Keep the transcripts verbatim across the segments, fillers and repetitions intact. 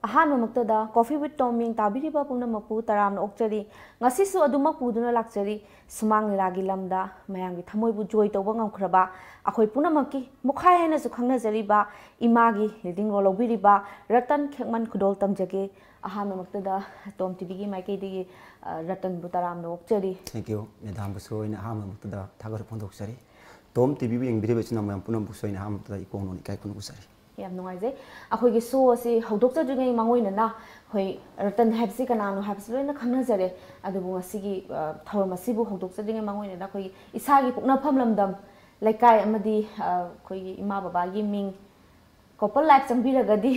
ꯑꯍꯥꯟꯕꯃꯛꯇꯗ Coffee with Tom ꯃꯤꯡ ꯇꯥꯕꯤꯔꯤꯕ ꯄꯨꯝꯅꯃꯛꯄꯨ ꯇꯔꯥꯝꯅ ꯑꯣꯛꯆꯔꯤ꯫ ꯉꯁꯤꯁꯨ ꯑꯗꯨꯃꯛ ꯄꯨꯗꯨꯅ ꯂꯥꯛꯆꯔꯤ꯫ ꯁꯨꯃꯥꯡ ꯂꯤꯂꯥꯒꯤ ꯂꯝꯗ ꯃꯌꯥꯝꯒꯤ ꯊꯃꯣꯏꯕꯨ ꯖꯣꯏ ꯇꯧꯕ ꯉꯝꯈ꯭ꯔꯕ ꯑꯩꯈꯣꯏ ꯄꯨꯝꯅꯃꯛꯀꯤ ꯃꯨꯈꯥꯏ ꯍꯥꯏꯅꯁꯨ ꯈꯪꯅꯖꯔꯤꯕ ꯏꯃꯥꯒꯤ ꯂꯤꯗꯤꯡ ꯔꯣꯜ ꯂꯧꯕꯤꯔꯤꯕ ꯔꯇꯟ ꯈꯦꯛꯃꯟ ꯈꯨꯗꯣꯜ ꯇꯝꯖꯒꯦ꯫ ꯑꯍꯥꯟꯕꯃꯛꯇꯗ ꯇꯣꯝ ꯇꯤꯚꯤꯒꯤ ꯃꯥꯏꯀꯩꯗꯒꯤ, ꯑ, ꯔꯇꯟꯕꯨ ꯇꯔꯥꯝꯅ ꯑꯣꯛꯆꯔꯤ꯫ Thank you꯫ ꯃꯦꯗꯥꯝꯕꯨꯁꯨ ꯑꯩꯅ ꯑꯍꯥꯟꯕꯃꯛꯇꯗ ꯊꯥꯒꯠꯄ ꯐꯣꯡꯗꯣꯛꯆꯔꯤ꯫ ꯇꯣꯝ ꯇꯤꯚꯤꯕꯨ ꯌꯦꯡꯕꯤꯔꯤꯕ ꯏꯆꯤꯟ ꯏꯅꯥꯎ ꯃꯌꯥꯝ ꯄꯨꯝꯅꯃꯛꯄꯨꯁꯨ ꯑꯩꯅ ꯑꯍꯥꯟꯕꯃꯛꯇꯗ ꯏꯀꯣꯛ ꯅꯣꯟ ꯏꯀꯥꯏ ꯈꯨꯝꯅꯕ ꯎꯠꯆꯔꯤ꯫ ꯌꯥꯝ ꯅꯨꯡꯉꯥꯏꯖꯩ꯫ ꯑꯩꯈꯣꯏꯒꯤ ꯁꯣ ꯑꯁꯤ ꯍꯧꯗꯣꯛꯆꯗ꯭ꯔꯤꯉꯩ ꯃꯥꯡꯑꯣꯏꯅꯅ ꯑꯩꯈꯣꯏ ꯔꯇꯟ ꯍꯥꯏꯕꯁꯤ ꯀꯅꯥꯅꯣ ꯍꯥꯏꯕꯁꯤ ꯂꯣꯏꯅ ꯈꯪꯅꯖꯔꯦ꯫ ꯑꯗꯨꯕꯨ ꯉꯁꯤꯒꯤ, ꯑ, ꯊꯧꯔꯝ ꯑꯁꯤꯕꯨ ꯍꯧꯗꯣꯛꯆꯗ꯭ꯔꯤꯉꯩ ꯃꯥꯡꯑꯣꯏꯅꯅ ꯑꯩꯈꯣꯏꯒꯤ ꯏꯁꯥꯒꯤ ꯄꯣꯛꯅꯐꯝ ꯂꯝꯗꯝ ꯂꯩꯀꯥꯏ ꯑꯃꯗꯤ, ꯑ, ꯑꯩꯈꯣꯏꯒꯤ ꯏꯃꯥ ꯕꯕꯥꯒꯤ ꯃꯤꯡ, ꯀꯣꯄꯜ ꯂꯥꯏꯐ ꯆꯪꯕꯤꯔꯒꯗꯤ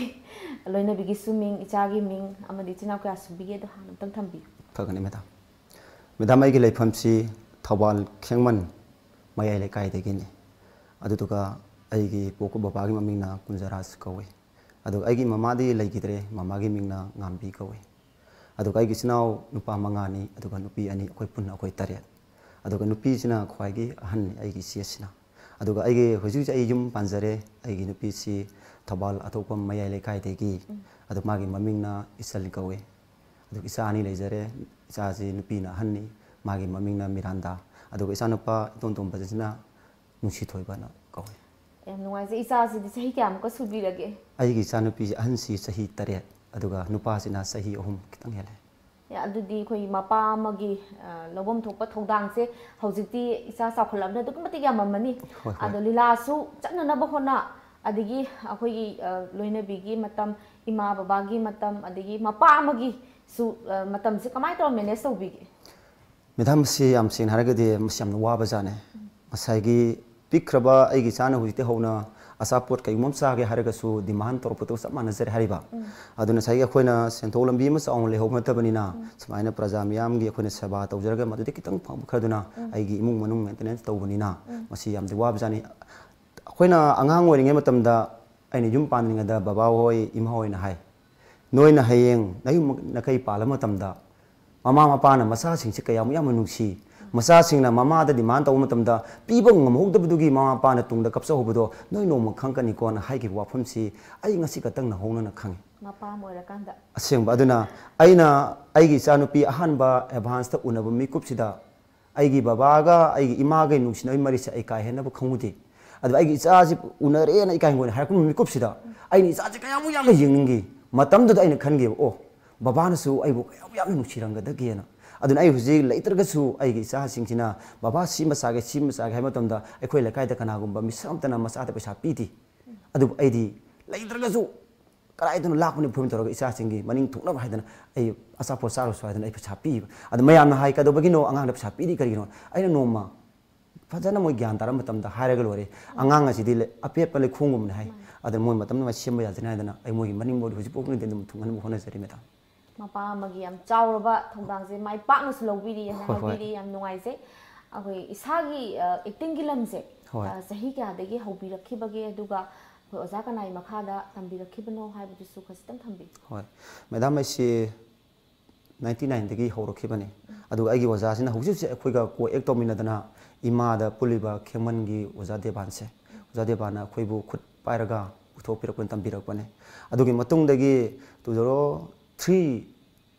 ꯂꯣꯏꯅꯕꯤꯒꯤꯁꯨ ꯃꯤꯡ, ꯏꯆꯥꯒꯤ ꯃꯤꯡ ꯑꯃꯗꯤ ꯏꯆꯤꯟ ꯏꯅꯥꯎ ꯀꯌꯥ ꯁꯨꯕꯤꯒꯦ ꯑꯗꯣ ꯍꯥꯟꯅ ꯑꯝꯇꯪ ꯊꯝꯕꯤꯌꯨ꯫ ꯐꯒꯅꯤ ꯃꯦꯗꯥꯝ꯫ ꯃꯦꯗꯥꯝ, ꯑꯩꯒꯤ ꯂꯩꯐꯝꯁꯤ ꯊꯧꯕꯥꯜ ꯈꯦꯡꯃꯟ ꯃꯌꯥꯏ ꯂꯩꯀꯥꯏꯗꯒꯤꯅꯤ꯫ ꯑꯗꯨꯗꯨꯒ ꯑꯩꯒꯤ ꯄꯣꯛꯄ ꯕꯕꯥꯒꯤ ꯃꯃꯤꯡꯅ ꯀꯨꯟꯖꯔꯥꯖ ꯀꯧꯏ꯫ ꯑꯗꯨꯒ ꯑꯩꯒꯤ ꯃꯃꯥꯗꯤ ꯂꯩꯈꯤꯗ꯭ꯔꯦ, ꯃꯃꯥꯒꯤ ꯃꯤꯡꯅ ꯉꯥꯝꯕꯤ ꯀꯧꯏ꯫ ꯑꯗꯨꯒ ꯑꯩꯒꯤ ꯏꯆꯤꯟ ꯏꯅꯥꯎ ꯅꯨꯄꯥ ꯃꯉꯥꯅꯤ, ꯑꯗꯨꯒ ꯅꯨꯄꯤ ꯑꯅꯤ, ꯑꯩꯈꯣꯏ ꯄꯨꯟꯅ ꯑꯩꯈꯣꯏ ꯇꯔꯦꯠ꯫ ꯑꯗꯨꯒ ꯅꯨꯄꯤꯁꯤꯅ ꯈ꯭ꯋꯥꯏꯒꯤ ꯑꯍꯟꯅꯤ ꯑꯩꯒꯤ ꯏꯆꯦꯁꯤꯅ꯫ ꯑꯗꯨꯒ ꯑꯩꯒꯤ ꯍꯧꯖꯤꯛ ꯍꯧꯖꯤꯛ ꯑꯩ ꯌꯨꯝ ꯄꯥꯟꯖꯔꯦ꯫ ꯑꯩꯒꯤ ꯅꯨꯄꯤꯁꯤ ꯊꯧꯕꯥꯜ ꯑꯊꯣꯛꯄꯝ ꯃꯌꯥꯏ ꯂꯩꯀꯥꯏꯗꯒꯤ꯫ ꯎꯝ꯫ ꯑꯗꯨ ꯃꯥꯒꯤ ꯃꯃꯤꯡꯅ ꯏꯆꯜ ꯀꯧꯏ꯫ ꯑꯗꯨꯒ ꯏꯆꯥ ꯑꯅꯤ ꯂꯩꯖꯔꯦ꯫ ꯏꯆꯥꯁꯤ ꯅꯨꯄꯤꯅ ꯑꯍꯟꯅꯤ, ꯃꯥꯒꯤ ꯃꯃꯤꯡꯅ ꯃꯤꯔꯥꯟꯗꯥ꯫ ꯑꯗꯨꯒ ꯏꯆꯥꯅꯨꯄꯥ ꯏꯇꯣꯟ ꯇꯣꯟꯕꯁꯤꯅ ꯅꯨꯡꯁꯤꯊꯣꯏꯕꯅ ꯀꯧꯏ꯫ ꯌꯥꯝ ꯅꯨꯡꯉꯥꯏꯖꯩ꯫ ꯏꯆꯥꯁꯤꯗꯤ ꯆꯍꯤ ꯀꯌꯥꯃꯨꯛꯀ ꯁꯨꯕꯤꯔꯒꯦ? ꯑꯩꯒꯤ ꯏꯆꯥꯅꯨꯄꯤꯁꯤ ꯑꯍꯟꯁꯤ ꯆꯍꯤ ꯇꯔꯦꯠ, ꯑꯗꯨꯒ ꯅꯨꯄꯥꯁꯤꯅ ꯆꯍꯤ ꯑꯍꯨꯝ ꯈꯤꯇꯪ ꯍꯦꯜꯂꯦ꯫ ꯑꯦ, ꯑꯗꯨꯗꯤ ꯑꯩꯈꯣꯏ ꯃꯄꯥ ꯑꯃꯒꯤ, ꯑ, ꯂꯧꯐꯝ ꯊꯣꯛꯄ ꯊꯧꯗꯥꯡꯁꯦ ꯍꯧꯖꯤꯛꯇꯤ ꯏꯆꯥ ꯆꯥꯎꯈꯠꯂꯛꯑꯕꯅꯤꯅ ꯑꯗꯨꯛꯀꯤ ꯃꯇꯤꯛ ꯌꯥꯝꯃꯝꯃꯅꯤ꯫ ꯍꯣꯏ, ꯍꯣꯏ꯫ ꯑꯗꯣ ꯂꯤꯂꯥꯁꯨ ꯆꯠꯅꯅꯕ ꯍꯣꯠꯅ, ꯑꯗꯒꯤ ꯑꯩꯈꯣꯏꯒꯤ, ꯑ, ꯂꯣꯏꯅꯕꯤꯒꯤ ꯃꯇꯝ, ꯏꯃꯥ ꯕꯕꯥꯒꯤ ꯃꯇꯝ, ꯑꯗꯒꯤ ꯃꯄꯥ ꯑꯃꯒꯤꯁꯨ, ꯑ, ꯃꯇꯝꯁꯦ ꯀꯃꯥꯏꯅ ꯇꯧꯔ ꯃꯦꯅꯦꯖ ꯇꯧꯕꯤꯒꯦ? ꯃꯦꯗꯥꯝ, ꯃꯁꯤ ꯌꯥꯝ ꯁꯦꯡꯅ ꯍꯥꯏꯔꯒꯗꯤ ꯃꯁꯤ ꯌꯥꯝꯅ ꯋꯥꯕ ꯖꯥꯠꯅꯦ꯫ ꯎꯝ꯫ ꯉꯁꯥꯏꯒꯤ ꯄꯤꯛꯈ꯭ꯔꯕ ꯑꯩꯒꯤ ꯏꯆꯥꯅ ꯍꯧꯖꯤꯛꯇꯤ ꯍꯧꯅ ꯑꯆꯥꯄꯣꯠ ꯀꯩꯒꯨꯝꯕ ꯑꯃ ꯆꯥꯒꯦ ꯍꯥꯏꯔꯒꯁꯨ ꯗꯤꯃꯥꯟ ꯇꯧꯔꯛꯄꯗꯨꯒ ꯆꯞ ꯃꯥꯟꯅꯖꯔꯦ ꯍꯥꯏꯔꯤꯕ꯫ ꯎꯝ꯫ ꯑꯗꯨꯅ ꯉꯁꯥꯏꯒꯤ ꯑꯩꯈꯣꯏꯅ ꯁꯦꯟꯊꯣꯛ ꯂꯝꯕꯤ ꯑꯃ ꯆꯥꯎꯅ ꯂꯩꯍꯧꯕ ꯅꯠꯇꯕꯅꯤꯅ, ꯎꯝ꯫ ꯁꯨꯃꯥꯏꯅ ꯄ꯭ꯔꯖꯥ ꯃꯤꯌꯥꯝꯒꯤ ꯑꯩꯈꯣꯏꯅ ꯁꯦꯕꯥ ꯇꯧꯖꯔꯒ ꯃꯗꯨꯗꯤ ꯈꯤꯇꯪ ꯐꯪꯕ ꯈꯔꯗꯨꯅ ꯎꯝ꯫ ꯑꯩꯒꯤ ꯏꯃꯨꯡ ꯃꯅꯨꯡ ꯃꯦꯟꯇꯦꯅꯦꯟꯁ ꯇꯧꯕꯅꯤꯅ, ꯎꯝ꯫ ꯃꯁꯤ ꯌꯥꯝꯗꯤ ꯋꯥꯕꯖꯥꯠꯅꯤ꯫ ꯑꯩꯈꯣꯏꯅ ꯑꯉꯥꯡ ꯑꯣꯏꯔꯤꯉꯩ ꯃꯇꯝꯗ ꯑꯩꯅ ꯌꯨꯝ ꯄꯥꯟꯗ꯭ꯔꯤꯉꯩꯗ ꯕꯕꯥ ꯍꯣꯏ, ꯏꯃꯥ ꯍꯣꯏꯅ ꯍꯥꯏ, "ꯅꯣꯏꯅ ꯍꯌꯦꯡ ꯅꯌꯨꯝ ꯅꯀꯩ ꯄꯥꯜꯂ ꯃꯇꯝꯗ ꯃꯃꯥ ꯃꯄꯥꯅ ꯃꯆꯥꯁꯤꯡꯁꯤ ꯀꯌꯥꯃꯨꯛ ꯌꯥꯝꯅ ꯅꯨꯡꯁꯤ, ꯃꯆꯥꯁꯤꯡꯅ ꯃꯃꯥꯗ demand ꯇꯧꯕ ꯃꯇꯝꯗ ꯄꯤꯕ ꯉꯝꯍꯧꯗꯕꯗꯨꯒꯤ ꯃꯃꯥ ꯃꯄꯥꯅ ꯇꯨꯡꯗ ꯀꯞꯆꯍꯧꯕꯗꯣ ꯅꯣꯏ ꯅꯣꯡꯃ ꯈꯪꯒꯅꯤꯀꯣꯅ ꯍꯥꯏꯈꯤꯕ ꯋꯥꯐꯝꯁꯤ ꯑꯩ ꯉꯁꯤ ꯈꯛꯇꯪ ꯅꯧꯍꯧꯅꯅ ꯈꯪꯉꯤ꯫ ꯃꯄꯥ ꯑꯃ ꯑꯣꯏꯔꯀꯥꯟꯗ꯫ ꯑꯁꯦꯡꯕ꯫ ꯑꯗꯨꯅ ꯑꯩꯅ ꯑꯩꯒꯤ ꯏꯆꯥꯅꯨꯄꯤ ꯑꯍꯥꯟꯕ advance ꯇ ꯎꯅꯕ ꯃꯤꯀꯨꯞꯁꯤꯗ ꯑꯩꯒꯤ ꯕꯕꯥꯒ ꯑꯩꯒꯤ ꯏꯃꯥꯒ ꯅꯨꯡꯁꯤꯅꯕꯒꯤ ꯃꯔꯤꯁꯦ ꯑꯩ ꯀꯥ ꯍꯦꯟꯅꯕ ꯈꯪꯉꯨꯗꯦ꯫ ꯑꯗꯨ ꯑꯩꯒꯤ ꯏꯆꯥꯁꯤ ꯎꯅꯔꯦꯅ ꯏꯀꯥꯏ ꯍꯪꯒꯣꯏꯅ ꯍꯥꯏꯔꯛꯄ ꯃꯤꯀꯨꯞꯁꯤꯗ ꯑꯩꯅ ꯏꯆꯥꯁꯤ ꯀꯌꯥꯃꯨꯛ ꯌꯥꯝꯅ ꯌꯦꯡꯅꯤꯡꯈꯤ꯫ ꯃꯇꯝꯗꯨꯗ ꯑꯩꯅ ꯈꯟꯈꯤꯕ, "ꯑꯣ, ꯕꯕꯥꯅꯁꯨ ꯑꯩꯕꯨ ꯀꯌꯥꯃꯨꯛ ꯌꯥꯝꯅ ꯅꯨꯡꯁꯤꯔꯝꯒꯗꯒꯦꯅ"꯫ ꯑꯗꯨꯅ ꯑꯩ ꯍꯧꯖꯤꯛ ꯂꯩꯇ꯭ꯔꯒꯁꯨ ꯑꯩꯒꯤ ꯏꯆꯥꯁꯤꯡꯁꯤꯅ, "ꯕꯕꯥ, ꯁꯤꯃ ꯆꯥꯒꯦ, ꯁꯤꯃ ꯆꯥꯒꯦ" ꯍꯥꯏꯕ ꯃꯇꯝꯗ ꯑꯩꯈꯣꯏ ꯂꯩꯀꯥꯏꯗ ꯀꯅꯥꯒꯨꯝꯕ ꯃꯤꯁꯛ ꯑꯝꯇꯅ ꯃꯆꯥꯗ ꯄꯩꯁꯥ ꯄꯤꯗꯦ꯫ ꯑꯗꯨꯕꯨ ꯑꯩꯗꯤ ꯂꯩꯇ꯭ꯔꯒꯁꯨ ꯀꯗꯥꯏꯗꯅꯣ ꯂꯥꯛꯄꯅꯤ ꯐꯤꯕꯝ ꯇꯧꯔꯒ ꯏꯆꯥꯁꯤꯡꯒꯤ ꯃꯅꯤꯡ ꯊꯣꯛꯅꯕ ꯍꯥꯏꯗꯅ ꯑꯩ ꯑꯆꯥꯄꯣꯠ ꯆꯥꯔꯨꯁꯨ ꯍꯥꯏꯗꯅ ꯑꯩ ꯄꯩꯁꯥ ꯄꯤꯕ꯫ ꯑꯗ ꯃꯌꯥꯝꯅ ꯍꯥꯏ, "ꯀꯩꯗꯧꯕꯒꯤꯅꯣ ꯑꯉꯥꯡꯗ ꯄꯩꯁꯥ ꯄꯤꯔꯤ ꯀꯔꯤꯒꯤꯅꯣ?" ꯑꯩꯅ ꯅꯣꯡꯃ ꯐꯖꯅ ꯃꯣꯏ ꯒ꯭ꯌꯥꯟ ꯇꯥꯔꯕ ꯃꯇꯝꯗ ꯍꯥꯏꯔꯒ ꯂꯣꯏꯔꯦ꯫ ꯑꯉꯥꯡ ꯑꯁꯤꯗꯤ ꯂꯩ-, ꯑꯄꯦꯠꯄ ꯂꯩꯈꯣꯡꯒꯨꯝꯕꯅꯤ ꯍꯥꯏ꯫ ꯃꯥꯅꯤ꯫ ꯑꯗꯨꯅ ꯃꯣꯏ ꯃꯇꯝꯗ ꯃꯥꯏ ꯁꯦꯝꯕ ꯌꯥꯖꯅꯤ ꯍꯥꯏꯗꯅ ꯑꯩ ꯃꯣꯏꯒꯤ ꯃꯅꯤꯡ ꯃꯣꯏꯗꯤ ꯍꯧꯖꯤꯛ ꯐꯥꯎꯕꯗꯤ ꯑꯗꯨꯝ ꯊꯨꯡꯍꯟꯅꯕ ꯍꯣꯠꯅꯖꯔꯤ, ꯃꯦꯗꯥꯝ꯫ ꯃꯄꯥ ꯑꯃꯒꯤ ꯌꯥꯝ ꯆꯥꯎꯔꯕ ꯊꯧꯗꯥꯡꯁꯦ ꯃꯥꯏ ꯄꯥꯛꯅꯁꯨ ꯂꯧꯕꯤꯔꯤ ꯍꯥꯏꯅ ꯍꯣꯏ, ꯍꯣꯏ꯫ ꯍꯥꯏꯕꯤꯔꯤ꯫ ꯌꯥꯝ ꯅꯨꯡꯉꯥꯏꯖꯩ꯫ ꯑꯩꯈꯣꯏ ꯏꯁꯥꯒꯤ, ꯑ, acting ꯒꯤ ꯂꯝꯁꯦ, ꯍꯣꯏ꯫ ꯑ, ꯆꯍꯤ ꯀꯌꯥꯗꯒꯤ ꯍꯧꯕꯤꯔꯛꯈꯤꯕꯒꯦ, ꯑꯗꯨꯒ ꯑꯩꯈꯣꯏ ꯑꯣꯖꯥ ꯀꯅꯥꯒꯤ ꯃꯈꯥꯗ ꯇꯝꯕꯤꯔꯛꯈꯤꯕꯅꯣ ꯍꯥꯏꯕꯗꯨꯁꯨ ꯈꯖꯤꯛꯇꯪ ꯊꯝꯕꯤꯌꯨ꯫ ꯍꯣꯏ꯫ ꯃꯦꯗꯥꯝ, ꯑꯩꯁꯤ ninety nine ꯗꯒꯤ ꯍꯧꯔꯛꯈꯤꯕꯅꯤ꯫ ꯑꯗꯨꯒ ꯑꯩꯒꯤ ꯑꯣꯖꯥꯁꯤꯅ ꯍꯧꯖꯤꯛ ꯍꯧꯖꯤꯛ ꯑꯩꯈꯣꯏꯒ co-act ꯇꯧꯃꯤꯟꯅꯗꯅ ꯏꯃꯥꯗ ꯄꯨꯜꯂꯤꯕ ꯈꯦꯃꯟꯒꯤ ꯑꯣꯖꯥ ꯗꯦꯕꯥꯟꯁꯦ, ꯑꯣꯖꯥ ꯗꯦꯕꯥꯟꯅ ꯑꯩꯈꯣꯏꯕꯨ ꯈꯨꯠ ꯄꯥꯏꯔꯒ ꯄꯨꯊꯣꯛꯄꯤꯔꯛꯄꯅꯤ, ꯇꯝꯕꯤꯔꯛꯄꯅꯤ꯫ ꯑꯗꯨꯒꯤ ꯃꯇꯨꯡꯗꯒꯤ two zero three,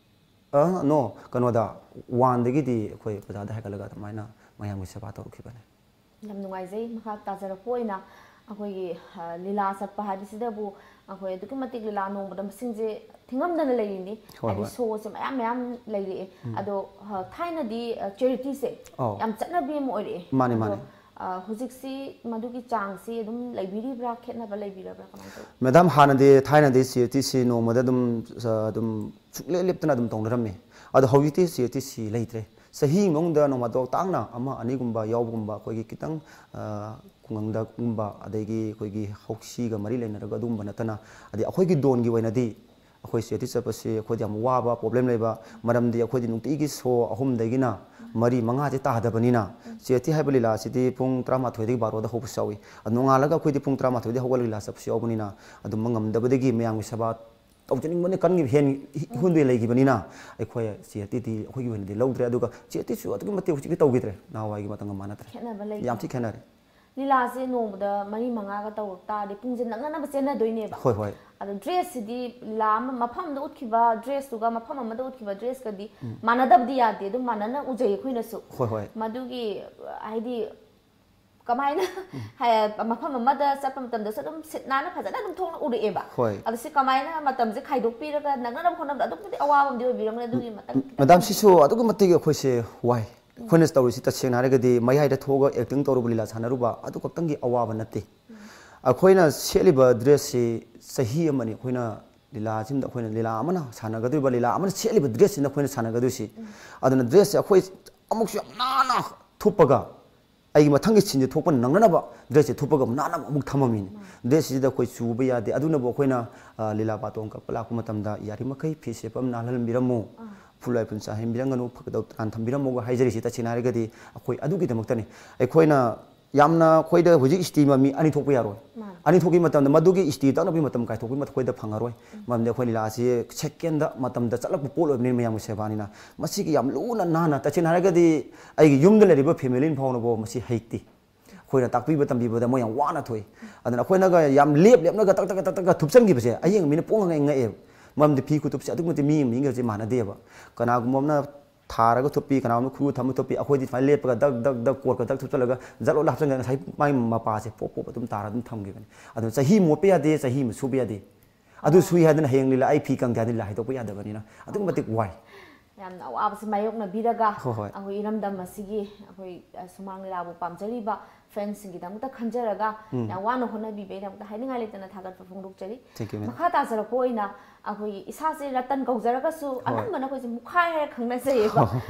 ꯑ, no, ꯀꯩꯅꯣꯗ, one ꯗꯒꯤꯗꯤ ꯑꯩꯈꯣꯏ ꯑꯣꯖꯥꯗ ꯍꯥꯏꯒꯠꯂꯒ ꯑꯗꯨꯃꯥꯏꯅ ꯃꯌꯥꯝꯒꯤ ꯁꯦꯕꯥ ꯇꯧꯔꯛꯈꯤꯕꯅꯤ꯫ ꯌꯥꯝ ꯅꯨꯡꯉꯥꯏꯖꯩ꯫ ꯃꯈꯥ ꯇꯥꯖꯔꯛꯄ ꯑꯣꯏꯅ ꯑꯩꯈꯣꯏꯒꯤ, ꯑ, ꯂꯤꯂꯥ ꯆꯠꯄ ꯍꯥꯏꯕꯁꯤꯗꯕꯨ ꯑꯩꯈꯣꯏ ꯑꯗꯨꯛꯀꯤ ꯃꯇꯤꯛ ꯂꯤꯂꯥ ꯅꯣꯡꯃꯗ ꯃꯁꯤꯡꯁꯦ ꯊꯤꯉꯝꯗꯅ ꯂꯩꯔꯤꯅꯤ꯫ ꯍꯣꯏ, ꯍꯥꯏꯗꯤ ꯍꯣꯏ꯫ Show ꯁꯦ ꯃꯌꯥꯝ ꯃꯌꯥꯝ ꯂꯩꯔꯛꯑꯦ꯫ ꯎꯝ꯫ ꯑꯗꯣ, ꯑ, ꯊꯥꯏꯅꯗꯤ, ꯑ, charity ꯁꯦ ꯑꯧ꯫ ꯌꯥꯝ ꯆꯠꯅꯕꯤ ꯑꯃ ꯑꯣꯏꯔꯛꯑꯦ꯫ ꯃꯥꯅꯤ, ꯑꯗꯣ, ꯃꯥꯅꯤ꯫ ꯑ, ꯍꯧꯖꯤꯛꯁꯤ ꯃꯗꯨꯒꯤ ꯆꯥꯡꯁꯤ ꯑꯗꯨꯝ ꯂꯩꯕꯤꯔꯤꯕ꯭ꯔꯥ, ꯈꯦꯠꯅꯕ ꯂꯩꯕꯤꯔꯕ꯭ꯔꯥ, ꯀꯃꯥꯏꯅ ꯇꯧꯏ? ꯃꯦꯗꯥꯝ, ꯍꯥꯟꯅꯗꯤ, ꯊꯥꯏꯅꯗꯤ charity ꯁꯤ ꯅꯣꯡꯃꯗ ꯑꯗꯨꯝ, ꯑ, ꯑꯗꯨꯝ ꯁꯨꯛꯂꯦꯞ ꯂꯦꯞꯇꯅ ꯑꯗꯨꯝ ꯇꯧꯅꯔꯝꯃꯤ꯫ ꯑꯗꯣ ꯍꯧꯖꯤꯛꯇꯤ charity ꯁꯤ ꯂꯩꯇ꯭ꯔꯦ꯫ ꯆꯍꯤ ꯑꯃꯒꯤ ꯃꯅꯨꯡꯗ ꯅꯣꯡꯐꯥꯗꯣꯛ ꯇꯥꯡꯅ ꯑꯃ ꯑꯅꯤꯒꯨꯝꯕ ꯌꯥꯎꯕꯒꯨꯝꯕ, ꯑꯩꯈꯣꯏꯒꯤ ꯈꯤꯇꯪ, ꯑ, ꯈꯨꯡꯒꯪꯗꯒꯨꯝꯕ, ꯑꯗꯒꯤ ꯑꯩꯈꯣꯏꯒꯤ ꯍꯧꯁꯤꯒ ꯃꯔꯤ ꯂꯩꯅꯔꯒ ꯑꯗꯨꯒꯨꯝꯕ ꯅꯠꯇꯅ, ꯑꯗꯩ ꯑꯩꯈꯣꯏꯒꯤ ꯗꯣꯟꯒꯤ ꯑꯣꯏꯅꯗꯤ ꯑꯩꯈꯣꯏ charity ꯆꯠꯄꯁꯤ ꯑꯩꯈꯣꯏꯗꯤ ꯌꯥꯝ ꯋꯥꯕ problem ꯂꯩꯕ, ꯃꯔꯝꯗꯤ ꯑꯩꯈꯣꯏꯗꯤ ꯅꯨꯡꯇꯤꯒꯤ show ꯑꯍꯨꯝꯗꯒꯤꯅ ꯃꯔꯤ ꯃꯉꯥꯁꯦ ꯇꯥꯗꯕꯅꯤꯅ, charity ꯍꯥꯏꯕ ꯂꯤꯂꯥꯁꯤꯗꯤ ꯄꯨꯡ ꯇꯔꯥꯃꯥꯊꯣꯏꯗꯒꯤ ꯕꯥꯔꯣꯗ ꯍꯧꯕꯁꯨ ꯌꯥꯎꯏ꯫ ꯑꯗꯨ ꯅꯣꯡꯉꯥꯜꯂꯒ ꯑꯩꯈꯣꯏꯗꯤ ꯄꯨꯡ ꯇꯔꯥꯃꯥꯊꯣꯏꯗꯒꯤ ꯍꯧꯒꯠꯂꯒ ꯂꯤꯂꯥ ꯆꯠꯄꯁꯨ ꯌꯥꯎꯕꯅꯤꯅ, ꯑꯗꯨꯝꯕ ꯉꯝꯗꯕꯗꯒꯤ ꯃꯌꯥꯝꯒꯤ ꯁꯦꯕꯥ ꯇꯧꯖꯅꯤꯡꯕꯅ ꯀꯟꯈꯤꯕ ꯍꯦꯟ ꯏꯍꯨꯟꯗꯨ ꯂꯩꯈꯤꯕꯅꯤꯅ ꯑꯩꯈꯣꯏ ꯆꯦ ꯇꯤꯗꯤ ꯑꯩꯈꯣꯏꯒꯤ ꯑꯣꯏꯅꯗꯤ ꯂꯧꯗ꯭ꯔꯦ꯫ ꯑꯗꯨꯒ ꯆꯦ ꯇꯤꯁꯨ ꯑꯗꯨꯛꯀꯤ ꯃꯇꯤꯛ ꯍꯧꯖꯤꯛꯇꯤ ꯇꯧꯈꯤꯗ꯭ꯔꯦ, ꯅꯍꯥꯟꯋꯥꯏꯒꯤ ꯃꯇꯝꯒ ꯃꯥꯟꯅꯗ꯭ꯔꯦ꯫ ꯈꯦꯠꯅꯕ ꯂꯩ꯫ ꯌꯥꯝ ꯊꯤ ꯈꯦꯠꯅꯔꯦ꯫ ꯂꯤꯂꯥꯁꯦ ꯅꯣꯡꯃꯗ ꯃꯔꯤ ꯃꯉꯥꯒ ꯇꯧꯔꯛ ꯇꯥꯔꯗꯤ ꯄꯨꯡꯁꯦ ꯅꯪꯅꯅꯕ ꯆꯦꯟꯅꯗꯣꯏꯅꯦꯕ꯫ ꯍꯣꯏ ꯍꯣꯏ꯫ ꯑꯗꯣ ꯗ꯭ꯔꯦꯁꯁꯤꯗꯤ ꯂꯤꯂꯥ ꯑꯃ ꯃꯐꯝ ꯑꯃꯗ ꯎꯠꯈꯤꯕ ꯗ꯭ꯔꯦꯁꯇꯨꯒ ꯃꯐꯝ ꯑꯃꯗ ꯎꯠꯈꯤꯕ ꯗ꯭ꯔꯦꯁꯀꯗꯤ ꯃꯥꯟꯅꯗꯕꯗꯤ ꯌꯥꯗꯦ꯫ ꯑꯗꯨꯝ ꯃꯥꯟꯅꯅ ꯎꯖꯩ ꯑꯩꯈꯣꯏꯅꯁꯨ꯫ ꯍꯣꯏ ꯍꯣꯏ꯫ ꯃꯗꯨꯒꯤ ꯍꯥꯏꯗꯤ ꯀꯃꯥꯏꯅ ꯍꯥꯏ-, ꯃꯐꯝ ꯑꯃꯗ ꯆꯠꯄ ꯃꯇꯝꯗꯁꯨ ꯑꯗꯨꯝ ꯁꯤꯠ ꯅꯥꯟꯅ ꯐꯖꯅ ꯑꯗꯨꯝ ꯊꯣꯛꯅ ꯎꯔꯛꯑꯦꯕ꯫ ꯍꯣꯏ꯫ ꯑꯗꯣ ꯁꯤ ꯀꯃꯥꯏꯅ ꯃꯇꯝꯁꯦ ꯈꯥꯏꯗꯣꯛꯄꯤꯔꯒ ꯅꯪꯅꯅꯕ ꯍꯣꯠꯅꯕꯗ ꯑꯗꯨꯛꯀꯤ ꯃꯇꯤꯛ ꯑꯋꯥꯕ ꯑꯃꯗꯤ ꯑꯣꯏꯕꯤꯔꯝꯒꯅꯤ꯫ ꯑꯗꯨꯒꯤ ꯃꯇꯥꯡ ꯈꯤꯇꯪ ꯃꯦꯗꯥꯝ, ꯁꯤꯁꯨ ꯑꯗꯨꯛꯀꯤ ꯃꯇꯤꯛ ꯑꯩꯈꯣꯏꯁꯦ ꯋꯥꯏ꯫ ꯑꯩꯈꯣꯏꯅ ꯇꯧꯔꯤꯁꯤ ꯇꯁꯦꯡꯅ ꯍꯥꯏꯔꯒꯗꯤ ꯃꯌꯥꯏꯗ ꯊꯣꯛꯑꯒ ꯑꯦꯛꯇꯤꯡ ꯇꯧꯔꯨꯕ, ꯂꯤꯂꯥ ꯁꯥꯟꯅꯔꯨꯕ ꯑꯗꯨ ꯈꯛꯇꯪꯒꯤ ꯑꯋꯥꯕ ꯅꯠꯇꯦ꯫ ꯑꯩꯈꯣꯏꯅ ꯁꯦꯠꯂꯤꯕ ꯗ꯭ꯔꯦꯁꯁꯤ ꯆꯍꯤ ꯑꯃꯅꯤ ꯑꯩꯈꯣꯏꯅ ꯂꯤꯂꯥꯁꯤꯗ ꯑꯩꯈꯣꯏꯅ ꯂꯤꯂꯥ ꯑꯃꯅ ꯁꯥꯟꯅꯒꯗꯣꯏꯕ, ꯂꯤꯂꯥ ꯑꯃꯅ ꯁꯦꯠꯂꯤꯕ ꯗ꯭ꯔꯦꯁꯁꯤꯅ ꯑꯩꯈꯣꯏꯅ ꯁꯥꯟꯅꯒꯗꯣꯏꯁꯤ꯫ ꯑꯗꯨꯅ ꯗ꯭ꯔꯦꯁꯁꯦ ꯑꯩꯈꯣꯏ ꯑꯃꯨꯛꯁꯨ ꯌꯥꯝ ꯅꯥꯟꯅ ꯊꯨꯞꯄꯒ ꯑꯩꯒꯤ ꯃꯊꯪꯒꯤ ꯁꯤꯟꯁꯦ ꯊꯣꯛꯄ ꯅꯪꯅꯅꯕ ꯗ꯭ꯔꯦꯁꯁꯦ ꯊꯨꯞꯄꯒ ꯅꯥꯟꯅ ꯑꯃꯨꯛ ꯊꯝꯃꯝꯃꯤꯅꯤ꯫ ꯗ꯭ꯔꯦꯁꯁꯤꯗ ꯑꯩꯈꯣꯏ ꯆꯨꯕ ꯌꯥꯗꯦ꯫ ꯑꯗꯨꯅꯕꯨ ꯑꯩꯈꯣꯏꯅ, ꯑ, ꯂꯤꯂꯥ ꯕꯥꯇꯣꯟ ꯀꯞꯄ ꯂꯥꯛꯄ ꯃꯇꯝꯗ ꯌꯥꯔꯤꯃꯈꯩ ꯐꯤ ꯁꯦꯠꯐꯝ ꯅꯥꯜꯍꯟꯕꯤꯔꯝꯃꯨ, ꯎꯐꯨꯜ ꯋꯥꯏꯐꯨꯜ ꯆꯥꯏꯍꯟꯕꯤꯔꯝꯒꯅꯨ, ꯐꯒꯗꯧ ꯇꯥꯟ ꯊꯝꯕꯤꯔꯝꯃꯨꯒ ꯍꯥꯏꯖꯔꯤꯁꯤ ꯇꯁꯦꯡꯅ ꯍꯥꯏꯔꯒꯗꯤ ꯑꯩꯈꯣꯏ ꯑꯗꯨꯒꯤꯗꯃꯛꯇꯅꯤ꯫ ꯑꯩꯈꯣꯏꯅ ꯌꯥꯝꯅ ꯑꯩꯈꯣꯏꯗ ꯍꯧꯖꯤꯛ ꯏꯁꯇꯤꯃ ꯃꯤ ꯑꯅꯤ ꯊꯣꯛꯄ ꯌꯥꯔꯣꯏ꯫ ꯃꯥꯅꯤ꯫ ꯑꯅꯤ ꯊꯣꯛꯈꯤꯕ ꯃꯇꯝꯗ ꯃꯗꯨꯒꯤ ꯏꯁꯇꯤ ꯇꯛꯅꯕꯒꯤ ꯃꯇꯝ ꯀꯥꯏꯊꯣꯛꯄꯒꯤ ꯃꯇꯝ ꯑꯩꯈꯣꯏꯗ ꯐꯪꯉꯔꯣꯏ꯫ ꯃꯔꯝꯗꯤ ꯑꯩꯈꯣꯏ ꯂꯤꯂꯥꯁꯤ ꯁꯦꯀꯦꯟꯗ ꯃꯇꯝꯗ ꯆꯠꯂꯛꯄ ꯄꯣꯠ ꯑꯣꯏꯕꯅꯤꯅ ꯃꯌꯥꯝꯒꯤ ꯁꯦꯕꯥꯅꯤꯅ ꯃꯁꯤꯒꯤ ꯌꯥꯝ ꯂꯨꯅ ꯅꯥꯟꯅ, ꯇꯁꯦꯡꯅ ꯍꯥꯏꯔꯒꯗꯤ ꯑꯩꯒꯤ ꯌꯨꯝꯗ ꯂꯩꯔꯤꯕ ꯐꯦꯃꯤꯂꯤꯅ ꯐꯥꯎꯅꯕ ꯃꯁꯤ ꯍꯩꯇꯦ꯫ ꯑꯩꯈꯣꯏꯅ ꯇꯥꯛꯄꯤꯕ ꯇꯝꯕꯤꯕꯗ ꯃꯣꯏ ꯌꯥꯝ ꯋꯥꯅ ꯊꯣꯛꯏ꯫ ꯑꯗꯨꯅ ꯑꯩꯈꯣꯏꯅꯒ ꯌꯥꯝ ꯂꯦꯞ ꯂꯦꯞꯅꯒ ꯇꯛ ꯇꯛ ꯇꯛ ꯇꯛꯀ ꯊꯨꯞꯆꯟꯈꯤꯕꯁꯦ ꯑꯌꯦꯡꯕ ꯃꯤꯅ ꯄꯨꯡꯉꯛ ꯉꯛꯑꯦꯕ꯫ ꯃꯔꯝꯗꯤ ꯐꯤ ꯈꯨꯊꯨꯞꯁꯦ ꯑꯗꯨꯛꯀꯤ ꯃꯇꯤꯛ ꯃꯤ ꯑꯃꯒꯁꯦ ꯃꯥꯟꯅꯗꯦꯕ꯫ ꯀꯅꯥꯒꯨꯝꯕ ꯑꯃꯅ ꯊꯥꯔꯒ ꯊꯨꯞꯄꯤ, ꯀꯅꯥꯒꯨꯝꯕ ꯈꯨꯔꯨ ꯊꯝꯃ ꯊꯨꯞꯄꯤ꯫ ꯑꯩꯈꯣꯏꯗꯤ ꯁꯨꯃꯥꯏꯅ ꯂꯦꯞꯄꯒ ꯗꯛ ꯗꯛ ꯗꯛ ꯀꯣꯠꯀ ꯗꯛ ꯊꯨꯞꯆꯜꯂꯒ ꯖꯠꯂꯣ ꯍꯥꯞꯆꯟꯒ ꯉꯁꯥꯏ ꯃꯥꯒꯤ ꯃꯄꯥꯁꯦ ꯄꯣꯞ ꯄꯣꯞ ꯑꯗꯨꯝ ꯇꯥꯔ ꯑꯗꯨꯝ ꯊꯝꯈꯤꯕꯅꯤ꯫ ꯑꯗꯨꯅ ꯆꯍꯤ ꯃꯣꯠꯄ ꯌꯥꯗꯦ, ꯆꯍꯤ ꯑꯃ ꯁꯨꯕ ꯌꯥꯗꯦ꯫ ꯑꯗꯨ ꯁꯨꯏ ꯍꯥꯏꯗꯅ ꯍꯌꯦꯡ ꯂꯤꯂꯥ ꯑꯩ ꯐꯤ ꯀꯪꯗꯦ ꯍꯥꯏꯗꯅ ꯂꯤꯂꯥ ꯍꯥꯏꯗꯣꯛꯄ ꯌꯥꯗꯕꯅꯤꯅ ꯑꯗꯨꯛꯀꯤ ꯃꯇꯤꯛ ꯋꯥꯏ꯫ ꯌꯥꯝꯅ ꯑꯋꯥꯕꯁꯤ ꯃꯥꯌꯣꯛꯅꯕꯤꯔꯒ ꯍꯣꯏ, ꯍꯣꯏ꯫ ꯑꯩꯈꯣꯏ ꯏꯔꯝꯗꯝ ꯑꯁꯤꯒꯤ ꯑꯩꯈꯣꯏ, ꯑ, ꯁꯨꯃꯥꯡ ꯂꯤꯂꯥꯕꯨ ꯄꯥꯝꯖꯔꯤꯕ ꯐꯦꯟꯁꯤꯡꯒꯤꯗꯃꯛꯇ ꯈꯟꯖꯔꯒ ꯌꯥꯝ ꯋꯥꯅ ꯍꯣꯠꯅꯕꯤꯕꯒꯤꯗꯃꯛꯇ ꯍꯥꯏꯅꯤꯡꯉꯥꯏ ꯂꯩꯇꯅ ꯊꯥꯒꯠꯄ ꯐꯣꯡꯗꯣꯛꯆꯔꯤ꯫ Thank you, ma'am. ꯃꯈꯥ ꯇꯥꯖꯔꯛꯄ ꯑꯣꯏꯅ ꯑꯩꯈꯣꯏꯒꯤ ꯏꯁꯥꯁꯦ ꯔꯇꯟ ꯀꯧꯖꯔꯒꯁꯨ ꯍꯣꯏ꯫ ꯑꯅꯝꯕꯅ ꯑꯩꯈꯣꯏꯁꯦ ꯃꯨꯈꯥꯏ ꯍꯥꯏꯔ ꯈꯪꯅꯖꯩꯌꯦꯕ꯫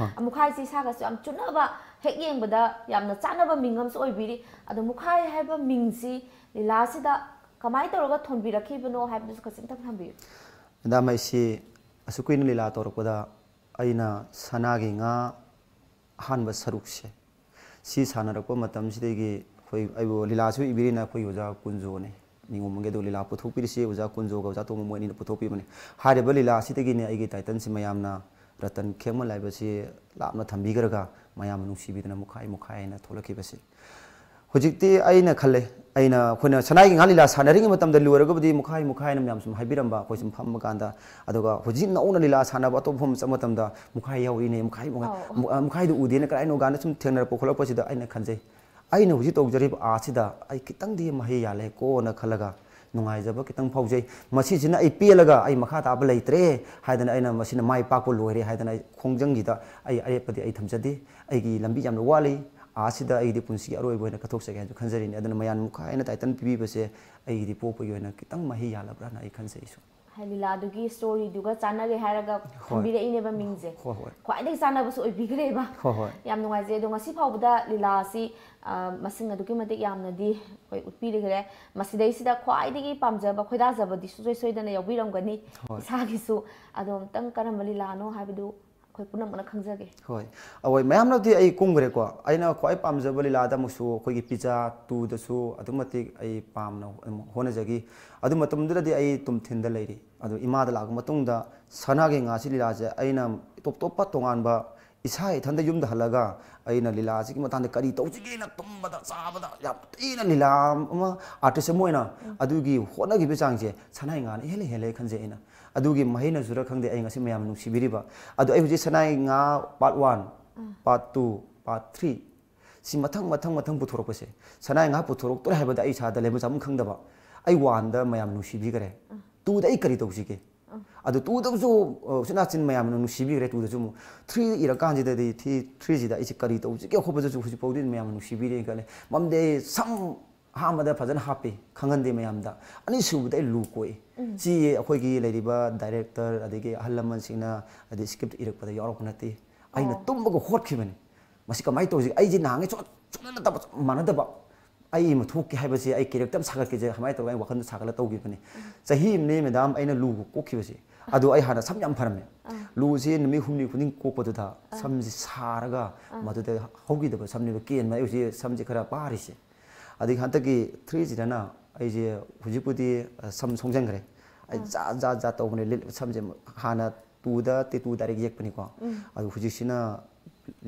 ꯃꯨꯈꯥꯏꯁꯦ ꯏꯁꯥꯒꯁꯨ ꯌꯥꯝ ꯆꯨꯅꯕ, ꯍꯦꯛ ꯌꯦꯡꯕꯗ ꯌꯥꯝꯅ ꯆꯥꯅꯕ ꯃꯤꯡ ꯑꯃꯁꯨ ꯑꯣꯏꯕꯤꯔꯤ꯫ ꯑꯗꯣ ꯃꯨꯈꯥꯏ ꯍꯥꯏꯕ ꯃꯤꯡꯁꯤ ꯂꯤꯂꯥꯁꯤꯗ ꯀꯃꯥꯏꯅ ꯇꯧꯔꯒ ꯊꯣꯟꯕꯤꯔꯛꯈꯤꯕꯅꯣ ꯍꯥꯏꯕꯗꯨꯁꯨ ꯈꯖꯤꯛꯇꯪ ꯊꯝꯕꯤꯌꯨ꯫ ꯃꯦꯗꯥꯝ, ꯑꯩꯁꯤ ꯑꯁꯨꯛ ꯀꯨꯏꯅ ꯂꯤꯂꯥ ꯇꯧꯔꯛꯄꯗ ꯑꯩꯅ ꯁꯅꯥꯒꯤ ꯉꯥ ꯑꯍꯥꯟꯕ ꯁꯔꯨꯛꯁꯦ ꯁꯤ ꯁꯥꯟꯅꯔꯛꯄ ꯃꯇꯝꯁꯤꯗꯒꯤ ꯑꯩꯈꯣꯏ, ꯑꯩꯕꯨ ꯂꯤꯂꯥꯁꯨ ꯏꯕꯤꯔꯤꯅ ꯑꯩꯈꯣꯏꯒꯤ ꯑꯣꯖꯥ ꯀꯨꯟꯖꯣꯅꯤ꯫ ꯅꯤꯉꯣꯝꯕꯝꯒꯤ ꯑꯗꯨ ꯂꯤꯂꯥ ꯄꯨꯊꯣꯛꯄꯤꯔꯤꯁꯤ ꯑꯣꯖꯥ ꯀꯨꯟꯖꯣꯒ ꯑꯣꯖꯥ ꯇꯣꯝꯕ ꯃꯣꯏ ꯑꯅꯤꯅ ꯄꯨꯊꯣꯛꯄꯤꯕꯅꯤ꯫ ꯍꯥꯏꯔꯤꯕ ꯂꯤꯂꯥ ꯑꯁꯤꯗꯒꯤꯅꯤ ꯑꯩꯒꯤ ꯇꯥꯏꯇꯜꯁꯤ ꯃꯌꯥꯝꯅ ꯔꯇꯟ ꯈꯦꯡꯃꯜ ꯍꯥꯏꯕꯁꯤ ꯂꯥꯞꯅ ꯊꯝꯕꯤꯈ꯭ꯔꯒ ꯃꯌꯥꯝꯅ ꯅꯨꯡꯁꯤꯕꯤꯗꯅ ꯃꯨꯈꯥꯏ ꯃꯨꯈꯥꯏ ꯍꯥꯏꯅ ꯊꯣꯛꯂꯛꯈꯤꯕꯁꯤ꯫ ꯍꯧꯖꯤꯛꯇꯤ ꯑꯩꯅ ꯈꯜꯂꯦ, ꯑꯩꯅ, ꯑꯩꯈꯣꯏꯅ ꯁꯅꯥꯒꯤ ꯉꯥ ꯂꯤꯂꯥ ꯁꯥꯟꯅꯔꯤꯉꯩ ꯃꯇꯝꯗ ꯂꯣꯏꯔꯒꯕꯨꯗꯤ ꯃꯨꯈꯥꯏ ꯃꯨꯈꯥꯏ ꯍꯥꯏꯅ ꯃꯌꯥꯝ ꯁꯨꯝ ꯍꯥꯏꯕꯤꯔꯝꯕ, ꯑꯩꯈꯣꯏ ꯁꯨꯝ ꯐꯝꯕ ꯀꯥꯟꯗ, ꯑꯗꯨꯒ ꯍꯧꯖꯤꯛ ꯅꯧꯅ ꯂꯤꯂꯥ ꯁꯥꯟꯅꯕ ꯑꯇꯣꯞꯄ ꯃꯐꯝ ꯆꯠꯄ ꯃꯇꯝꯗ ꯃꯨꯈꯥꯏ ꯌꯥꯎꯔꯤꯅꯦ, ꯃꯨꯈꯥꯏ, ꯃꯨꯈꯥꯏ, ꯑꯧ꯫ ꯃꯨ-, ꯑ, ꯃꯨꯈꯥꯏꯗꯨ ꯎꯗꯦꯅ ꯀꯗꯥꯏꯅꯣ ꯀꯥꯏꯅ ꯁꯨꯝ ꯊꯦꯡꯅꯔꯛꯄ ꯈꯣꯠꯂꯛꯄꯁꯤꯗ ꯑꯩꯅ ꯈꯟꯖꯩ, ꯑꯩꯅ ꯍꯧꯖꯤꯛ ꯇꯧꯖꯔꯤꯕ ꯑꯥꯔꯠꯁꯤꯗ ꯑꯩ ꯈꯤꯇꯪꯗꯤ ꯃꯍꯩ ꯌꯥꯜꯂꯦꯀꯣꯅ ꯈꯜꯂꯒ ꯅꯨꯡꯉꯥꯏꯖꯕ ꯈꯤꯇꯪ ꯐꯥꯎꯖꯩ꯫ ꯃꯁꯤꯁꯤꯅ ꯑꯩ ꯄꯦꯜꯂꯒ ꯑꯩ ꯃꯈꯥ ꯇꯥꯕ ꯂꯩꯇ꯭ꯔꯦ ꯍꯥꯏꯗꯅ, ꯑꯩꯅ ꯃꯁꯤꯅ ꯃꯥꯏ ꯄꯥꯛꯄ ꯂꯣꯏꯔꯦ ꯍꯥꯏꯗꯅ ꯑꯩ ꯈꯣꯡꯖꯪꯁꯤꯗ ꯑꯩ ꯑꯔꯦꯞꯄꯗꯤ ꯑꯩ ꯊꯝꯖꯗꯦ꯫ ꯑꯩꯒꯤ ꯂꯝꯕꯤ ꯌꯥꯝꯅ ꯋꯥꯠꯂꯤ꯫ ꯑꯥꯔꯠꯁꯤꯗ ꯑꯩꯒꯤꯗꯤ ꯄꯨꯟꯁꯤꯒꯤ ꯑꯔꯣꯏꯕ ꯑꯣꯏꯅ ꯀꯠꯊꯣꯛꯆꯒꯦ ꯍꯥꯏꯅꯁꯨ ꯈꯟꯖꯔꯤꯅꯤ꯫ ꯑꯗꯨꯅ ꯃꯌꯥꯝ ꯃꯨꯈꯥꯏꯅ ꯇꯥꯏꯇꯜ ꯄꯤꯕꯤꯕꯁꯦ ꯑꯩꯒꯤꯗꯤ ꯄꯣꯛꯄꯒꯤ ꯑꯣꯏꯅ ꯈꯤꯇꯪ ꯃꯍꯩ ꯌꯥꯜꯂꯕ꯭ꯔꯥꯅ ꯑꯩ ꯈꯟꯖꯩ ꯑꯩꯁꯨ꯫ ꯍꯥꯏ, ꯂꯤꯂꯥꯗꯨꯒꯤ ꯁ꯭ꯇꯣꯔꯤꯗꯨꯒ ꯆꯥꯟꯅꯔꯦ ꯍꯥꯏꯔꯒ ꯍꯣꯏ꯫ ꯊꯝꯕꯤꯔꯛꯏꯅꯦꯕ ꯃꯤꯡꯁꯦ꯫ ꯍꯣꯏ, ꯍꯣꯏ꯫ ꯈ꯭ꯋꯥꯏꯗꯒꯤ ꯆꯥꯟꯅꯕꯁꯨ ꯑꯣꯏꯕꯤꯈ꯭ꯔꯦꯕ꯫ ꯍꯣꯏ, ꯍꯣꯏ꯫ ꯌꯥꯝ ꯅꯨꯡꯉꯥꯏꯖꯩ꯫ ꯑꯗꯣ ꯉꯁꯤ ꯐꯥꯎꯕꯗ ꯂꯤꯂꯥ ꯑꯁꯤ, ꯑ, ꯃꯁꯤꯡ ꯑꯗꯨꯛꯀꯤ ꯃꯇꯤꯛ ꯌꯥꯝꯅꯗꯤ ꯑꯩꯈꯣꯏ ꯎꯠꯄꯤꯔꯈ꯭ꯔꯦ꯫ ꯃꯁꯤꯗꯩꯁꯤꯗ ꯈ꯭ꯋꯥꯏꯗꯒꯤ ꯄꯥꯝꯖꯕ, ꯈꯣꯏꯗꯥꯖꯕꯗꯤ ꯁꯨꯡꯁꯣꯏ ꯁꯣꯏꯗꯅ ꯌꯥꯎꯕꯤꯔꯝꯒꯅꯤ ꯍꯣꯏ꯫ ꯏꯁꯥꯒꯤꯁꯨ꯫ ꯑꯗꯣ ꯑꯝꯇꯪ ꯀꯔꯝꯕ ꯂꯤꯂꯥꯅꯣ ꯍꯥꯏꯕꯗꯨ ꯑꯩꯈꯣꯏ ꯄꯨꯝꯅꯃꯛꯅ ꯈꯪꯖꯒꯦ꯫ ꯍꯣꯏ꯫ ꯑꯋꯣꯏ, ꯃꯌꯥꯝꯅꯕꯨꯗꯤ ꯑꯩ ꯀꯨꯝꯈ꯭ꯔꯦꯀꯣ꯫ ꯑꯩꯅ ꯈ꯭ꯋꯥꯏ ꯄꯥꯝꯖꯕ ꯂꯤꯂꯥꯗ ꯑꯃꯨꯛꯁꯨ ꯑꯩꯈꯣꯏꯒꯤ ꯄꯤꯖꯥ ꯇꯨꯗꯁꯨ ꯑꯗꯨꯛ ꯃꯇꯤꯛ ꯑꯩ ꯄꯥꯝꯅ ꯑꯗꯨꯝ ꯍꯣꯠꯅꯖꯈꯤ꯫ ꯑꯗꯨ ꯃꯇꯝꯗꯨꯗꯗꯤ ꯑꯩ ꯇꯨꯝꯊꯤꯟꯗ ꯂꯩꯔꯤ꯫ ꯑꯗꯨ ꯏꯃꯥꯗ ꯂꯥꯛꯄ ꯃꯇꯨꯡꯗ ꯁꯅꯥꯒꯤ ꯉꯥꯁꯤ ꯂꯤꯂꯥꯁꯦ ꯑꯩꯅ ꯇꯣꯞ ꯇꯣꯞꯄ ꯇꯣꯉꯥꯟꯕ ꯏꯁꯥ ꯏꯊꯟꯗ ꯌꯨꯝꯗ ꯍꯜꯂꯒ ꯑꯩꯅ ꯂꯤꯂꯥꯁꯤꯒꯤ ꯃꯇꯥꯡꯗ ꯀꯔꯤ ꯇꯧꯁꯤꯒꯦꯅ ꯇꯨꯝꯕꯗ ꯆꯥꯕꯗ ꯌꯥꯝ ꯊꯤꯅ ꯂꯤꯂꯥ ꯑꯃ, ꯑꯥꯔꯇꯤꯁ ꯑꯃ ꯑꯣꯏꯅ ꯎꯝ꯫ ꯑꯗꯨꯒꯤ ꯍꯣꯠꯅꯈꯤꯕ ꯆꯥꯡꯁꯦ ꯁꯅꯥꯒꯤ ꯉꯥꯅ ꯏꯍꯦꯜꯂ ꯍꯦꯜꯂꯦ ꯈꯟꯖꯩ ꯑꯩꯅ꯫ ꯑꯗꯨꯒꯤ ꯃꯍꯩꯅꯁꯨꯔ ꯈꯪꯗꯦ, ꯑꯩ ꯉꯁꯤ ꯃꯌꯥꯝꯅ ꯅꯨꯡꯁꯤꯕꯤꯔꯤꯕ꯫ ꯑꯗꯣ ꯑꯩ ꯍꯧꯖꯤꯛ ꯁꯅꯥꯒꯤ ꯉꯥ part one, ꯎꯝ꯫ Part two, part three, ꯁꯤ ꯃꯊꯪ, ꯃꯊꯪ, ꯃꯊꯪ ꯄꯨꯊꯣꯔꯛꯄꯁꯦ, ꯁꯅꯥꯒꯤ ꯉꯥ ꯄꯨꯊꯣꯔꯛꯇꯣꯔꯦ ꯍꯥꯏꯕꯗ ꯑꯩ ꯏꯁꯥꯗ ꯂꯩꯐꯝ ꯆꯥꯐꯝ ꯈꯪꯗꯕ, ꯑꯩ one ꯗ ꯃꯌꯥꯝ ꯅꯨꯡꯁꯤꯕꯤꯈꯔꯦ, ꯎꯝ꯫ Two ꯗ ꯑꯩ ꯀꯔꯤ ꯇꯧꯁꯤꯒꯦ? ꯎꯝ꯫ ꯑꯗꯨ two ꯗꯁꯨ, ꯑ, ꯎꯆꯤꯟ ꯅꯥꯆꯤꯟ ꯃꯌꯥꯝꯅ ꯅꯨꯡꯁꯤꯕꯤꯈ꯭ꯔꯦ, two ꯗꯁꯨ ꯑꯃꯨꯛ꯫ Three ꯏꯔꯀꯥꯟꯁꯤꯗꯗꯤ, three, three ꯁꯤꯗ ꯑꯩꯁꯦ ꯀꯔꯤ ꯇꯧꯁꯤꯒꯦ ꯈꯣꯠꯄꯗꯁꯨ ꯍꯧꯖꯤꯛ ꯐꯥꯎꯗꯤ ꯃꯌꯥꯝꯅ ꯅꯨꯡꯁꯤꯕꯤꯔꯤ ꯈꯜꯂꯦ꯫ ꯃꯔꯝꯗꯤ ꯑꯩ ꯁꯝ ꯑꯍꯥꯟꯕꯗ ꯐꯖꯅ ꯍꯥꯞꯄꯤ, ꯈꯪꯍꯟꯗꯦ ꯃꯌꯥꯝꯗ꯫ ꯑꯅꯤꯁꯨꯕꯗ ꯑꯩ ꯂꯨ ꯀꯣꯛꯏ꯫ ꯎꯝ꯫ ꯁꯤ ꯑꯩꯈꯣꯏꯒꯤ ꯂꯩꯔꯤꯕ director ꯑꯗꯒꯤ ꯑꯍꯜ ꯂꯃꯟꯁꯤꯡꯅ ꯍꯥꯏꯗꯤ script ꯏꯔꯛꯄꯗ ꯌꯥꯎꯔꯛꯄ ꯅꯠꯇꯦ꯫ ꯑꯩꯅ ꯑꯣ꯫ ꯇꯨꯝꯕꯒ ꯍꯣꯠꯈꯤꯕꯅꯤ꯫ ꯃꯁꯤ ꯀꯃꯥꯏꯅ ꯇꯧꯁꯤꯒꯦ? ꯑꯩꯁꯦ ꯅꯍꯥꯟꯒꯩ ꯁꯨꯡ-, ꯁꯨꯡꯃꯥꯟ ꯅꯠꯇꯕ, ꯃꯥꯟꯅꯗꯕ꯫ ꯑꯩ ꯑꯃ ꯊꯣꯛꯀꯦ ꯍꯥꯏꯕꯁꯦ, ꯑꯩ character ꯑꯃ ꯁꯥꯒꯠꯀꯦꯁꯦ ꯀꯃꯥꯏꯅ ꯇꯧꯔꯒ ꯑꯩ ꯋꯥꯈꯜꯗ ꯁꯥꯒꯠꯂ ꯇꯧꯈꯤꯕꯅꯤ꯫ ꯎꯝ꯫ ꯆꯍꯤ ꯑꯃꯅꯦ madam ꯑꯩꯅ ꯂꯨ ꯀꯣꯛꯈꯤꯕꯁꯦ꯫ ꯑꯗꯣ ꯑꯩ ꯍꯥꯟꯅ ꯁꯝ ꯌꯥꯝ ꯐꯔꯝꯃꯦ꯫ ꯑꯥ꯫ ꯂꯨꯁꯦ ꯅꯨꯃꯤꯠ ꯍꯨꯝꯅꯤ ꯈꯨꯗꯤꯡ ꯀꯣꯛꯄꯗꯨꯗ ꯑꯥ꯫ ꯁꯝꯁꯦ ꯁꯥꯔꯒ ꯑꯥ꯫ ꯃꯗꯨꯗ ꯍꯧꯈꯤꯗꯕ ꯁꯝꯅꯦꯕ ꯀꯦꯟꯕ꯫ ꯑꯩ ꯍꯧꯖꯤꯛ ꯁꯝꯁꯦ ꯈꯔ ꯄꯥꯔꯤꯁꯦ꯫ ꯑꯗꯒꯤ ꯍꯟꯗꯛꯀꯤ three ꯁꯤꯗꯅ ꯑꯩꯁꯦ ꯍꯧꯖꯤꯛꯄꯨꯗꯤ ꯁꯝ ꯁꯣꯡꯖꯟꯈ꯭ꯔꯦ꯫ ꯑꯩ ꯖꯥꯠ ꯖꯥꯠ ꯖꯥꯠ ꯇꯧꯕꯅꯦ꯫ ꯁꯝꯁꯦ ꯍꯥꯟꯅ ꯇꯨꯗ ꯇꯦꯇꯨ ꯗꯥꯏꯔꯦꯛ ꯌꯦꯛꯄꯅꯤꯀꯣ꯫ ꯑꯗꯨ ꯍꯧꯖꯤꯛꯁꯤꯅ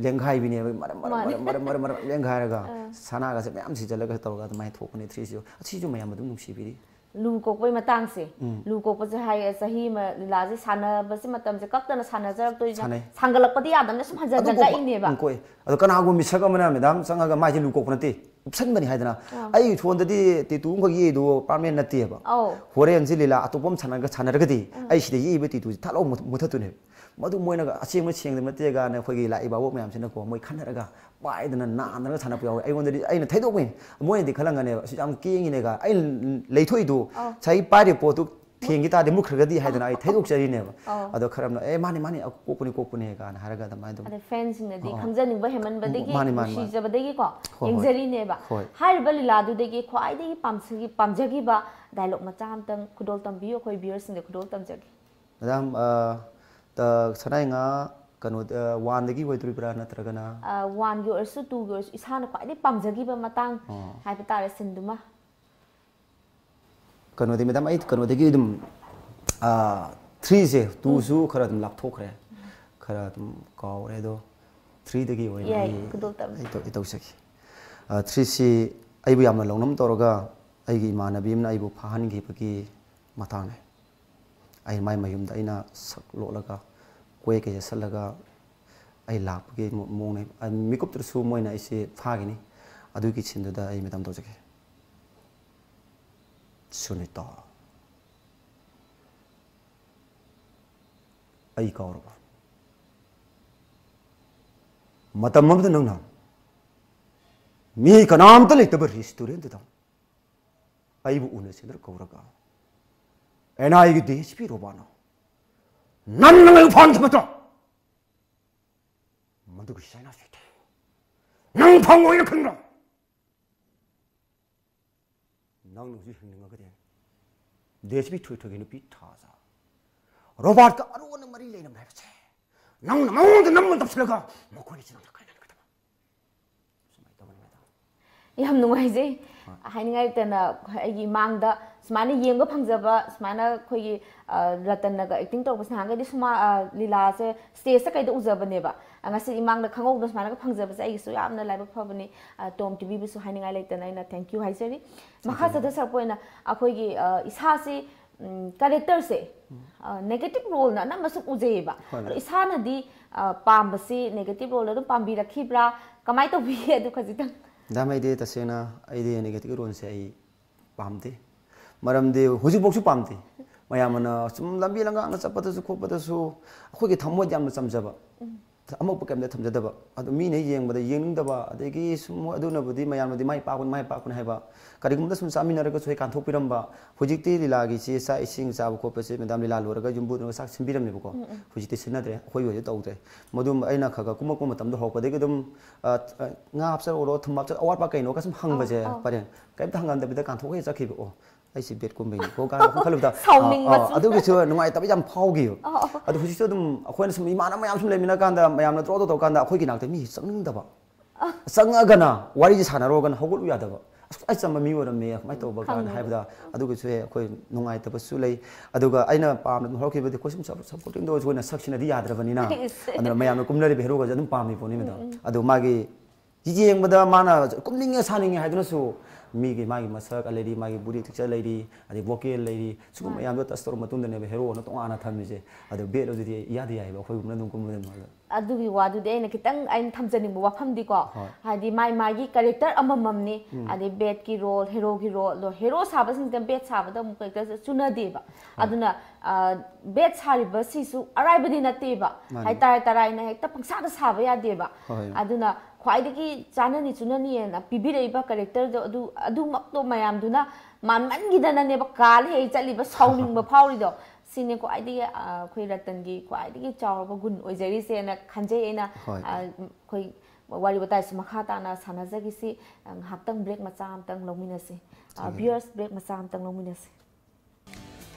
ꯂꯦꯡꯒꯥꯏꯕꯤꯅꯦꯕ꯫ ꯃꯔꯝ ꯃꯔꯝ ꯃꯔꯝ ꯃꯔꯝ ꯃꯔꯝ ꯃꯔꯝ ꯂꯦꯡꯒꯥꯏꯔꯒ ꯁꯅꯥꯒꯁꯦ ꯃꯌꯥꯝ ꯁꯤꯖꯜꯂꯒ ꯇꯧꯔꯒ ꯑꯗꯨꯃꯥꯏꯅ ꯊꯣꯛꯄꯅꯦ ꯊ꯭ꯔꯤꯁꯤꯁꯨ꯫ ꯑꯁꯤꯁꯨ ꯃꯌꯥꯝ ꯑꯗꯨꯝ ꯅꯨꯡꯁꯤꯕꯤꯔꯤ꯫ ꯂꯨ ꯀꯣꯛꯄꯩ ꯃꯇꯥꯡꯁꯦ꯫ ꯂꯨ ꯀꯣꯛꯄꯁꯦ ꯍꯥꯏꯌꯦ, ꯆꯍꯤ ꯑꯃ ꯂꯤꯂꯥꯁꯦ ꯁꯥꯟꯅꯕꯁꯦ ꯃꯇꯝꯁꯦ ꯀꯛꯇꯅ ꯁꯥꯟꯅꯖꯔꯛꯇꯣꯏꯅ ꯁꯥꯟꯅꯩ꯫ ꯁꯥꯡꯒꯠꯂꯛꯄꯗꯤ ꯌꯥꯗꯕꯅꯤꯅ ꯁꯨꯝ ꯍꯟꯖꯟ ꯑꯗꯨ ꯍꯟꯖꯟ ꯀꯣꯛꯄ ꯀꯛꯏꯅꯦꯕ꯫ ꯎꯝ, ꯀꯣꯛꯑꯦ꯫ ꯑꯗꯣ ꯀꯅꯥꯒꯨꯝꯕ ꯃꯤꯁꯛ ꯑꯃꯅ ꯃꯦꯗꯥꯝ ꯆꯪꯉꯒ ꯃꯥꯏꯁꯦ ꯂꯨ ꯀꯣꯛꯄ ꯅꯠꯇꯦ, ꯎꯞꯁꯟꯕꯅꯤ ꯍꯥꯏꯗꯅ꯫ ꯑꯥ꯫ ꯑꯩ ꯁꯣꯟꯗꯗꯤ ꯇꯦꯇꯨ ꯑꯃꯈꯛ ꯌꯦꯛꯏꯗꯨ ꯄꯥꯔꯃꯦꯟ ꯅꯠꯇꯦꯕ꯫ ꯑꯧ꯫ ꯍꯣꯔꯦꯟꯁꯤ ꯂꯤꯂꯥ ꯑꯇꯣꯞꯄ ꯑꯃ ꯁꯥꯟꯅꯔꯒ ꯁꯥꯟꯅꯔꯒꯗꯤ ꯑꯩ ꯁꯤꯗ ꯌꯦꯛꯏꯕ ꯇꯦꯇꯨꯁꯦ ꯊꯥꯠ ꯂꯥꯎ ꯃꯨꯠ-, ꯃꯨꯠꯊꯠꯇꯣꯏꯅꯦꯕ꯫ ꯃꯗꯨ ꯃꯣꯏꯅꯒ ꯑꯁꯦꯡꯕ ꯁꯦꯡꯗꯕ ꯅꯠꯇꯦ ꯀꯥꯏꯅ ꯑꯩꯈꯣꯏꯒꯤ ꯂꯥꯛꯏ ꯚꯥꯕꯣꯛ ꯃꯌꯥꯝꯁꯤꯅꯀꯣ ꯃꯣꯏ ꯈꯟꯅꯔꯒ ꯄꯥꯏꯗꯅ ꯅꯥꯟꯗꯅꯒ ꯁꯥꯟꯅꯔꯛꯄ ꯌꯥꯎꯋꯦ꯫ ꯑꯩꯉꯣꯟꯗꯗꯤ ꯑꯩꯅ ꯊꯩꯗꯣꯛꯄꯩꯅꯦ꯫ ꯃꯣꯏꯅꯗꯤ ꯈꯜꯂꯝꯒꯅꯦꯕ, "ꯑꯁꯤ ꯌꯥꯝ ꯀꯦꯡꯉꯤꯅꯦꯒ, ꯑꯩꯅ ꯂꯩꯊꯣꯛꯏꯗꯣ ꯑꯧ꯫ ꯉꯁꯥꯏꯒꯤ ꯄꯥꯏꯔꯤꯕ ꯄꯣꯠꯇꯨ ꯊꯦꯡꯈꯤ ꯇꯥꯔꯗꯤ ꯃꯨꯠꯈ꯭ꯔꯒꯗꯤ" ꯍꯥꯏꯗꯅ ꯑꯩ ꯊꯩꯗꯣꯛꯆꯔꯤꯅꯦꯕ꯫ ꯑꯧ꯫ ꯑꯗꯣ ꯈꯔ ꯑꯃꯅ, "ꯑꯦ, ꯃꯥꯅꯤ, ꯃꯥꯅꯤ, ꯑ, ꯀꯣꯛꯄꯅꯤ, ꯀꯣꯛꯄꯅꯤ" ꯀꯥꯏꯅ ꯍꯥꯏꯔꯒ ꯑꯗꯨꯃꯥꯏꯅ ꯑꯗꯨꯝ꯫ ꯑꯗ ꯐꯦꯟꯁꯤꯡꯅꯗꯤ ꯑꯣ꯫ ꯈꯪꯖꯅꯤꯡꯕ ꯍꯦꯟꯃꯟꯕꯗꯒꯤ, ꯃꯥꯅꯤ, ꯃꯥꯅꯤ, ꯃꯥꯅꯤ꯫ ꯅꯨꯡꯁꯤꯖꯕꯗꯒꯤꯀꯣ ꯍꯣꯏ, ꯍꯣꯏ꯫ ꯌꯦꯡꯖꯔꯤꯅꯦꯕ꯫ ꯍꯣꯏ꯫ ꯍꯥꯏꯔꯤꯕ ꯂꯤꯂꯥꯗꯨꯗꯒꯤ ꯈ꯭ꯋꯥꯏꯗꯒꯤ ꯄꯥꯝꯖꯈꯤ-, ꯄꯥꯝꯖꯈꯤꯕ ꯗꯥꯏꯂꯣꯛ ꯃꯆꯥ ꯑꯝꯇꯪ ꯈꯨꯗꯣꯜ ꯇꯝꯕꯤꯌꯨ, ꯑꯩꯈꯣꯏ ꯚ꯭ꯌꯨꯋꯔꯁꯤꯡꯗ ꯈꯨꯗꯣꯜ ꯇꯝꯖꯒꯦ꯫ ꯃꯦꯗꯥꯝ, ꯑ, ꯇ-, ꯁꯅꯥꯏꯉꯥ ꯀꯩꯅꯣꯗ, ꯋꯥꯟꯗꯒꯤ ꯑꯣꯏꯗꯣꯔꯤꯕ꯭ꯔꯥ ꯅꯠꯇ꯭ꯔꯒꯅ? ꯑ, ꯋꯥꯟꯒꯤ ꯑꯣꯏꯔꯁꯨ, ꯇꯨꯒꯤ ꯑꯣꯏꯔꯁꯨ, ꯏꯁꯥꯅ ꯈ꯭ꯋꯥꯏꯗꯒꯤ ꯄꯥꯝꯖꯈꯤꯕ ꯃꯇꯥꯡ ꯑꯣ꯫ ꯍꯥꯏꯕ ꯇꯥꯔꯦ, ꯁꯤꯟꯗꯨꯃ꯫ ꯀꯩꯅꯣꯗꯤ, ꯃꯦꯗꯥꯝ, ꯑꯩ ꯀꯩꯅꯣꯗꯒꯤ ꯑꯗꯨꯝ, ꯑ, ꯊ꯭ꯔꯤꯁꯦ, ꯇꯨꯁꯨ ꯈꯔ ꯑꯗꯨꯝ ꯂꯥꯞꯊꯣꯛꯈ꯭ꯔꯦ, ꯈꯔ ꯑꯗꯨꯝ ꯀꯥꯎꯔꯦ, ꯑꯗꯣ ꯊ꯭ꯔꯤꯗꯒꯤ ꯑꯣꯏꯅ ꯌꯥꯏ, ꯑꯩ, ꯈꯨꯗꯣꯜ ꯇꯝ꯫ ꯑꯩ ꯇꯧ-, ꯑꯩ ꯇꯧꯖꯒꯦ꯫ ꯑ, ꯊ꯭ꯔꯤꯁꯤ ꯑꯩꯕꯨ ꯌꯥꯝꯅ ꯂꯧꯅꯝ ꯇꯧꯔꯒ ꯑꯩꯒꯤ ꯏꯃꯥꯟꯅꯕꯤ ꯑꯃꯅ ꯑꯩꯕꯨ ꯐꯥꯍꯟꯈꯤꯕꯒꯤ ꯃꯇꯥꯡꯅꯦ꯫ ꯑꯩ ꯃꯥꯏ ꯃꯌꯨꯝꯗ ꯑꯩꯅ ꯁꯛ ꯂꯣꯠꯂꯒ ꯀꯣꯏ ꯀꯩ ꯆꯠꯁꯜꯂꯒ ꯑꯩ ꯂꯥꯛꯄꯒꯤ ꯃꯑꯣꯡꯅꯦ꯫ ꯑ, ꯃꯤꯀꯨꯞꯇꯨꯗꯁꯨ ꯃꯣꯏꯅ ꯑꯩꯁꯦ ꯐꯥꯈꯤꯅꯤ꯫ ꯑꯗꯨꯒꯤ ꯁꯤꯟꯗꯨꯗ ꯑꯩ ꯃꯦꯗꯥꯝ ꯇꯧꯖꯒꯦ꯫ ꯁꯨꯅꯤꯇꯥ, ꯑꯩ ꯀꯥꯎꯔꯕ? ꯃꯇꯝ ꯑꯃꯗ ꯅꯪꯅ ꯃꯤ ꯀꯅꯥꯝꯇ ꯂꯩꯇꯕ ꯔꯦꯁꯇꯨꯔꯦꯟꯗꯨꯗ ꯑꯩꯕꯨ ꯎꯅꯁꯦꯅ ꯀꯧꯔꯒ ꯑꯦꯟ ꯑꯥꯏꯒꯤ ꯗꯤ ꯑꯦꯁ ꯄꯤ ꯔꯣꯕꯥꯅ ꯅꯪꯅ ꯑꯩꯕꯨ ꯐꯥꯍꯟꯈꯤꯕꯗꯣ ꯃꯗꯨꯒꯤ ꯆꯩꯅꯥ ꯁꯨꯏꯇꯦ꯫ ꯅꯪ ꯐꯪꯉꯣꯏꯅ ꯈꯪꯕ꯭ꯔꯣ? ꯅꯪꯅ ꯍꯧꯖꯤꯛ ꯍꯤꯡꯅꯤꯡꯉꯒꯗꯤ ꯗꯤ ꯑꯦꯁ ꯄꯤ ꯊꯣꯏꯊꯣꯏꯒꯤ ꯅꯨꯄꯤ ꯊꯥꯖ ꯔꯣꯕꯥꯔꯠꯀ ꯑꯔꯣꯟꯕ ꯃꯔꯤ ꯂꯩꯅꯕ ꯍꯥꯏꯕꯁꯦ ꯅꯪꯅ ꯃꯉꯣꯟꯗ ꯅꯝꯕ ꯇꯞꯁꯤꯜꯂꯒ ꯃꯈꯣꯏꯅ ꯆꯤꯟꯗ ꯀꯥꯏꯅꯍꯟꯒꯗꯕ꯫ ꯁꯨꯃꯥꯏꯅ ꯇꯧꯕꯅꯤ ꯃꯦꯗꯥꯝ꯫ ꯌꯥꯝ ꯅꯨꯡꯉꯥꯏꯖꯩ꯫ ꯍꯥꯏꯅꯤꯡꯉꯥꯏ ꯂꯩꯇꯅ ꯑꯩꯒꯤ ꯏꯃꯥꯡꯗ ꯁꯨꯃꯥꯏꯅ ꯌꯦꯡꯕ ꯐꯪꯖꯕ, ꯁꯨꯃꯥꯏꯅ ꯑꯩꯈꯣꯏꯒꯤ, ꯑ, ꯔꯇꯟꯅꯒ ꯑꯦꯛꯇꯤꯡ ꯇꯧꯔꯛꯄꯁꯦ ꯅꯍꯥꯟꯒꯩꯗꯤ ꯁꯨꯃꯥ-, ꯑ, ꯂꯤꯂꯥꯁꯦ ꯁ꯭ꯇꯦꯖꯇ ꯀꯩꯗ ꯎꯖꯕꯅꯦꯕ꯫ ꯑ, ꯉꯁꯤ ꯏꯃꯥꯡꯗ ꯈꯪꯍꯧꯗꯅ ꯁꯨꯃꯥꯏꯅꯒ ꯐꯪꯖꯕꯁꯦ ꯑꯩꯒꯤꯁꯨ ꯌꯥꯝꯅ ꯂꯥꯏꯕꯛ ꯐꯕꯅꯤ꯫ ꯑ, ꯇꯣꯝ ꯇꯤꯚꯤꯕꯨꯁꯨ ꯍꯥꯏꯅꯤꯡꯉꯥꯏ ꯂꯩꯇꯅ ꯑꯩꯅ thank you ꯍꯥꯏꯖꯔꯤ꯫ ꯃꯈꯥ ꯆꯠꯊꯖꯔꯛꯄ ꯑꯣꯏꯅ ꯑꯩꯈꯣꯏꯒꯤ, ꯑ, ꯏꯁꯥꯁꯤ, ꯎꯝ, ꯀꯦꯔꯦꯛꯇꯔꯁꯦ, ꯑ, ꯅꯦꯒꯦꯇꯤꯚ ꯔꯣꯜꯅ ꯑꯅꯝꯕ ꯁꯨꯝ ꯎꯖꯩꯌꯦꯕ꯫ ꯍꯣꯏ, ꯑꯗꯣ ꯃꯦꯝ꯫ ꯏꯁꯥꯅꯗꯤ, ꯑ, ꯄꯥꯝꯕꯁꯤ ꯅꯦꯒꯦꯇꯤꯚ ꯔꯣꯜꯗ ꯑꯗꯨꯝ ꯄꯥꯝꯕꯤꯔꯛꯈꯤꯕ꯭ꯔꯥ? ꯀꯃꯥꯏꯅ ꯇꯧꯕꯤꯒꯦ? ꯑꯗꯨ ꯈꯖꯤꯛꯇꯪ꯫ ꯗꯥꯝ, ꯑꯩꯗꯤ ꯇꯁꯦꯡꯅ ꯑꯩꯗꯤ ꯅꯦꯒꯦꯇꯤꯚ ꯔꯣꯜꯁꯦ ꯑꯩ ꯄꯥꯝꯗꯦ꯫ ꯃꯔꯝꯗꯤ ꯍꯧꯖꯤꯛꯐꯥꯎꯁꯨ ꯄꯥꯝꯗꯦ꯫ ꯃꯌꯥꯝꯅ ꯁꯨꯝ ꯂꯝꯕꯤ ꯂꯝꯒꯥꯡꯗ ꯆꯠꯄꯗꯁꯨ ꯈꯣꯠꯄꯗꯁꯨ ꯑꯩꯈꯣꯏꯒꯤ ꯊꯃꯣꯏꯗ ꯌꯥꯝꯅ ꯆꯝꯖꯕ, ꯑꯃꯣꯠꯄ ꯀꯩꯝꯇ ꯊꯝꯖꯗꯕ, ꯑꯗꯨ ꯃꯤꯅ ꯌꯦꯡꯕꯗ ꯌꯦꯡꯅꯤꯡꯗꯕ, ꯑꯗꯒꯤ ꯁꯨꯝ ꯍꯣꯏ, ꯑꯗꯨꯅꯕꯨꯗꯤ ꯃꯌꯥꯝꯅꯗꯤ ꯃꯥꯏ ꯄꯥꯛꯄꯅꯤ, ꯃꯥꯏ ꯄꯥꯛꯄꯅꯤ ꯍꯥꯏꯕ, ꯀꯔꯤꯒꯨꯝꯕꯗ ꯁꯨꯝ ꯆꯥꯃꯤꯟꯅꯔꯒꯁꯨ ꯍꯦꯛ ꯀꯥꯟꯊꯣꯛꯄꯤꯔꯝꯕ꯫ ꯍꯧꯖꯤꯛꯇꯤ ꯂꯤꯂꯥꯒꯤꯁꯤ ꯆꯥꯛ ꯏꯁꯤꯡ ꯆꯥꯕ ꯈꯣꯠꯄꯁꯦ ꯃꯦꯗꯥꯝ ꯂꯤꯂꯥ ꯂꯣꯏꯔꯒ ꯌꯨꯝꯕꯨꯗꯨꯅ ꯆꯥꯛ ꯁꯤꯟꯕꯤꯔꯝꯃꯦꯕꯀꯣ꯫ ꯍꯧꯖꯤꯛꯇꯤ ꯁꯤꯟꯅꯗ꯭ꯔꯦ, ꯑꯩꯈꯣꯏꯒꯤ ꯑꯣꯏꯁꯨ ꯇꯧꯗ꯭ꯔꯦ꯫ ꯃꯗꯨ ꯑꯩꯅ ꯈꯔ ꯈꯔ ꯀꯨꯝꯃꯛꯄ ꯃꯇꯝꯗ ꯍꯧꯔꯛꯄꯗꯒꯤ ꯑꯗꯨꯝ, ꯑ, ꯑ, ꯉꯥ ꯍꯥꯞꯆꯔꯛꯎꯔꯣ, ꯊꯨꯝ ꯍꯥꯞꯆꯔꯛ, ꯑꯋꯥꯠꯄ ꯀꯩꯅꯣꯒ ꯁꯨꯝ ꯍꯪꯕꯁꯦ, ꯑꯧ꯫ ꯄꯔꯦꯡ ꯀꯩꯝꯇ ꯍꯪꯉꯝꯗꯕꯤꯗ ꯀꯥꯟꯊꯣꯛꯑꯒ ꯆꯠꯈꯤꯕ꯫ "ꯑꯣ, ꯑꯩꯁꯦ ꯕꯦꯠ ꯀꯨꯝꯕꯩꯅꯤꯀꯣ" ꯀꯥꯏꯅ ꯋꯥꯈꯜ ꯈꯜꯂꯨꯕꯗ, ꯁꯥꯎꯅꯤꯡꯕꯁꯨ꯫ ꯑꯥ, ꯑꯥ, ꯑꯗꯨꯒꯤꯁꯨ ꯅꯨꯡꯉꯥꯏꯇꯕ ꯌꯥꯝ ꯐꯥꯎꯈꯤꯕ꯫ ꯑꯧ, ꯑꯧ꯫ ꯑꯗꯣ ꯍꯧꯖꯤꯛꯁꯨ ꯑꯗꯨꯝ ꯑꯩꯈꯣꯏꯅ ꯁꯨꯝ ꯏꯃꯥꯟꯅꯕ ꯃꯌꯥꯝ ꯁꯨꯝ ꯂꯩꯃꯤꯟꯅ ꯀꯥꯟꯗ, ꯃꯌꯥꯝꯅ ꯗ꯭ꯔꯣ ꯗ꯭ꯔꯣ ꯇꯧ ꯀꯥꯟꯗ ꯑꯩꯈꯣꯏꯒꯤ ꯅꯥꯛꯇ ꯃꯤ ꯆꯪꯅꯤꯡꯗꯕ꯫ ꯆꯪꯉꯛꯑꯒꯅ ꯋꯥꯔꯤꯁꯦ ꯁꯥꯟꯅꯔꯨꯔꯒꯅ ꯍꯧꯒꯠꯂꯨ ꯌꯥꯗꯕ꯫ "ꯑꯁ, ꯑꯩ ꯆꯝꯕ ꯃꯤ ꯑꯣꯏꯔꯝꯃꯦ, ꯀꯃꯥꯏꯅ ꯇꯧꯕ?" ꯀꯥꯏꯅ ꯈꯪꯕꯗꯣ꯫ ꯍꯥꯏꯕꯗ, ꯑꯗꯨꯒꯤꯁꯨ ꯍꯦꯛ ꯑꯩꯈꯣꯏ ꯅꯨꯡꯉꯥꯏꯇꯕꯁꯨ ꯂꯩ꯫ ꯑꯗꯨꯒ ꯑꯩꯅ ꯄꯥꯝꯅ ꯑꯗꯨꯝ ꯍꯧꯔꯛꯈꯤꯕꯗꯤ, ꯑꯩꯈꯣꯏ ꯁꯨꯝ ꯁꯞ-, ꯁꯞꯄꯣꯔꯇꯤꯡꯗ ꯑꯣꯏꯔꯁꯨ ꯑꯩꯈꯣꯏꯅ ꯁꯛꯁꯤꯅꯗꯤ ꯌꯥꯗ꯭ꯔꯕꯅꯤꯅ꯫ ꯏꯁ꯫ ꯑꯗꯨꯅ ꯃꯌꯥꯝꯅ ꯀꯨꯝꯅꯔꯤꯕ ꯍꯦꯔꯣꯒꯁꯦ ꯑꯗꯨꯝ ꯄꯥꯝꯃꯤ ꯄꯣꯠꯅꯤ, ꯃꯦꯗꯥꯝ꯫ ꯑꯗꯣ ꯃꯥꯒꯤ ꯌꯦꯡꯕꯗ ꯃꯥꯅ ꯀꯨꯝꯅꯤꯡꯉꯦ, ꯁꯥꯅꯤꯡꯉꯦ ꯍꯥꯏꯗꯨꯅꯁꯨ ꯃꯤꯒꯤ, ꯃꯥꯒꯤ ꯃꯁꯛ ꯂꯩꯔꯤ, ꯃꯥꯒꯤ body texture ꯂꯩꯔꯤ, ꯑꯗꯩ vocal ꯂꯩꯔꯤ, ꯁꯤꯒꯨꯝꯕ ꯃꯥꯅꯤ꯫ ꯃꯌꯥꯝꯗꯣ touch ꯇꯧꯔ ꯃꯇꯨꯡꯗꯅꯦꯕ ꯍꯦꯔꯣꯅ ꯇꯣꯉꯥꯟꯅ ꯊꯝꯃꯤꯁꯦ꯫ ꯑꯗꯣ ꯕꯦꯠ ꯑꯗꯨꯗꯤ ꯏꯌꯥꯗ ꯌꯥꯏꯑꯕ, ꯑꯩꯈꯣꯏꯒꯨꯝꯕꯅ ꯑꯗꯨꯝ ꯀꯨꯝꯕꯗ ꯑꯗꯨꯝ꯫ ꯑꯗꯨꯒꯤ ꯋꯥꯗꯨꯗꯤ ꯑꯩꯅ ꯈꯤꯇꯪ ꯑꯩꯅ ꯊꯝꯖꯅꯤꯡꯕ ꯋꯥꯐꯝꯗꯤꯀꯣ, ꯍꯣꯏ꯫ ꯍꯥꯏꯗꯤ ꯃꯥꯏ ꯃꯥꯒꯤ character ꯑꯃꯃꯝꯅꯤ, ꯎꯝ꯫ ꯑꯗꯩ ꯕꯦꯠꯀꯤ role, ꯍꯦꯔꯣꯒꯤ role, ꯑꯗꯣ ꯍꯦꯔꯣ ꯁꯥꯕꯁꯤꯡꯁꯤꯅ ꯕꯦꯠ ꯁꯥꯕꯗ ꯑꯃꯨꯛ characterꯁꯦ ꯆꯨꯅꯗꯦꯕ꯫ ꯍꯣꯏ꯫ ꯑꯗꯨꯅ, ꯑ, ꯕꯦꯠ ꯁꯥꯔꯤꯕꯁꯤꯁꯨ ꯑꯔꯥꯏꯕꯗꯤ ꯅꯠꯇꯦꯕ꯫ ꯃꯥꯅꯤ꯫ ꯍꯥꯏꯇꯥꯔꯦ, ꯇꯔꯥꯏꯅ ꯍꯦꯛꯇ ꯄꯪꯁꯥꯗ ꯁꯥꯕ ꯌꯥꯗꯦꯕ꯫ ꯍꯣꯏ꯫ ꯑꯗꯨꯅ ꯈ꯭ꯋꯥꯏꯗꯒꯤ ꯆꯥꯅꯅꯤ ꯆꯨꯅꯅꯤꯅ ꯄꯤꯕꯤꯔꯛꯏꯕ characterꯗꯣ ꯑꯗꯨ, ꯑꯗꯨꯃꯛꯇꯣ ꯃꯌꯥꯝꯗꯨꯅ ꯃꯥꯟꯃꯟꯈꯤꯗꯅꯅꯦꯕ ꯀꯥ ꯂꯩ ꯆꯠꯂꯤꯕ ꯁꯥꯎꯅꯤꯡꯕ ꯐꯥꯎꯔꯤꯗꯣ꯫ ꯁꯤꯅꯤ ꯈ꯭ꯋꯥꯏꯗꯒꯤ, ꯑ, ꯑꯩꯈꯣꯏ ꯔꯇꯟꯒꯤ ꯈ꯭ꯋꯥꯏꯗꯒꯤ ꯆꯥꯎꯔꯕ ꯒꯨꯟ ꯑꯣꯏꯖꯔꯤꯁꯦꯅ ꯈꯟꯖꯩ ꯑꯩꯅ꯫ ꯍꯣꯏ꯫ ꯑ, ꯑꯩꯈꯣꯏ ꯋꯥꯔꯤ ꯋꯥꯇꯥꯏꯁꯨ ꯃꯈꯥ ꯇꯥꯅ ꯁꯥꯟꯅꯖꯈꯤꯁꯤ꯫ ꯑ, ꯉꯥꯏꯍꯥꯛꯇꯪ break ꯃꯆꯥ ꯑꯃꯇꯪ ꯂꯧꯃꯤꯟꯅꯁꯤ꯫ ꯑ, ꯆꯨꯝꯃꯤ꯫ Viewers, break ꯃꯆꯥ ꯑꯃꯇꯪ ꯂꯧꯃꯤꯟꯅꯁꯤ꯫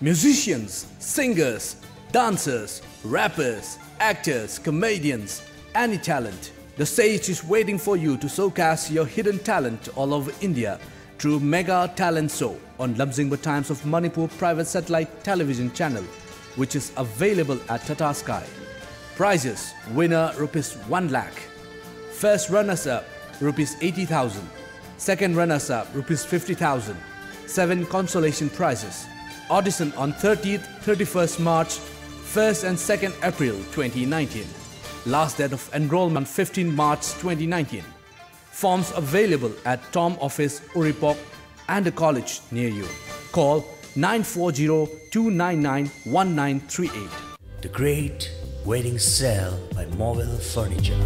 Musicians, singers, dancers, rappers, actors, comedians, any talent. The stage is waiting for you to showcase your hidden talent all over India. Through Mega Talent Show on Lamjingba Times of Manipur private satellite television channel, which is available at Tata Sky. Prizes: winner rupees one lakh, first runners up rupees eighty thousand, second runners up rupees fifty thousand, seven consolation prizes. Audition on thirtieth, thirty-first March, first and second April twenty nineteen. Last date of enrollment fifteen March twenty nineteen. Forms available at Tom Office, Uripok, and a college near you. Call nine four zero two nine nine one nine three eight. The Great Wedding Sale by Mobile Furniture.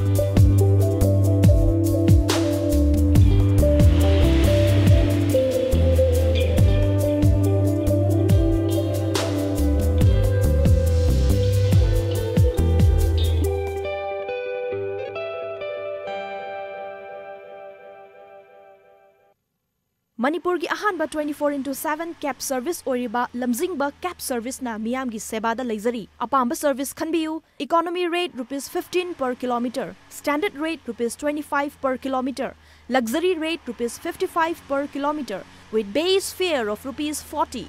ꯃꯅꯤꯄꯨꯔꯒꯤ ꯑꯍꯥꯟꯕ twenty four into seven cab service ꯑꯣꯏꯔꯤꯕ ꯂꯝꯖꯤꯡꯕ cab serviceꯅ ꯃꯤꯌꯥꯝꯒꯤ ꯁꯦꯕꯥꯗ ꯂꯩꯖꯔꯤ꯫ ꯑꯄꯥꯝꯕ service ꯈꯟꯕꯤꯌꯨ꯫ Economy rate rupees fifteen per kilometer, standard rate rupees twenty five per kilometer, luxury rate rupees fifty five per kilometer, with base fare of rupees forty.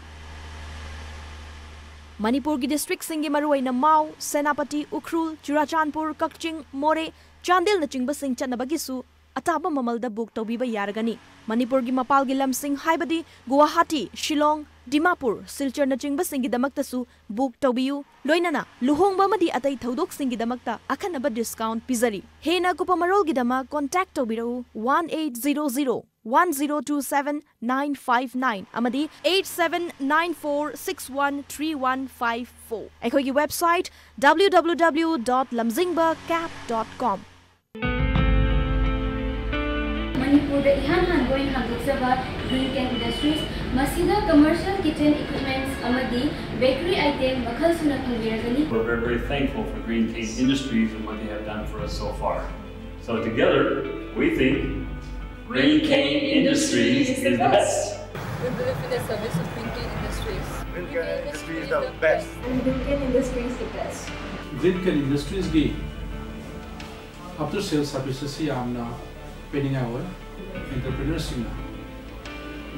ꯃꯅꯤꯄꯨꯔꯒꯤ districtꯁꯤꯡꯒꯤ ꯃꯔꯨꯑꯣꯏꯅ ꯃꯥꯎ, ꯁꯦꯅꯥꯄꯇꯤ, ꯎꯈ꯭ꯔꯨꯜ, ꯆꯨꯔꯥꯆꯥꯟꯄꯨꯔ, ꯀꯛꯆꯤꯡ, ꯃꯣꯔꯦ, ꯆꯥꯟꯗꯦꯜꯅꯆꯤꯡꯕꯁꯤꯡ ꯆꯠꯅꯕꯒꯤꯁꯨ ꯑꯇꯥꯕ ꯃꯃꯜꯗ book ꯇꯧꯕꯤꯕ ꯌꯥꯔꯒꯅꯤ꯫ ꯃꯅꯤꯄꯨꯔꯒꯤ ꯃꯄꯥꯜꯒꯤ ꯂꯝꯁꯤꯡ ꯍꯥꯏꯕꯗꯤ ꯒꯨꯋꯥꯍꯥꯇꯤ, ꯁꯤꯂꯣꯡ, ꯗꯤꯃꯥꯄꯨꯔ, ꯁꯤꯜꯆꯔꯅꯆꯤꯡꯕꯁꯤꯡꯒꯤꯗꯃꯛꯇꯁꯨ book ꯇꯧꯕꯤꯌꯨ꯫ ꯂꯣꯏꯅꯅ ꯂꯨꯍꯣꯡꯕ ꯑꯃꯗꯤ ꯑꯇꯩ ꯊꯧꯗꯣꯛꯁꯤꯡꯒꯤꯗꯃꯛꯇ ꯑꯈꯟꯅꯕ discount ꯄꯤꯖꯔꯤ꯫ ꯍꯦꯟꯅ ꯑꯀꯨꯞꯄ ꯃꯔꯣꯜꯒꯤꯗꯃꯛ contact ꯇꯧꯕꯤꯔꯛꯎ one eight zero zero one zero two seven nine five nine ꯑꯃꯗꯤ eight seven nine four six one three one five four꯫ ꯑꯩꯈꯣꯏꯒꯤ website W W W dot lamjingba cab dot com꯫ ꯃꯅꯤꯄꯨꯔꯗ ꯏꯍꯥꯟ ꯍꯥꯟꯕ ꯑꯣꯏꯅ ꯍꯥꯡꯗꯣꯛꯆꯕ Green Cane Industries, ꯃꯁꯤꯗ commercial kitchen equipments ꯑꯃꯗꯤ bakery item ꯃꯈꯜ ꯁꯨꯅ ꯐꯪꯕꯤꯔꯒꯅꯤ꯫ We're very, very thankful for Green Cane Industries and what they have done for us so far. So together, we think Green Cane Industries is the best. We believe in the service of Green Cane Industries. Green Cane Industries is the best. And Green Cane Industries the best. Green Cane Industries ꯒꯤ after sales services ꯁꯤ ꯌꯥꯝꯅ ꯄꯤꯅꯤꯡꯉꯥꯏ ꯑꯣꯏ꯫ Entrepreneurs ꯁꯤꯡꯅ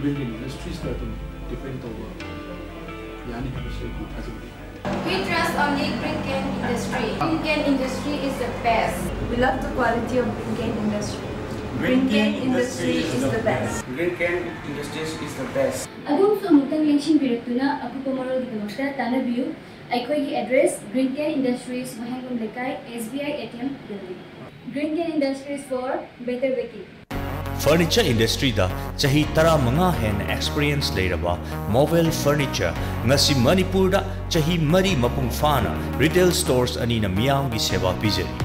building ꯏꯟꯗꯁꯇ꯭ꯔꯤꯁꯇ ꯑꯗꯨꯝ depend ꯇꯧꯕ ꯌꯥꯅꯤ ꯍꯥꯏꯕꯁꯤ ꯑꯩꯒꯤ ꯊꯥꯖꯕꯅꯤ꯫ We trust only Green Can Industry. Green Can Industry is the best. We love the quality of Green Can Industry. Green Can Industry is the best. Green Can Industries is the best. ꯑꯗꯣꯝꯁꯨ ꯑꯃꯨꯛꯇꯪ ꯂꯦꯡꯁꯤꯟꯕꯤꯔꯛꯇꯨꯅ ꯑꯀꯨꯞꯄ ꯃꯔꯣꯜꯒꯤꯗꯃꯛꯇ ꯇꯥꯟꯅꯕꯤꯌꯨ꯫ ꯑꯩꯈꯣꯏꯒꯤ address: Green Can Industries, ꯋꯥꯍꯦꯡꯕꯝ ꯂꯩꯀꯥꯏ, S B I A T M building. Green Can Industries for better waking. Furniture ꯏꯟꯗꯁꯇ꯭ꯔꯤꯗ ꯆꯍꯤ ꯇꯔꯥꯃꯉꯥ ꯍꯦꯟꯅ experience ꯂꯩꯔꯕ ꯃꯣꯕꯦꯜ furniture ꯉꯁꯤ ꯃꯅꯤꯄꯨꯔꯗ ꯆꯍꯤ ꯃꯔꯤ ꯃꯄꯨꯡ ꯐꯥꯅ ꯔꯤꯇꯦꯜ ꯁ꯭ꯇꯣꯔꯁ ꯑꯅꯤꯅ ꯃꯤꯌꯥꯝꯒꯤ ꯁꯦꯕꯥ ꯄꯤꯖꯔꯤ꯫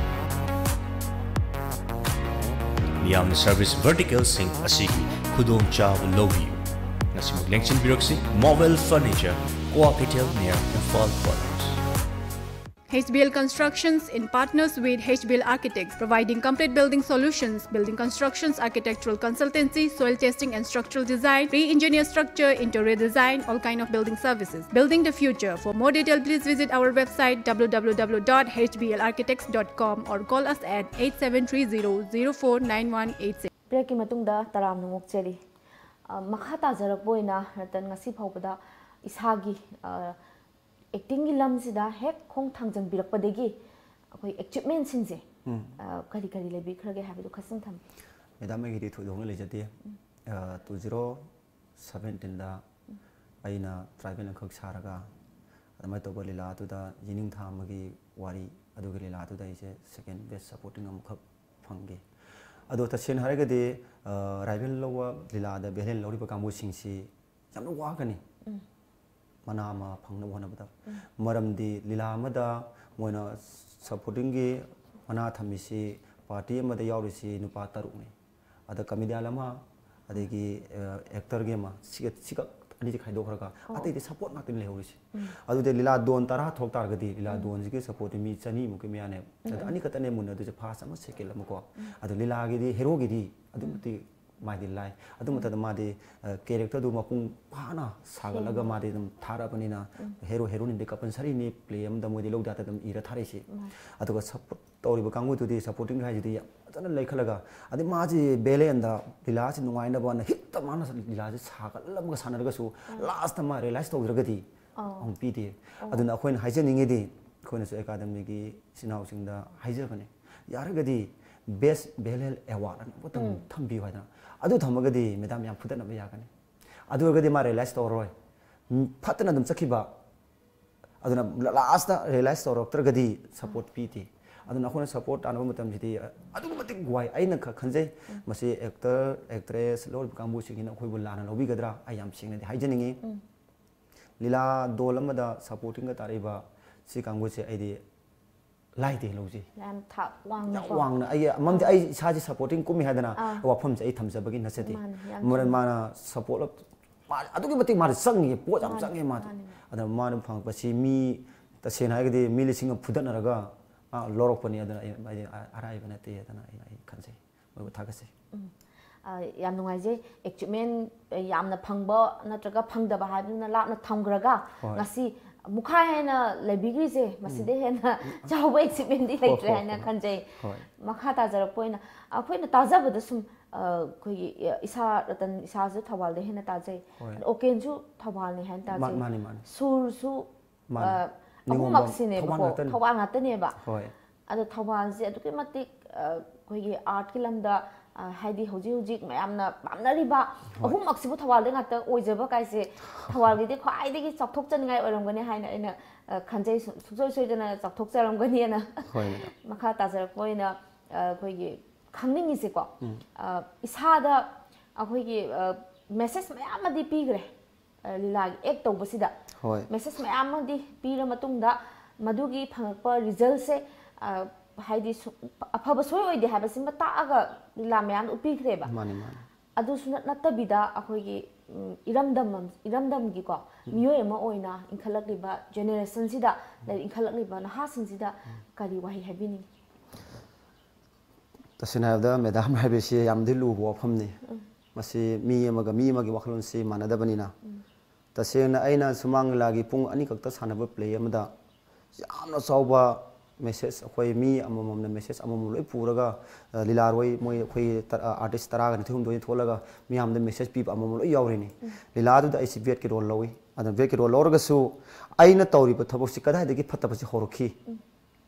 ꯃꯤꯌꯥꯝꯅ ꯁꯔꯚꯤꯁ ꯚꯔꯇꯤꯀꯦꯜꯁꯤꯡ ꯑꯁꯤꯒꯤ ꯈꯨꯗꯣꯡꯆꯥꯕ ꯂꯧꯕꯤꯌꯨ꯫ ꯉꯁꯤꯃꯛ ꯂꯦꯡꯁꯤꯟꯕꯤꯔꯛꯁꯤ ꯃꯣꯕꯦꯜ ꯐꯔꯅꯤꯆꯔ, ꯀ꯭ꯋꯥ ꯀꯩꯊꯦꯜ near Imphal College. H B L Constructions, in partners with H B L Architects, providing complete building solutions, building constructions, architectural consultancy, soil testing and structural design, pre-engineer structure, interior design, all kind of building services. Building the future. For more detail, please visit our website, W W W dot H B L architects dot com, or call us at eight seven three zero zero four nine one eight six. ꯕ꯭ꯔꯦꯛꯀꯤ ꯃꯇꯨꯡꯗ ꯇꯔꯥꯝꯅ ꯑꯣꯛꯆꯔꯤ꯫ ꯑ, ꯃꯈꯥ ꯇꯥꯖꯔꯛꯄ ꯑꯣꯏꯅ ꯔꯇꯟ, ꯉꯁꯤ ꯐꯥꯎꯕꯗ ꯏꯁꯥꯒꯤ, ꯑ, ꯑꯦꯛꯇꯤꯡꯒꯤ ꯂꯝꯁꯤꯗ ꯍꯦꯛ ꯈꯣꯡ ꯊꯥꯡꯖꯟꯕꯤꯔꯛꯄꯗꯒꯤ ꯑꯩꯈꯣꯏ ꯑꯦꯆꯤꯞꯃꯦꯟꯁꯤꯡꯁꯦ, ꯑ, ꯀꯔꯤ ꯀꯔꯤ ꯂꯩꯕꯤꯈ꯭ꯔꯒꯦ ꯍꯥꯏꯕꯗꯨ ꯈꯖꯤꯛꯇꯪ ꯊꯝꯕꯤꯌꯨ꯫ ꯃꯦꯗꯥꯝ, ꯑꯩꯒꯤꯗꯤ ꯊꯣꯏꯗꯣꯛꯅ ꯂꯩꯖꯗꯦ꯫ ꯇꯨ ꯖꯤꯔꯣ ꯁꯕꯦꯟꯇꯤꯟꯗ ꯑꯩꯅ ꯇ꯭ꯔꯥꯏꯕꯦꯜ ꯑꯃꯈꯛ ꯁꯥꯔꯒ ꯑꯗꯨꯃꯥꯏꯅ ꯇꯧꯕ ꯂꯤꯂꯥꯗꯨꯗ ꯌꯦꯅꯤꯡꯊꯥ ꯑꯃꯒꯤ ꯋꯥꯔꯤ, ꯑꯗꯨꯒꯤ ꯂꯤꯂꯥꯗꯨꯗ ꯑꯩꯁꯦ ꯁꯦꯀꯦꯟ ꯕꯦꯁ ꯁꯄꯣꯔꯇꯤꯡ ꯑꯃꯈꯛ ꯐꯪꯈꯤ꯫ ꯑꯗꯣ ꯇꯁꯦꯡꯅ ꯍꯥꯏꯔꯒꯗꯤ, ꯑ, ꯔꯥꯏꯕꯦꯜ ꯂꯧꯕ ꯂꯤꯂꯥꯗ ꯚꯦꯂꯦꯟ ꯂꯧꯔꯤꯕ ꯀꯥꯡꯕꯨꯁꯤꯡꯁꯤ ꯌꯥꯝꯅ ꯋꯥꯒꯅꯤ꯫ ꯃꯅꯥ ꯑꯃ ꯐꯪꯅꯕ ꯍꯣꯠꯅꯕꯗ꯫ ꯃꯔꯝꯗꯤ ꯂꯤꯂꯥ ꯑꯃꯗ ꯃꯣꯏꯅ ꯁꯄꯣꯔꯇꯤꯡꯒꯤ ꯃꯅꯥ ꯊꯝꯃꯤꯁꯤ, ꯄꯥꯔꯇꯤ ꯑꯃꯗ ꯌꯥꯎꯔꯤꯁꯤ ꯅꯨꯄꯥ ꯇꯔꯨꯛꯅꯤ꯫ ꯑꯗ ꯀꯃꯦꯗꯤꯌꯥꯟ ꯑꯃ, ꯑꯗꯒꯤ, ꯑ, ꯑꯦꯛꯇꯔꯒꯤ ꯑꯃ, ꯁꯤꯒ, ꯁꯤꯒ ꯑꯅꯤꯁꯤ ꯈꯥꯏꯗꯣꯛꯈ꯭ꯔꯒ ꯑꯇꯩꯗꯤ ꯁꯄꯣꯔꯠ ꯉꯥꯛꯇꯅꯤ ꯂꯩꯍꯧꯔꯤꯁꯤ꯫ ꯑꯗꯨꯗꯤ ꯂꯤꯂꯥ ꯗꯣꯟ ꯇꯔꯥ ꯊꯣꯛ ꯇꯥꯔꯒꯗꯤ ꯂꯤꯂꯥ ꯗꯣꯟꯁꯤꯒꯤ ꯁꯄꯣꯔꯠꯇꯤ ꯃꯤ ꯆꯅꯤꯃꯨꯛꯀꯤ ꯃꯌꯥꯅꯦꯕ꯫ ꯑꯗ ꯑꯅꯤꯈꯛꯇꯅꯦ ꯃꯨꯟꯅꯗꯣꯏꯁꯦ, ꯐꯥꯔꯁ ꯑꯃ, ꯁꯦꯀꯦꯟ ꯑꯃꯀꯣ꯫ ꯑꯗꯣ ꯂꯤꯂꯥꯒꯤꯗꯤ, ꯍꯦꯔꯣꯒꯤꯗꯤ ꯑꯗꯨꯛ ꯃꯇꯤꯛ ꯃꯥꯏꯗꯤ ꯂꯥꯏ꯫ ꯑꯗꯨ ꯃꯇꯝꯗ ꯃꯥꯗꯤ ꯀꯦꯔꯦꯛꯇꯔꯗꯨ ꯃꯄꯨꯡ ꯐꯥꯅ ꯁꯥꯒꯠꯂꯒ ꯃꯥꯗꯤ ꯑꯗꯨꯝ ꯊꯥꯔꯛꯑꯕꯅꯤꯅ ꯍꯦꯔꯣ ꯍꯦꯔꯣꯅꯤꯟꯗꯤ ꯀꯝꯄꯜꯁꯔꯤꯅꯤ ꯄ꯭ꯂꯦ ꯑꯃꯗ ꯃꯣꯏꯗꯤ ꯂꯧꯗ ꯌꯥꯗ ꯑꯗꯨꯝ ꯏꯔ ꯊꯥꯔꯛꯏꯁꯤ꯫ ꯑꯗꯨꯒ ꯁꯞꯄꯣꯔꯠ ꯇꯧꯔꯤꯕ ꯀꯥꯡꯕꯨꯗꯨꯗꯤ ꯁꯞꯄꯣꯔꯇꯤꯡ ꯍꯥꯏꯁꯤꯗꯤ ꯌꯥꯝ ꯐꯖꯅ ꯂꯩꯈꯠꯂꯒ ꯑꯗꯩ ꯃꯥꯁꯤ ꯚꯦꯂꯦꯟꯗ ꯂꯤꯂꯥꯁꯤ ꯅꯨꯡꯉꯥꯏꯅꯕꯅ ꯍꯤꯠꯇ ꯃꯥꯅ ꯂꯤꯂꯥꯁꯤ ꯁꯥꯒꯠꯂꯝꯃꯒ ꯁꯥꯟꯅꯔꯒꯁꯨ ꯂꯥꯁꯇ ꯃꯥ ꯔꯤꯌꯦꯂꯥꯏꯁ ꯇꯧꯗ꯭ꯔꯒꯗꯤ ꯑꯃꯨꯛ ꯄꯤꯗꯦ꯫ ꯑꯗꯨꯅ ꯑꯩꯈꯣꯏꯅ ꯍꯥꯏꯖꯅꯤꯡꯉꯤꯗꯤ ꯑꯩꯈꯣꯏꯅꯁꯨ ꯑꯦꯀꯥꯗꯃꯤꯒꯤ ꯏꯆꯤꯟ ꯏꯅꯥꯎꯁꯤꯡꯗ ꯍꯥꯏꯖꯕꯅꯦ, ꯌꯥꯔꯒꯗꯤ ꯕꯦꯁ ꯚꯦꯂꯦꯟ ꯑꯦꯋꯥꯔꯗ ꯑꯃꯇꯪ ꯊꯝꯕꯤꯌꯨ ꯍꯥꯏꯗꯅ꯫ ꯑꯗꯨ ꯊꯝꯃꯒꯗꯤ ꯃꯦꯗꯥꯝ ꯌꯥꯝ ꯐꯨꯗꯠꯅꯕ ꯌꯥꯒꯅꯤ꯫ ꯑꯗꯨ ꯑꯣꯏꯔꯒꯗꯤ ꯃꯥ ꯔꯤꯌꯦꯂꯥꯏꯁ ꯇꯧꯔꯔꯣꯏ꯫ ꯎꯝ, ꯐꯠꯇꯅ ꯑꯗꯨꯝ ꯆꯠꯈꯤꯕ꯫ ꯑꯗꯨꯅ ꯂꯥꯁꯇ ꯔꯤꯌꯦꯂꯥꯏꯁ ꯇꯧꯔꯛꯇ꯭ꯔꯒꯗꯤ ꯁꯞꯄꯣꯔꯠ ꯄꯤꯗꯦ꯫ ꯑꯗꯨꯅ ꯑꯩꯈꯣꯏꯅ ꯁꯞꯄꯣꯔꯠ ꯇꯥꯟꯅꯕ ꯃꯇꯝꯁꯤꯗꯤ ꯑꯗꯨꯛꯀꯤ ꯃꯇꯤꯛ ꯋꯥꯏ꯫ ꯑꯩꯅ ꯈ-, ꯈꯟꯖꯩ, ꯃꯁꯤ ꯑꯦꯛꯇꯔ, ꯑꯦꯛꯇ꯭ꯔꯦꯁ ꯂꯧꯔꯤꯕ ꯀꯥꯡꯕꯨꯁꯤꯡꯁꯤꯅ ꯑꯩꯈꯣꯏꯕꯨ ꯂꯥꯟꯅ ꯂꯧꯕꯤꯒꯗ꯭ꯔꯥ? ꯑꯩ ꯌꯥꯝ ꯁꯦꯡꯅꯗꯤ ꯍꯥꯏꯖꯅꯤꯡꯉꯤ꯫ ꯂꯤꯂꯥ ꯗꯣꯜ ꯑꯃꯗ ꯁꯞꯄꯣꯔꯇꯤꯡꯒ ꯇꯥꯔꯛꯏꯕ ꯁꯤ ꯀꯥꯡꯕꯨꯁꯦ ꯑꯩꯗꯤ ꯂꯥꯏꯗꯦ ꯂꯧꯖꯩ꯫ ꯌꯥꯝ ꯊꯥꯛ ꯌꯥꯝ ꯋꯥꯡꯅꯀꯣ꯫ ꯋꯥꯡꯅ꯫ ꯑꯩ ꯃꯔꯝꯗꯤ ꯑꯩ ꯏꯁꯥꯁꯦ ꯁꯞꯄꯣꯔꯇꯤꯡ ꯀꯨꯝꯃꯤ ꯍꯥꯏꯗꯅ ꯑꯥ꯫ ꯋꯥꯐꯝꯁꯦ ꯑꯩ ꯊꯝꯖꯕꯒꯤ ꯅꯠꯆꯗꯦ꯫ ꯃꯥꯅꯦ, ꯌꯥꯝ ꯃꯔꯝ ꯆꯨꯝꯃꯦ꯫ ꯃꯥꯅ ꯁꯞꯄꯣꯔꯠ ꯃꯥ ꯑꯗꯨꯛꯀꯤ ꯃꯇꯤꯛ ꯃꯥꯅ ꯆꯪꯉꯤ, ꯄꯣꯠ ꯌꯥꯝ ꯃꯥꯅꯦ, ꯆꯪꯉꯦ ꯃꯥꯗꯤ꯫ ꯃꯥꯅꯦ, ꯃꯥꯅꯦ꯫ ꯑꯗ ꯃꯥꯅ ꯐꯪꯉꯛꯄꯁꯤ ꯃꯤ, ꯇꯁꯦꯡꯅ ꯍꯥꯏꯔꯒꯗꯤ ꯃꯤ ꯂꯤꯁꯤꯡ ꯑꯃ ꯐꯨꯗꯠꯅꯔꯒ ꯃꯥ ꯂꯧꯔꯛꯄꯅꯤ꯫ ꯑꯗꯨꯅ ꯑꯩ, ꯑꯩ ꯑꯔꯥꯏꯕ ꯅꯠꯇꯦ ꯑꯗꯨꯅ ꯑꯩ, ꯑꯩ ꯈꯟꯖꯩ꯫ ꯃꯣꯏꯕꯨ ꯊꯥꯒꯠꯆꯩ꯫ ꯎꯝ꯫ ꯑ, ꯌꯥꯝ ꯅꯨꯡꯉꯥꯏꯖꯩ꯫ ꯑꯦꯆꯤꯞꯃꯦꯟ ꯌꯥꯝꯅ ꯐꯪꯕ ꯅꯠꯇ꯭ꯔꯒ ꯐꯪꯗꯕ ꯍꯥꯏꯕꯗꯨꯅ ꯂꯥꯞꯅ ꯊꯝꯈ꯭ꯔꯒ ꯍꯣꯏ꯫ ꯉꯁꯤ ꯃꯨꯈꯥ ꯍꯦꯟꯅ ꯂꯩꯕꯤꯈ꯭ꯔꯤꯁꯦ, ꯃꯁꯤꯗꯩ ꯍꯦꯟꯅ ꯆꯥꯎꯕ ꯑꯦꯆꯤꯞꯃꯦꯟꯗꯤ ꯍꯣꯏ, ꯂꯩꯇ꯭ꯔꯦ ꯍꯣꯏ, ꯍꯥꯏꯅ ꯍꯣꯏ꯫ ꯈꯟꯖꯩ꯫ ꯍꯣꯏ꯫ ꯃꯈꯥ ꯇꯥꯖꯔꯛꯄ ꯑꯣꯏꯅ ꯑꯩꯈꯣꯏꯅ ꯇꯥꯖꯕꯗ ꯁꯨꯝ, ꯑ, ꯑꯩꯈꯣꯏꯒꯤ, ꯑ, ꯏꯁꯥ ꯔꯇꯟ ꯏꯁꯥꯁꯨ ꯊꯧꯕꯥꯜꯗ ꯍꯦꯟꯅ ꯇꯥꯖꯩ꯫ ꯍꯣꯏ꯫ ꯑꯗꯣ ꯑꯣꯀꯦꯟꯁꯨ ꯊꯧꯕꯥꯜꯅꯤ ꯍꯥꯏꯅ ꯃꯥ-, ꯇꯥꯖꯩ꯫ ꯃꯥꯅꯤ, ꯃꯥꯅꯤ꯫ ꯁꯨꯔꯁꯨ, ꯃꯥꯅꯤ꯫ ꯑ, ꯅꯤꯉꯣꯝꯕꯝ ꯑꯍꯨꯝꯃꯛꯁꯤꯅꯦꯕꯀꯣ, ꯊꯧꯕꯥꯜ ꯉꯥꯛꯇꯅꯤ꯫ ꯊꯧꯕꯥꯜ ꯉꯥꯛꯇꯅꯦꯕ꯫ ꯍꯣꯏ꯫ ꯑꯗꯣ ꯊꯧꯕꯥꯜꯁꯦ ꯑꯗꯨꯛꯀꯤ ꯃꯇꯤꯛ, ꯑ, ꯑꯩꯈꯣꯏꯒꯤ ꯑꯥꯔꯠꯀꯤ ꯂꯝꯗ, ꯑ, ꯍꯥꯏꯗꯤ ꯍꯧꯖꯤꯛ ꯍꯧꯖꯤꯛ ꯃꯌꯥꯝꯅ ꯄꯥꯝꯅꯔꯤꯕ ꯍꯣꯏ꯫ ꯑꯍꯨꯝꯃꯛꯁꯤꯕꯨ ꯊꯧꯕꯥꯜꯗ ꯉꯥꯛꯇ ꯑꯣꯏꯖꯕ ꯀꯥꯏꯁꯦ ꯊꯧꯕꯥꯜꯒꯤꯗꯤ ꯈ꯭ꯋꯥꯏꯗꯒꯤ ꯆꯥꯎꯊꯣꯛꯆꯅꯤꯡꯉꯥꯏ ꯑꯣꯏꯔꯝꯒꯅꯤ ꯍꯥꯏꯅ ꯑꯩꯅ, ꯑ, ꯈꯟꯖꯩ꯫ ꯁꯨ-, ꯁꯨꯡꯁꯣꯏ ꯁꯣꯏꯗꯅ ꯆꯥꯎꯊꯣꯛꯆꯔꯝꯒꯅꯤꯅ꯫ ꯍꯣꯏ, ꯃꯦꯗꯥꯝ꯫ ꯃꯈꯥ ꯇꯥꯖꯔꯛꯄ ꯑꯣꯏꯅ, ꯑ, ꯑꯩꯈꯣꯏꯒꯤ ꯈꯪꯅꯤꯡꯉꯤꯁꯦꯀꯣ, ꯎꯝ꯫ ꯑ, ꯏꯁꯥꯗ ꯑꯩꯈꯣꯏꯒꯤ, ꯑ, ꯃꯦꯁꯦꯖ ꯃꯌꯥꯝ ꯑꯃꯗꯤ ꯄꯤꯈ꯭ꯔꯦ꯫ ꯑ, ꯂꯤꯂꯥꯒꯤ ꯑꯦꯛ ꯇꯧꯕꯁꯤꯗ ꯍꯣꯏ꯫ ꯃꯦꯁꯦꯖ ꯃꯌꯥꯝ ꯑꯃꯗꯤ ꯄꯤꯔ ꯃꯇꯨꯡꯗ ꯃꯗꯨꯒꯤ ꯐꯪꯉꯛꯄ ꯔꯤꯖꯜꯁꯦ, ꯑ, ꯍꯥꯏꯗꯤ ꯁꯨ-, ꯑꯐꯕ ꯁꯣꯏ ꯑꯣꯏꯗꯦ ꯍꯥꯏꯕꯁꯤꯃ ꯇꯥꯛꯑꯒ ꯂꯤꯂꯥ ꯃꯌꯥꯝꯗꯨ ꯄꯤꯈ꯭ꯔꯦꯕ꯫ ꯃꯥꯅꯤ, ꯃꯥꯅꯤ꯫ ꯑꯗꯨꯁꯨ ꯅꯠ-, ꯅꯠꯇꯕꯤꯗ ꯑꯩꯈꯣꯏꯒꯤ, ꯎꯝ, ꯏꯔꯝꯗꯝ ꯑꯃ, ꯏꯔꯝꯗꯝꯒꯤꯀꯣ ꯎꯝ꯫ ꯃꯤꯑꯣꯏ ꯑꯃ ꯑꯣꯏꯅ ꯏꯟꯈꯠꯂꯛꯂꯤꯕ ꯖꯦꯅꯦꯔꯦꯁꯟꯁꯤꯗ, ꯎꯝ꯫ ꯂꯩ-, ꯏꯟꯈꯠꯂꯛꯂꯤꯕ ꯅꯍꯥꯁꯤꯡꯁꯤꯗ ꯎꯝ꯫ ꯀꯔꯤ ꯋꯥꯍꯩ ꯍꯥꯏꯕꯤꯅꯤꯡꯉꯤ? ꯇꯁꯦꯡꯅ ꯍꯥꯏꯔꯕꯗ ꯃꯦꯗꯥꯝ ꯍꯥꯏꯕꯁꯤ ꯌꯥꯝꯗꯤ ꯂꯨꯕ ꯋꯥꯐꯝꯅꯤ꯫ ꯃꯁꯤ ꯃꯤ ꯑꯃꯒ ꯃꯤ ꯑꯃꯒꯤ ꯋꯥꯈꯜꯂꯣꯟꯁꯤ ꯃꯥꯟꯅꯗꯕꯅꯤꯅ꯫ ꯇꯁꯦꯡꯅ ꯑꯩꯅ ꯁꯨꯃꯥꯡ ꯂꯤꯂꯥꯒꯤ ꯄꯨꯡ ꯑꯅꯤꯈꯛꯇ ꯁꯥꯟꯅꯕ ꯄ꯭ꯂꯦ ꯑꯃꯗ ꯌꯥꯝꯅ ꯆꯥꯎꯕ ꯃꯦꯁꯦꯖ, ꯑꯩꯈꯣꯏ ꯃꯤ ꯑꯃꯃꯝꯅ ꯃꯦꯁꯦꯖ ꯑꯃꯃꯝ ꯂꯣꯏ ꯄꯨꯔꯒ, ꯑ, ꯂꯤꯂꯥꯔꯣꯏ ꯃꯣꯏ ꯑꯩꯈꯣꯏ ꯇ-, ꯑ, ꯑꯥꯔꯇꯤꯁ ꯇꯔꯥꯒ ꯅꯤꯊꯣꯏ ꯍꯨꯝꯗꯣꯏ ꯊꯣꯛꯂꯒ ꯃꯤꯌꯥꯝꯗ ꯃꯦꯁꯦꯖ ꯄꯤꯕ ꯑꯃꯃꯝ ꯂꯣꯏ ꯌꯥꯎꯔꯤꯅꯤ꯫ ꯂꯤꯂꯥꯗꯨꯗ ꯑꯩꯁꯤ ꯕꯦꯠꯀꯤ ꯔꯣꯜ ꯂꯧꯏ꯫ ꯑꯗꯨꯅ ꯕꯦꯠꯀꯤ ꯔꯣꯜ ꯂꯧꯔꯒꯁꯨ ꯑꯩꯅ ꯇꯧꯔꯤꯕ ꯊꯕꯛꯁꯤ ꯀꯗꯥꯏꯗꯒꯤ ꯐꯠꯇꯕꯁꯤ ꯍꯧꯔꯛꯈꯤ?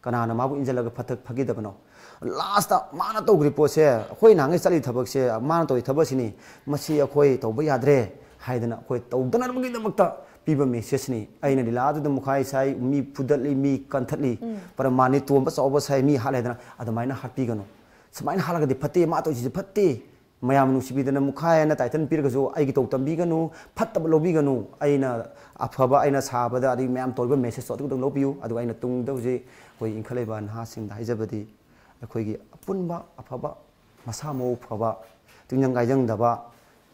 ꯀꯅꯥꯅ ꯃꯥꯕꯨ ꯏꯟꯁꯤꯜꯂꯒ ꯐꯠꯇ-, ꯐꯒꯤꯗꯕꯅꯣ? ꯂꯥꯁꯇ ꯃꯥꯅ ꯇꯧꯈ꯭ꯔꯤꯕ ꯄꯣꯠꯁꯦ, ꯑꯩꯈꯣꯏ ꯅꯍꯥꯟꯈꯩ ꯆꯠꯂꯤ ꯊꯕꯛꯁꯦ, ꯃꯥꯅ ꯇꯧꯔꯤ ꯊꯕꯛꯁꯤꯅꯤ, ꯃꯁꯤ ꯑꯩꯈꯣꯏ ꯇꯧꯕ ꯌꯥꯗ꯭ꯔꯦ ꯍꯥꯏꯗꯅ ꯑꯩꯈꯣꯏ ꯇꯧꯗꯅꯕꯒꯤꯗꯃꯛꯇ ꯄꯤꯕ ꯃꯦꯁꯦꯖꯅꯤ꯫ ꯑꯩꯅ ꯂꯤꯂꯥꯗꯨꯗ ꯃꯨꯈꯥꯏ ꯁꯥꯏ, ꯃꯤ ꯐꯨꯗꯠꯂꯤ, ꯃꯤ ꯀꯟꯊꯠꯂꯤ, ꯄ꯭ꯔꯃꯥꯟꯅꯤ, ꯇꯣꯝꯕ ꯆꯥꯎꯕ ꯁꯥꯏ, ꯃꯤ ꯍꯥꯠꯂꯦ ꯍꯥꯏꯗꯅ ꯑꯗꯨꯃꯥꯏꯅ ꯍꯥꯠꯄꯤꯒꯅꯨ꯫ ꯁꯨꯃꯥꯏꯅ ꯍꯥꯠꯂꯒꯗꯤ ꯐꯠꯇꯦ, ꯃꯥ ꯇꯧꯔꯤꯁꯤꯁꯨ ꯐꯠꯇꯦ꯫ ꯃꯌꯥꯝ ꯅꯨꯡꯁꯤꯕꯤꯗꯅ ꯃꯨꯈꯥꯏ ꯍꯥꯏꯅ ꯇꯥꯏꯇꯜ ꯄꯤꯔꯒꯁꯨ ꯑꯩꯒꯤ ꯇꯧ ꯇꯝꯕꯤꯒꯅꯨ, ꯐꯠꯇꯕ ꯂꯧꯕꯤꯒꯅꯨ꯫ ꯑꯩꯅ ꯑꯐꯕ ꯑꯩꯅ ꯁꯥꯕꯗ ꯑꯗꯒꯤ ꯃꯌꯥꯝ ꯇꯧꯔꯤꯕ ꯃꯦꯁꯦꯖꯇꯣ ꯑꯗꯨ ꯈꯛꯇꯪ ꯂꯧꯕꯤꯌꯨ꯫ ꯑꯗꯨꯒ ꯑꯩꯅ ꯇꯨꯡꯗ ꯍꯧꯖꯤꯛ ꯑꯩꯈꯣꯏ ꯏꯟꯈꯠꯂꯛꯏꯕ ꯅꯍꯥꯁꯤꯡꯗ ꯍꯥꯏꯖꯕꯗꯤ, ꯑꯩꯈꯣꯏꯒꯤ ꯑꯄꯨꯟꯕ ꯑꯐꯕ, ꯃꯁꯥ ꯃꯎ ꯐꯕ, ꯇꯤꯡꯖꯪ ꯀꯥꯏꯖꯪꯗꯕ,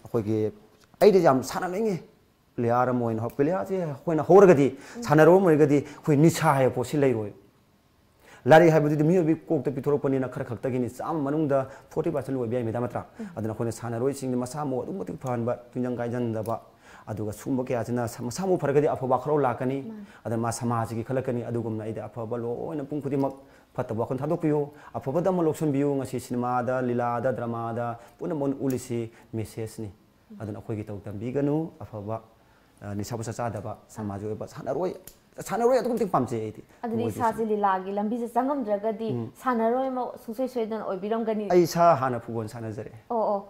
ꯑꯩꯈꯣꯏꯒꯤ ꯑꯩꯗꯤ ꯌꯥꯝ ꯁꯥꯟꯅꯅꯤꯡꯉꯤ꯫ ꯄ꯭ꯂꯦꯌꯥꯔ ꯑꯃ ꯑꯣꯏꯅ ꯍꯧ-, ꯄ꯭ꯂꯦꯌꯥꯔꯁꯦ ꯑꯩꯈꯣꯏꯅ ꯍꯧꯔꯒꯗꯤ, ꯁꯥꯟꯅꯔꯣꯏ ꯑꯃ ꯑꯣꯏꯔꯒꯗꯤ ꯑꯩꯈꯣꯏ ꯅꯤꯁꯥ ꯍꯥꯏꯕ ꯄꯣꯠꯁꯤ ꯂꯩꯔꯣꯏ꯫ ꯂꯥꯏꯔꯤꯛ ꯍꯥꯏꯕꯗꯨꯗꯤ ꯃꯤꯑꯣꯏꯕꯒꯤ ꯀꯣꯛꯇ ꯄꯤꯊꯣꯔꯛꯄꯅꯤꯅ ꯈꯔ ꯈꯛꯇꯒꯤꯅꯤ, ꯆꯥꯝꯃ ꯃꯅꯨꯡꯗ ꯐꯣꯔꯇꯤ ꯄꯥꯔꯁꯦꯟ ꯑꯣꯏꯕ ꯌꯥꯏ, ꯃꯦꯗꯥꯝ, ꯅꯠꯇ꯭ꯔꯥ? ꯑꯗꯨꯅ ꯑꯩꯈꯣꯏꯅ ꯁꯥꯟꯅꯔꯣꯏꯁꯤꯡꯗꯤ ꯃꯁꯥ ꯃꯎ ꯑꯗꯨꯛꯀꯤ ꯃꯇꯤꯛ ꯐꯍꯟꯕ, ꯇꯤꯡꯖꯪ ꯀꯥꯏꯖꯪꯗꯕ, ꯑꯗꯨꯒ ꯁꯨꯝꯕ ꯀꯌꯥꯁꯤꯅ ꯁ-, ꯃꯁꯥ ꯃꯎ ꯐꯔꯒꯗꯤ ꯑꯐꯕ ꯋꯥꯈꯜꯂꯣꯟ ꯂꯥꯛꯀꯅꯤ꯫ ꯑꯗꯨꯅ ꯃꯥ ꯁꯃꯥꯖꯒꯤ ꯈꯜꯂꯛꯀꯅꯤ꯫ ꯑꯗꯨꯒꯨꯝꯅ ꯑꯩꯗꯤ ꯑꯐꯕ ꯂꯣꯏꯅ ꯄꯨꯝ ꯈꯨꯗꯤꯡꯃꯛ ꯐꯠꯇꯕ ꯋꯥꯈꯜ ꯊꯥꯗꯣꯛꯄꯤꯌꯨ, ꯑꯐꯕꯗ ꯑꯃ ꯂꯧꯁꯤꯟꯕꯤꯌꯨ꯫ ꯉꯁꯤ ꯁꯤꯅꯦꯃꯥꯗ, ꯂꯤꯂꯥꯗ, ꯗ꯭ꯔꯃꯥꯗ ꯄꯨꯝꯅꯃꯛ ꯎꯠꯂꯤꯁꯤ ꯃꯦꯁꯦꯖꯅꯤ꯫ ꯑꯗꯨꯅ ꯑꯩꯈꯣꯏꯒꯤ ꯇꯧ ꯇꯝꯕꯤꯒꯅꯨ, ꯑꯐꯕ, ꯑ, ꯅꯤꯁꯥ ꯄꯨꯁꯥ ꯆꯥꯗꯕ, ꯁꯃꯥꯖꯒꯤ ꯑꯣꯏꯕ ꯁꯥꯟꯅꯔꯣꯏ, ꯁꯥꯟꯅꯔꯣꯏ ꯑꯗꯨꯛꯀꯤ ꯃꯇꯤꯛ ꯄꯥꯝꯖꯩ ꯑꯩꯗꯤ꯫ ꯑꯗꯨꯗꯤ ꯃꯣꯏꯗꯤ ꯏꯁꯥꯁꯦ ꯂꯤꯂꯥꯒꯤ ꯂꯝꯕꯤꯁꯦ ꯆꯪꯉꯝꯗ꯭ꯔꯒꯗꯤ ꯁꯥꯟꯅꯔꯣꯏ ꯑꯃ ꯁꯨꯡꯁꯣꯏ ꯁꯣꯏꯗꯅ ꯑꯣꯏꯕꯤꯔꯝꯒꯅꯤ꯫ ꯑꯩ ꯏꯁꯥ ꯍꯥꯟꯅ ꯐꯨꯠꯕꯣꯜ ꯁꯥꯟꯅꯖꯔꯛꯑꯦ꯫ ꯑꯣ, ꯑꯣ꯫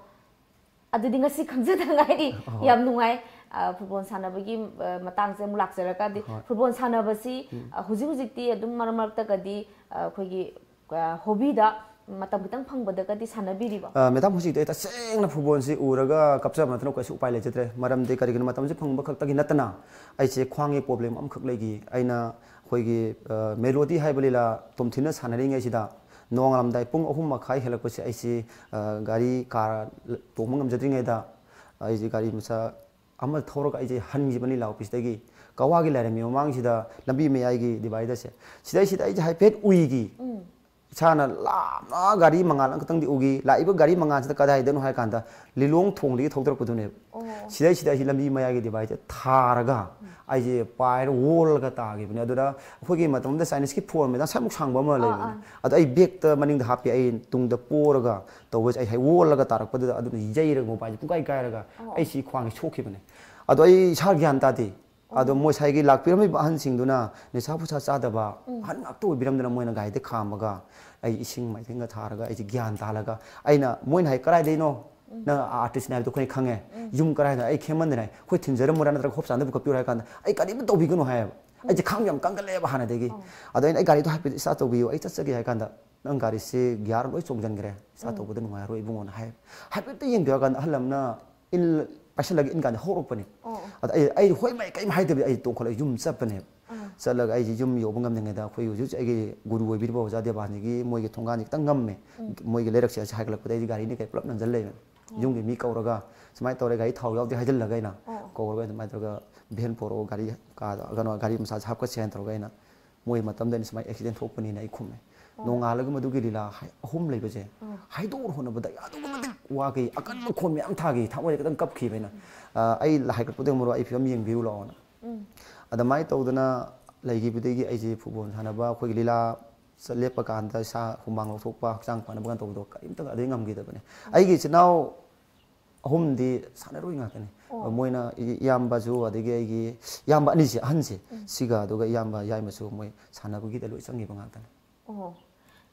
ꯑꯗꯨꯗꯤ ꯉꯁꯤ ꯈꯪꯖꯗ ꯉꯥꯏꯔꯤ꯫ ꯑꯍꯣꯏ꯫ ꯌꯥꯝ ꯅꯨꯡꯉꯥꯏ꯫ ꯑ, ꯐꯨꯠꯕꯣꯜ ꯁꯥꯟꯅꯕꯒꯤ, ꯑ, ꯃꯇꯥꯡꯁꯦ ꯑꯃꯨꯛ ꯂꯥꯛꯆꯔꯀꯥꯟꯗꯤ, ꯍꯣꯏ꯫ ꯐꯨꯠꯕꯣꯜ ꯁꯥꯟꯅꯕꯁꯤ, ꯑ, ꯍꯧꯖꯤꯛ ꯍꯧꯖꯤꯛꯇꯤ ꯑꯗꯨꯝ ꯃꯔꯛ ꯃꯔꯛꯇꯒꯗꯤ, ꯑ, ꯑꯩꯈꯣꯏꯒꯤ, ꯑ, ꯍꯣꯕꯤꯗ ꯃꯇꯝ ꯈꯤꯇꯪ ꯐꯪꯕꯗꯒꯗꯤ ꯁꯥꯟꯅꯕꯤꯔꯤꯕꯣ? ꯑ, ꯃꯦꯗꯥꯝ, ꯍꯧꯖꯤꯛꯇꯤ ꯑꯩ ꯇꯁꯦꯡꯅ ꯐꯨꯠꯕꯣꯜꯁꯤ ꯎꯔꯒ ꯀꯞꯆꯕ ꯅꯠꯇꯅ ꯀꯩꯁꯨ ꯎꯄꯥꯏ ꯂꯩꯖꯗ꯭ꯔꯦ꯫ ꯃꯔꯝꯗꯤ ꯀꯔꯤꯒꯤꯅꯣ, ꯃꯇꯝꯁꯤ ꯐꯪꯕ ꯈꯛꯇꯒꯤ ꯅꯠꯇꯅ ꯑꯩꯁꯦ ꯈ꯭ꯋꯥꯡꯒꯤ ꯄ꯭ꯔꯣꯕ꯭ꯂꯦꯝ ꯑꯃꯈꯛ ꯂꯩꯈꯤ꯫ ꯑꯩꯅ ꯑꯩꯈꯣꯏꯒꯤ, ꯑ, ꯃꯦꯂꯣꯗꯤ ꯍꯥꯏꯕ ꯂꯤꯂꯥ ꯇꯣꯝꯊꯤꯟꯅ ꯁꯥꯟꯅꯔꯤꯉꯩꯁꯤꯗ ꯅꯣꯡꯉꯥꯜꯂꯝꯗꯥꯏ ꯄꯨꯡ ꯑꯍꯨꯝ ꯃꯈꯥꯏ ꯍꯦꯜꯂꯛꯄꯁꯦ ꯑꯩꯁꯤ, ꯑ, ꯒꯥꯔꯤ, ꯀꯥꯔ ꯇꯣꯡꯕ ꯉꯝꯖꯗ꯭ꯔꯤꯉꯩꯗ ꯑꯩꯁꯦ ꯒꯥꯔꯤ ꯃꯆꯥ ꯑꯃ ꯊꯧꯔꯒ ꯑꯩꯁꯦ ꯍꯟꯈꯤꯕꯅꯤ ꯂꯤꯂꯥ ꯑꯣꯐꯤꯁꯇꯒꯤ꯫ ꯀꯋꯥꯒꯤ ꯂꯥꯏꯔꯦꯝꯕꯤ ꯃꯃꯥꯡꯁꯤꯗ ꯂꯝꯕꯤ ꯃꯌꯥꯏꯒꯤ ꯗꯤꯚꯥꯏꯗꯔꯁꯦ, ꯁꯤꯗꯩꯁꯤꯗ ꯑꯩꯁꯦ ꯍꯥꯏꯐꯦꯠ ꯎꯏꯈꯤ꯫ ꯎꯝ꯫ ꯏꯁꯥꯅ ꯂꯥꯞꯅ ꯒꯥꯔꯤ ꯃꯉꯥꯜ ꯑꯃꯈꯛꯇꯪꯗꯤ ꯎꯈꯤ꯫ ꯂꯥꯛꯏꯕ ꯒꯥꯔꯤ ꯃꯉꯥꯜꯁꯤꯗ ꯀꯗꯥꯏꯗꯅꯣ ꯍꯥꯏ ꯀꯥꯟꯗ, ꯂꯤꯂꯣꯡ ꯊꯣꯡꯗꯒꯤ ꯊꯧꯗꯔꯛꯄꯗꯨꯅꯦꯕ꯫ ꯁꯤꯗꯩꯁꯤꯗ ꯑꯩꯁꯤ ꯂꯝꯕꯤ ꯃꯌꯥꯏꯒꯤ ꯗꯤꯚꯥꯏꯁꯁꯦ ꯊꯥꯔꯒ ꯑꯩꯁꯦ ꯄꯥꯏꯔ ꯑꯣꯜꯂꯒ ꯇꯥꯈꯤꯕꯅꯦ꯫ ꯑꯗꯨꯗ ꯑꯩꯈꯣꯏꯒꯤ ꯃꯇꯝꯗ ꯆꯥꯏꯅꯤꯁꯀꯤ ꯐꯣꯟ ꯃꯦꯗꯥꯝ ꯁ꯭ꯋꯥꯏꯃꯨꯛ ꯁꯥꯡꯕ ꯑꯃ ꯂꯩꯕꯅꯦ꯫ ꯑꯗꯣ ꯑꯩ ꯕꯦꯛꯇ ꯃꯅꯤꯡꯗ ꯍꯥꯞꯄꯤ, ꯑꯩ ꯇꯨꯡꯗ ꯄꯣꯔꯒ ꯇꯧꯕꯁꯦ, ꯑꯩ ꯍꯦꯛ ꯑꯣꯜꯂꯒ ꯇꯥꯔꯛꯄꯗꯨꯗ ꯑꯗꯨꯅ ꯌꯩꯔꯒ ꯃꯣꯕꯥꯏꯜꯁꯦ ꯄꯨꯡꯀꯥꯏ ꯀꯥꯏꯔꯒ ꯑꯩꯁꯤ ꯈ꯭ꯋꯥꯡꯁꯦ ꯁꯣꯛꯈꯤꯕꯅꯦ꯫ ꯑꯗꯣ ꯑꯩ ꯏꯁꯥ ꯒ꯭ꯌꯥꯟ ꯇꯥꯗꯦ꯫ ꯑꯗꯣ ꯃꯣꯏ ꯉꯁꯥꯏꯒꯤ ꯂꯥꯛꯄꯤꯔꯝꯃꯤꯕ ꯑꯍꯟꯁꯤꯡꯗꯨꯅ ꯅꯤꯁꯥ ꯄꯨꯁꯥ ꯆꯥꯗꯕ ꯑꯍꯟ ꯉꯥꯛꯇ ꯑꯣꯏꯕꯤꯔꯝꯗꯅ ꯃꯣꯏꯅ ꯒꯥꯔꯤꯗ ꯈꯥꯝꯃꯒ ꯑꯩ ꯏꯁꯤꯡ ꯃꯥꯏꯁꯤꯡꯒ ꯊꯥꯔꯒ ꯑꯩꯁꯦ ꯒ꯭ꯌꯥꯟ ꯇꯥꯍꯜꯂꯒ, ꯑꯩꯅ, ꯃꯣꯏꯅ ꯍꯥꯏ, "ꯀꯗꯥꯏꯗꯩꯅꯣ? ꯅꯪ ꯑꯥꯔꯇꯤꯁꯅꯦ ꯍꯥꯏꯕꯗꯣ ꯑꯩꯈꯣꯏꯅ ꯈꯪꯉꯦ꯫ ꯌꯨꯝ ꯀꯗꯥꯏꯗ? ꯑꯩ ꯈꯦꯃꯟꯗꯅ ꯑꯩꯈꯣꯏ ꯊꯤꯟꯖꯔꯝꯃꯨꯔꯥ ꯅꯠꯇ꯭ꯔꯒ ꯍꯣꯁꯄꯤꯇꯥꯜꯗ ꯄꯨꯈꯠꯄꯤꯔꯣ?" ꯍꯥꯏ ꯀꯥꯟꯗ, "ꯑꯩ ꯀꯔꯤꯝꯇ ꯇꯧꯕꯤꯒꯅꯨ" ꯍꯥꯏꯌꯦꯕ꯫ ꯑꯩꯁꯦ ꯈꯥꯡꯕ ꯌꯥꯝ ꯀꯟꯒꯜꯂꯦꯕ ꯍꯥꯟꯅꯗꯒꯤ꯫ ꯑꯗꯣ ꯑꯩꯅ, "ꯑꯩ ꯒꯥꯔꯤꯗꯣ ꯍꯥꯏꯐꯦꯠ ꯏꯁꯇꯥꯔꯠ ꯇꯧꯕꯤꯌꯨ, ꯑꯩ ꯆꯠꯆꯒꯦ" ꯍꯥꯏ ꯀꯥꯟꯗ, "ꯅꯪ ꯒꯥꯔꯤꯁꯦ ꯒꯤꯌꯥꯔ ꯂꯣꯏ ꯆꯣꯡꯁꯤꯟꯈ꯭ꯔꯦ, ꯏꯁꯇꯥꯔꯠ ꯇꯧꯕꯗ ꯅꯨꯡꯉꯥꯏꯔꯣꯏ ꯏꯕꯨꯡꯉꯣꯅ" ꯍꯥꯏ꯫ ꯍꯥꯏꯐꯦꯠꯇ ꯌꯦꯡꯕꯤꯔꯀꯥꯟꯗ ꯑꯍꯜ ꯑꯃꯅ ꯏꯟ ꯄꯥꯏꯁꯜꯂꯒ ꯏꯟ ꯀꯥꯟꯗ ꯍꯧꯔꯛꯄꯅꯦ꯫ ꯑꯗ ꯑꯩ, ꯑꯩ ꯍꯣꯏ ꯃꯥꯏ ꯀꯔꯤꯝ ꯍꯥꯏꯗꯕꯤ ꯑꯩ ꯇꯣꯡꯈꯠꯂꯒ ꯌꯨꯝ ꯆꯠꯄꯅꯦꯕ꯫ ꯆꯠꯂꯒ ꯑꯩꯁꯦ ꯌꯨꯝ ꯌꯧꯕ ꯉꯝꯗ꯭ꯔꯤꯉꯩꯗ ꯑꯩꯈꯣꯏ ꯍꯧꯖꯤꯛ ꯍꯧꯖꯤꯛ ꯑꯩꯒꯤ ꯒꯨꯔꯨ ꯑꯣꯏꯕꯤꯔꯤꯕ ꯑꯣꯖꯥ ꯗꯦꯕꯥꯟꯁꯤꯒꯤ ꯃꯣꯏꯒꯤ ꯊꯣꯡꯒꯥꯟꯁꯦ ꯈꯤꯇꯪ ꯉꯝꯃꯦ꯫ ꯃꯣꯏꯒꯤ ꯂꯩꯔꯛꯁꯦ ꯑꯁꯤ ꯍꯥꯏꯒꯠꯂꯛꯄꯗ ꯑꯩꯗꯤ ꯒꯥꯔꯤꯅ ꯀꯩ ꯄꯨꯂꯞ ꯅꯟꯖꯜ ꯂꯩꯕꯅꯦ꯫ ꯌꯨꯝꯒꯤ ꯃꯤ ꯀꯧꯔꯒ ꯁꯨꯃꯥꯏꯅ ꯇꯧꯔꯦ, ꯒꯥꯔꯤ ꯊꯥꯎ ꯌꯥꯎꯗꯦ ꯍꯥꯏꯖꯤꯜꯂꯒ ꯑꯩꯅ ꯀꯧꯔꯒ ꯑꯗꯨꯃꯥꯏꯅ ꯇꯧꯔꯒ, "ꯚꯦꯟ ꯄꯣꯔꯛꯑꯣ, ꯒꯥꯔꯤ ꯀꯥꯗ, ꯀꯩꯅꯣ, ꯒꯥꯔꯤ ꯃꯆꯥꯁꯦ ꯍꯥꯞꯀꯠꯁꯦꯅ" ꯇꯧꯔꯒ ꯑꯩꯅ, ꯃꯣꯏ ꯃꯇꯝꯗ ꯑꯩꯅ ꯁꯨꯃꯥꯏꯅ ꯑꯦꯛꯁꯤꯗꯦꯟ ꯊꯣꯛꯄꯅꯤꯅ ꯑꯩ ꯈꯨꯝꯃꯦ꯫ ꯅꯣꯡꯉꯥꯜꯂꯒ ꯃꯗꯨꯒꯤ ꯂꯤꯂꯥ ꯍꯥꯏ-, ꯑꯍꯨꯝ ꯂꯩꯕꯁꯦ ꯍꯥꯏꯗꯣꯛꯅ ꯍꯣꯠꯅꯕꯗ ꯑꯗꯨꯛꯀꯤ ꯃꯇꯤꯛ ꯋꯥꯈꯤ, ꯑꯀꯟꯕ ꯈꯣꯟ ꯃꯌꯥꯝ ꯊꯥꯈꯤ, ꯊꯃꯣꯏꯗ ꯈꯤꯇꯪ ꯀꯞꯈꯤꯕ ꯑꯩꯅ꯫ "ꯑ, ꯑꯩ ꯍꯥꯏꯒꯠꯄꯗꯒꯤ ꯃꯔꯨ ꯑꯩ ꯐꯤꯕꯝ ꯌꯦꯡꯕꯤꯔꯨ ꯂꯥꯛꯑꯣꯅ"꯫ ꯑꯗꯨꯃꯥꯏꯅ ꯇꯧꯗꯅ ꯂꯩꯈꯤꯕꯗꯒꯤ ꯑꯩꯁꯦ ꯐꯨꯠꯕꯣꯜ ꯁꯥꯟꯅꯕ, ꯑꯩꯈꯣꯏꯒꯤ ꯂꯤꯂꯥ ꯆꯠ-, ꯂꯦꯞꯄ ꯀꯥꯟꯗ ꯏꯁꯥ ꯍꯨꯃꯥꯡ ꯂꯧꯊꯣꯛꯄ, ꯍꯛꯆꯥꯡ ꯐꯅꯕ ꯀꯥꯟ ꯇꯧꯕꯗꯣ ꯀꯔꯤꯝꯇ ꯑꯗꯩ ꯉꯝꯈꯤꯗꯕꯅꯦ꯫ ꯑꯩꯒꯤ ꯏꯆꯤꯟ ꯏꯅꯥꯎ ꯑꯍꯨꯝꯗꯤ ꯁꯥꯟꯅꯔꯣꯏ ꯉꯥꯛꯇꯅꯤ꯫ ꯃꯣꯏꯅ ꯏ-, ꯏꯌꯥꯝꯕꯁꯨ, ꯑꯗꯒꯤ ꯑꯩꯒꯤ ꯏꯌꯥꯝꯕ ꯑꯅꯤꯁꯦ, ꯑꯍꯟꯁꯦ, ꯁꯤꯒ ꯑꯗꯨꯒ ꯏꯌꯥꯝꯕ ꯌꯥꯏꯃꯁꯨ ꯃꯣꯏ ꯁꯥꯟꯅꯕꯒꯤꯗ ꯂꯣꯏ ꯆꯪꯈꯤꯕ ꯉꯥꯛꯇꯅꯤ꯫ ꯑꯣ,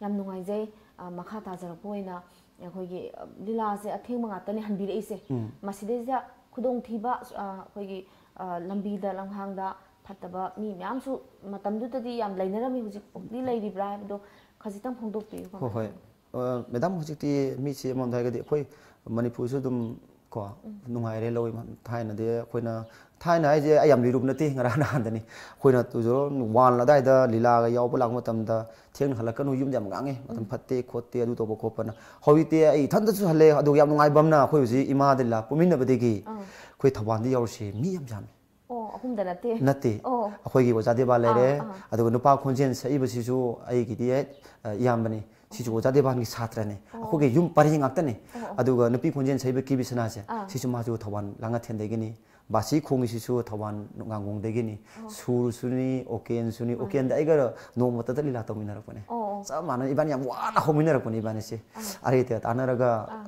ꯌꯥꯝ ꯅꯨꯡꯉꯥꯏꯖꯩ꯫ ꯑ, ꯃꯈꯥ ꯇꯥꯖꯔꯛꯄ ꯑꯣꯏꯅ ꯑꯩꯈꯣꯏꯒꯤ, ꯑ, ꯂꯤꯂꯥꯁꯦ ꯑꯊꯦꯡꯕ ꯉꯥꯛꯇꯅꯦ ꯍꯟꯕꯤꯔꯛꯏꯁꯦ꯫ ꯃꯁꯤꯗꯩꯁꯤꯗ ꯈꯨꯗꯣꯡꯊꯤꯕ, ꯑ, ꯑꯩꯈꯣꯏꯒꯤ, ꯑ, ꯂꯝꯕꯤꯗ ꯂꯝꯍꯥꯡꯗ ꯐꯠꯇꯕ ꯃꯤ ꯃꯌꯥꯝꯁꯨ ꯃꯇꯝꯗꯨꯗꯗꯤ ꯌꯥꯝ ꯂꯩꯅꯔꯝꯃꯤ, ꯍꯧꯖꯤꯛꯐꯥꯎꯗꯤ ꯂꯩꯔꯤꯕ꯭ꯔꯥ ꯍꯥꯏꯕꯗꯣ ꯈꯖꯤꯛꯇꯪ ꯐꯣꯡꯗꯣꯛꯄꯤꯌꯨ꯫ ꯍꯣꯏ, ꯍꯣꯏ꯫ ꯀꯃꯥꯏꯅ ꯇꯧꯕꯅꯣ? ꯑ, ꯃꯦꯗꯥꯝ, ꯍꯧꯖꯤꯛꯇꯤ ꯃꯤꯁꯤ ꯑꯃꯔꯣꯝꯗ ꯍꯥꯏꯔꯒꯗꯤ ꯑꯩꯈꯣꯏ ꯃꯅꯤꯄꯨꯔꯁꯨ ꯑꯗꯨꯝ ꯀꯣ ꯅꯨꯡꯉꯥꯏꯔꯦ꯫ ꯂꯧ ꯊꯥꯏꯅꯗꯤ ꯑꯩꯈꯣꯏꯅ, ꯊꯥꯏꯅ ꯍꯥꯏꯁꯦ ꯑꯩ ꯌꯥꯝ ꯂꯤꯔꯨꯕ ꯅꯠꯇꯦ, ꯉꯔꯥꯡ ꯅꯍꯥꯟꯗꯅꯤ꯫ ꯑꯩꯈꯣꯏꯅ two thousand one ꯑꯗꯥꯏꯗ ꯂꯤꯂꯥꯒ ꯌꯥꯎꯕ ꯂꯥꯛꯄ ꯃꯇꯝꯗ ꯊꯦꯡꯅ ꯍꯜꯂꯛꯀꯅꯨ, ꯌꯨꯝꯗ ꯌꯥꯝ ꯉꯥꯡꯉꯦ, ꯃꯇꯝ ꯐꯠꯇꯦ ꯈꯣꯠꯇꯦ ꯑꯗꯨ ꯇꯧꯕ ꯈꯣꯠꯄꯅ꯫ ꯍꯧꯖꯤꯛꯇꯤ ꯑꯩ ꯏꯊꯟꯗꯁꯨ ꯍꯜꯂꯦ꯫ ꯑꯗꯨꯒ ꯌꯥꯝ ꯅꯨꯡꯉꯥꯏꯕ ꯑꯃꯅ ꯑꯩꯈꯣꯏ ꯍꯧꯖꯤꯛ ꯏꯃꯥꯗ ꯂꯤꯂꯥ ꯄꯨꯃꯤꯟꯅꯕꯗꯒꯤ ꯑꯩꯈꯣꯏ ꯊꯧꯕꯥꯜꯗ ꯌꯥꯎꯔꯤꯁꯦ ꯃꯤ ꯌꯥꯝ ꯌꯥꯝꯃꯤ꯫ ꯑꯣ, ꯑꯍꯨꯝꯗ ꯅꯠꯇꯦ? ꯅꯠꯇꯦ꯫ ꯑꯣ꯫ ꯑꯩꯈꯣꯏꯒꯤ ꯑꯣꯖꯥ ꯗꯦꯕꯥ ꯂꯩꯔꯦ꯫ ꯑꯥ, ꯑꯥ꯫ ꯑꯗꯨꯒ ꯅꯨꯄꯥ ꯈꯣꯟꯖꯦꯜ ꯁꯛꯏꯕꯁꯤꯁꯨ ꯑꯩꯒꯤꯗꯤ ꯍꯦꯛ, ꯑ, ꯏꯌꯥꯝꯕꯅꯤ꯫ ꯁꯤꯁꯨ ꯑꯣꯖꯥ ꯗꯦꯕꯥꯟꯒꯤ ꯁꯥꯇ꯭ꯔꯅꯤ꯫ ꯑꯣ꯫ ꯑꯩꯈꯣꯏꯒꯤ ꯌꯨꯝ ꯄꯔꯦꯡ ꯉꯥꯛꯇꯅꯤ꯫ ꯑꯣ, ꯑꯣ꯫ ꯑꯗꯨꯒ ꯅꯨꯄꯤ ꯈꯣꯟꯖꯦꯜ ꯁꯛꯏꯕ ꯀꯦ ꯕꯤ ꯁꯅꯥꯁꯦ, ꯑꯥ꯫ ꯁꯤꯁꯨ ꯃꯥꯁꯨ ꯊꯧꯕꯥꯜ ꯂꯥꯡꯉꯊꯦꯜꯗꯒꯤꯅꯤ꯫ ꯕꯥꯁꯤ ꯈꯣꯡꯉꯤꯁꯤꯁꯨ ꯊꯧꯕꯥꯜ ꯉꯥꯡꯒꯣꯡꯗꯒꯤꯅꯤ꯫ ꯑꯣ꯫ ꯁꯨꯔꯁꯨꯅꯤ, ꯑꯣꯀꯦꯟꯁꯨꯅꯤ, ꯃꯥꯅꯤ꯫ ꯑꯣꯀꯦꯟꯗ ꯑꯩꯒ ꯅꯣꯡꯃꯇꯗ ꯂꯤꯂꯥ ꯇꯧꯃꯤꯟꯅꯔꯛꯄꯅꯦ꯫ ꯑꯣ, ꯑꯣ꯫ ꯆꯞ ꯃꯥꯟꯅꯅ ꯏꯕꯥꯅꯤ ꯌꯥꯝ ꯋꯥꯅ ꯍꯧꯃꯤꯟꯅꯔꯛꯄꯅꯤ ꯏꯕꯥꯅꯤꯁꯦ꯫ ꯑꯥ꯫ ꯑꯔꯩ ꯑꯇꯩ ꯇꯥꯟꯅꯔꯒ, ꯑꯥ꯫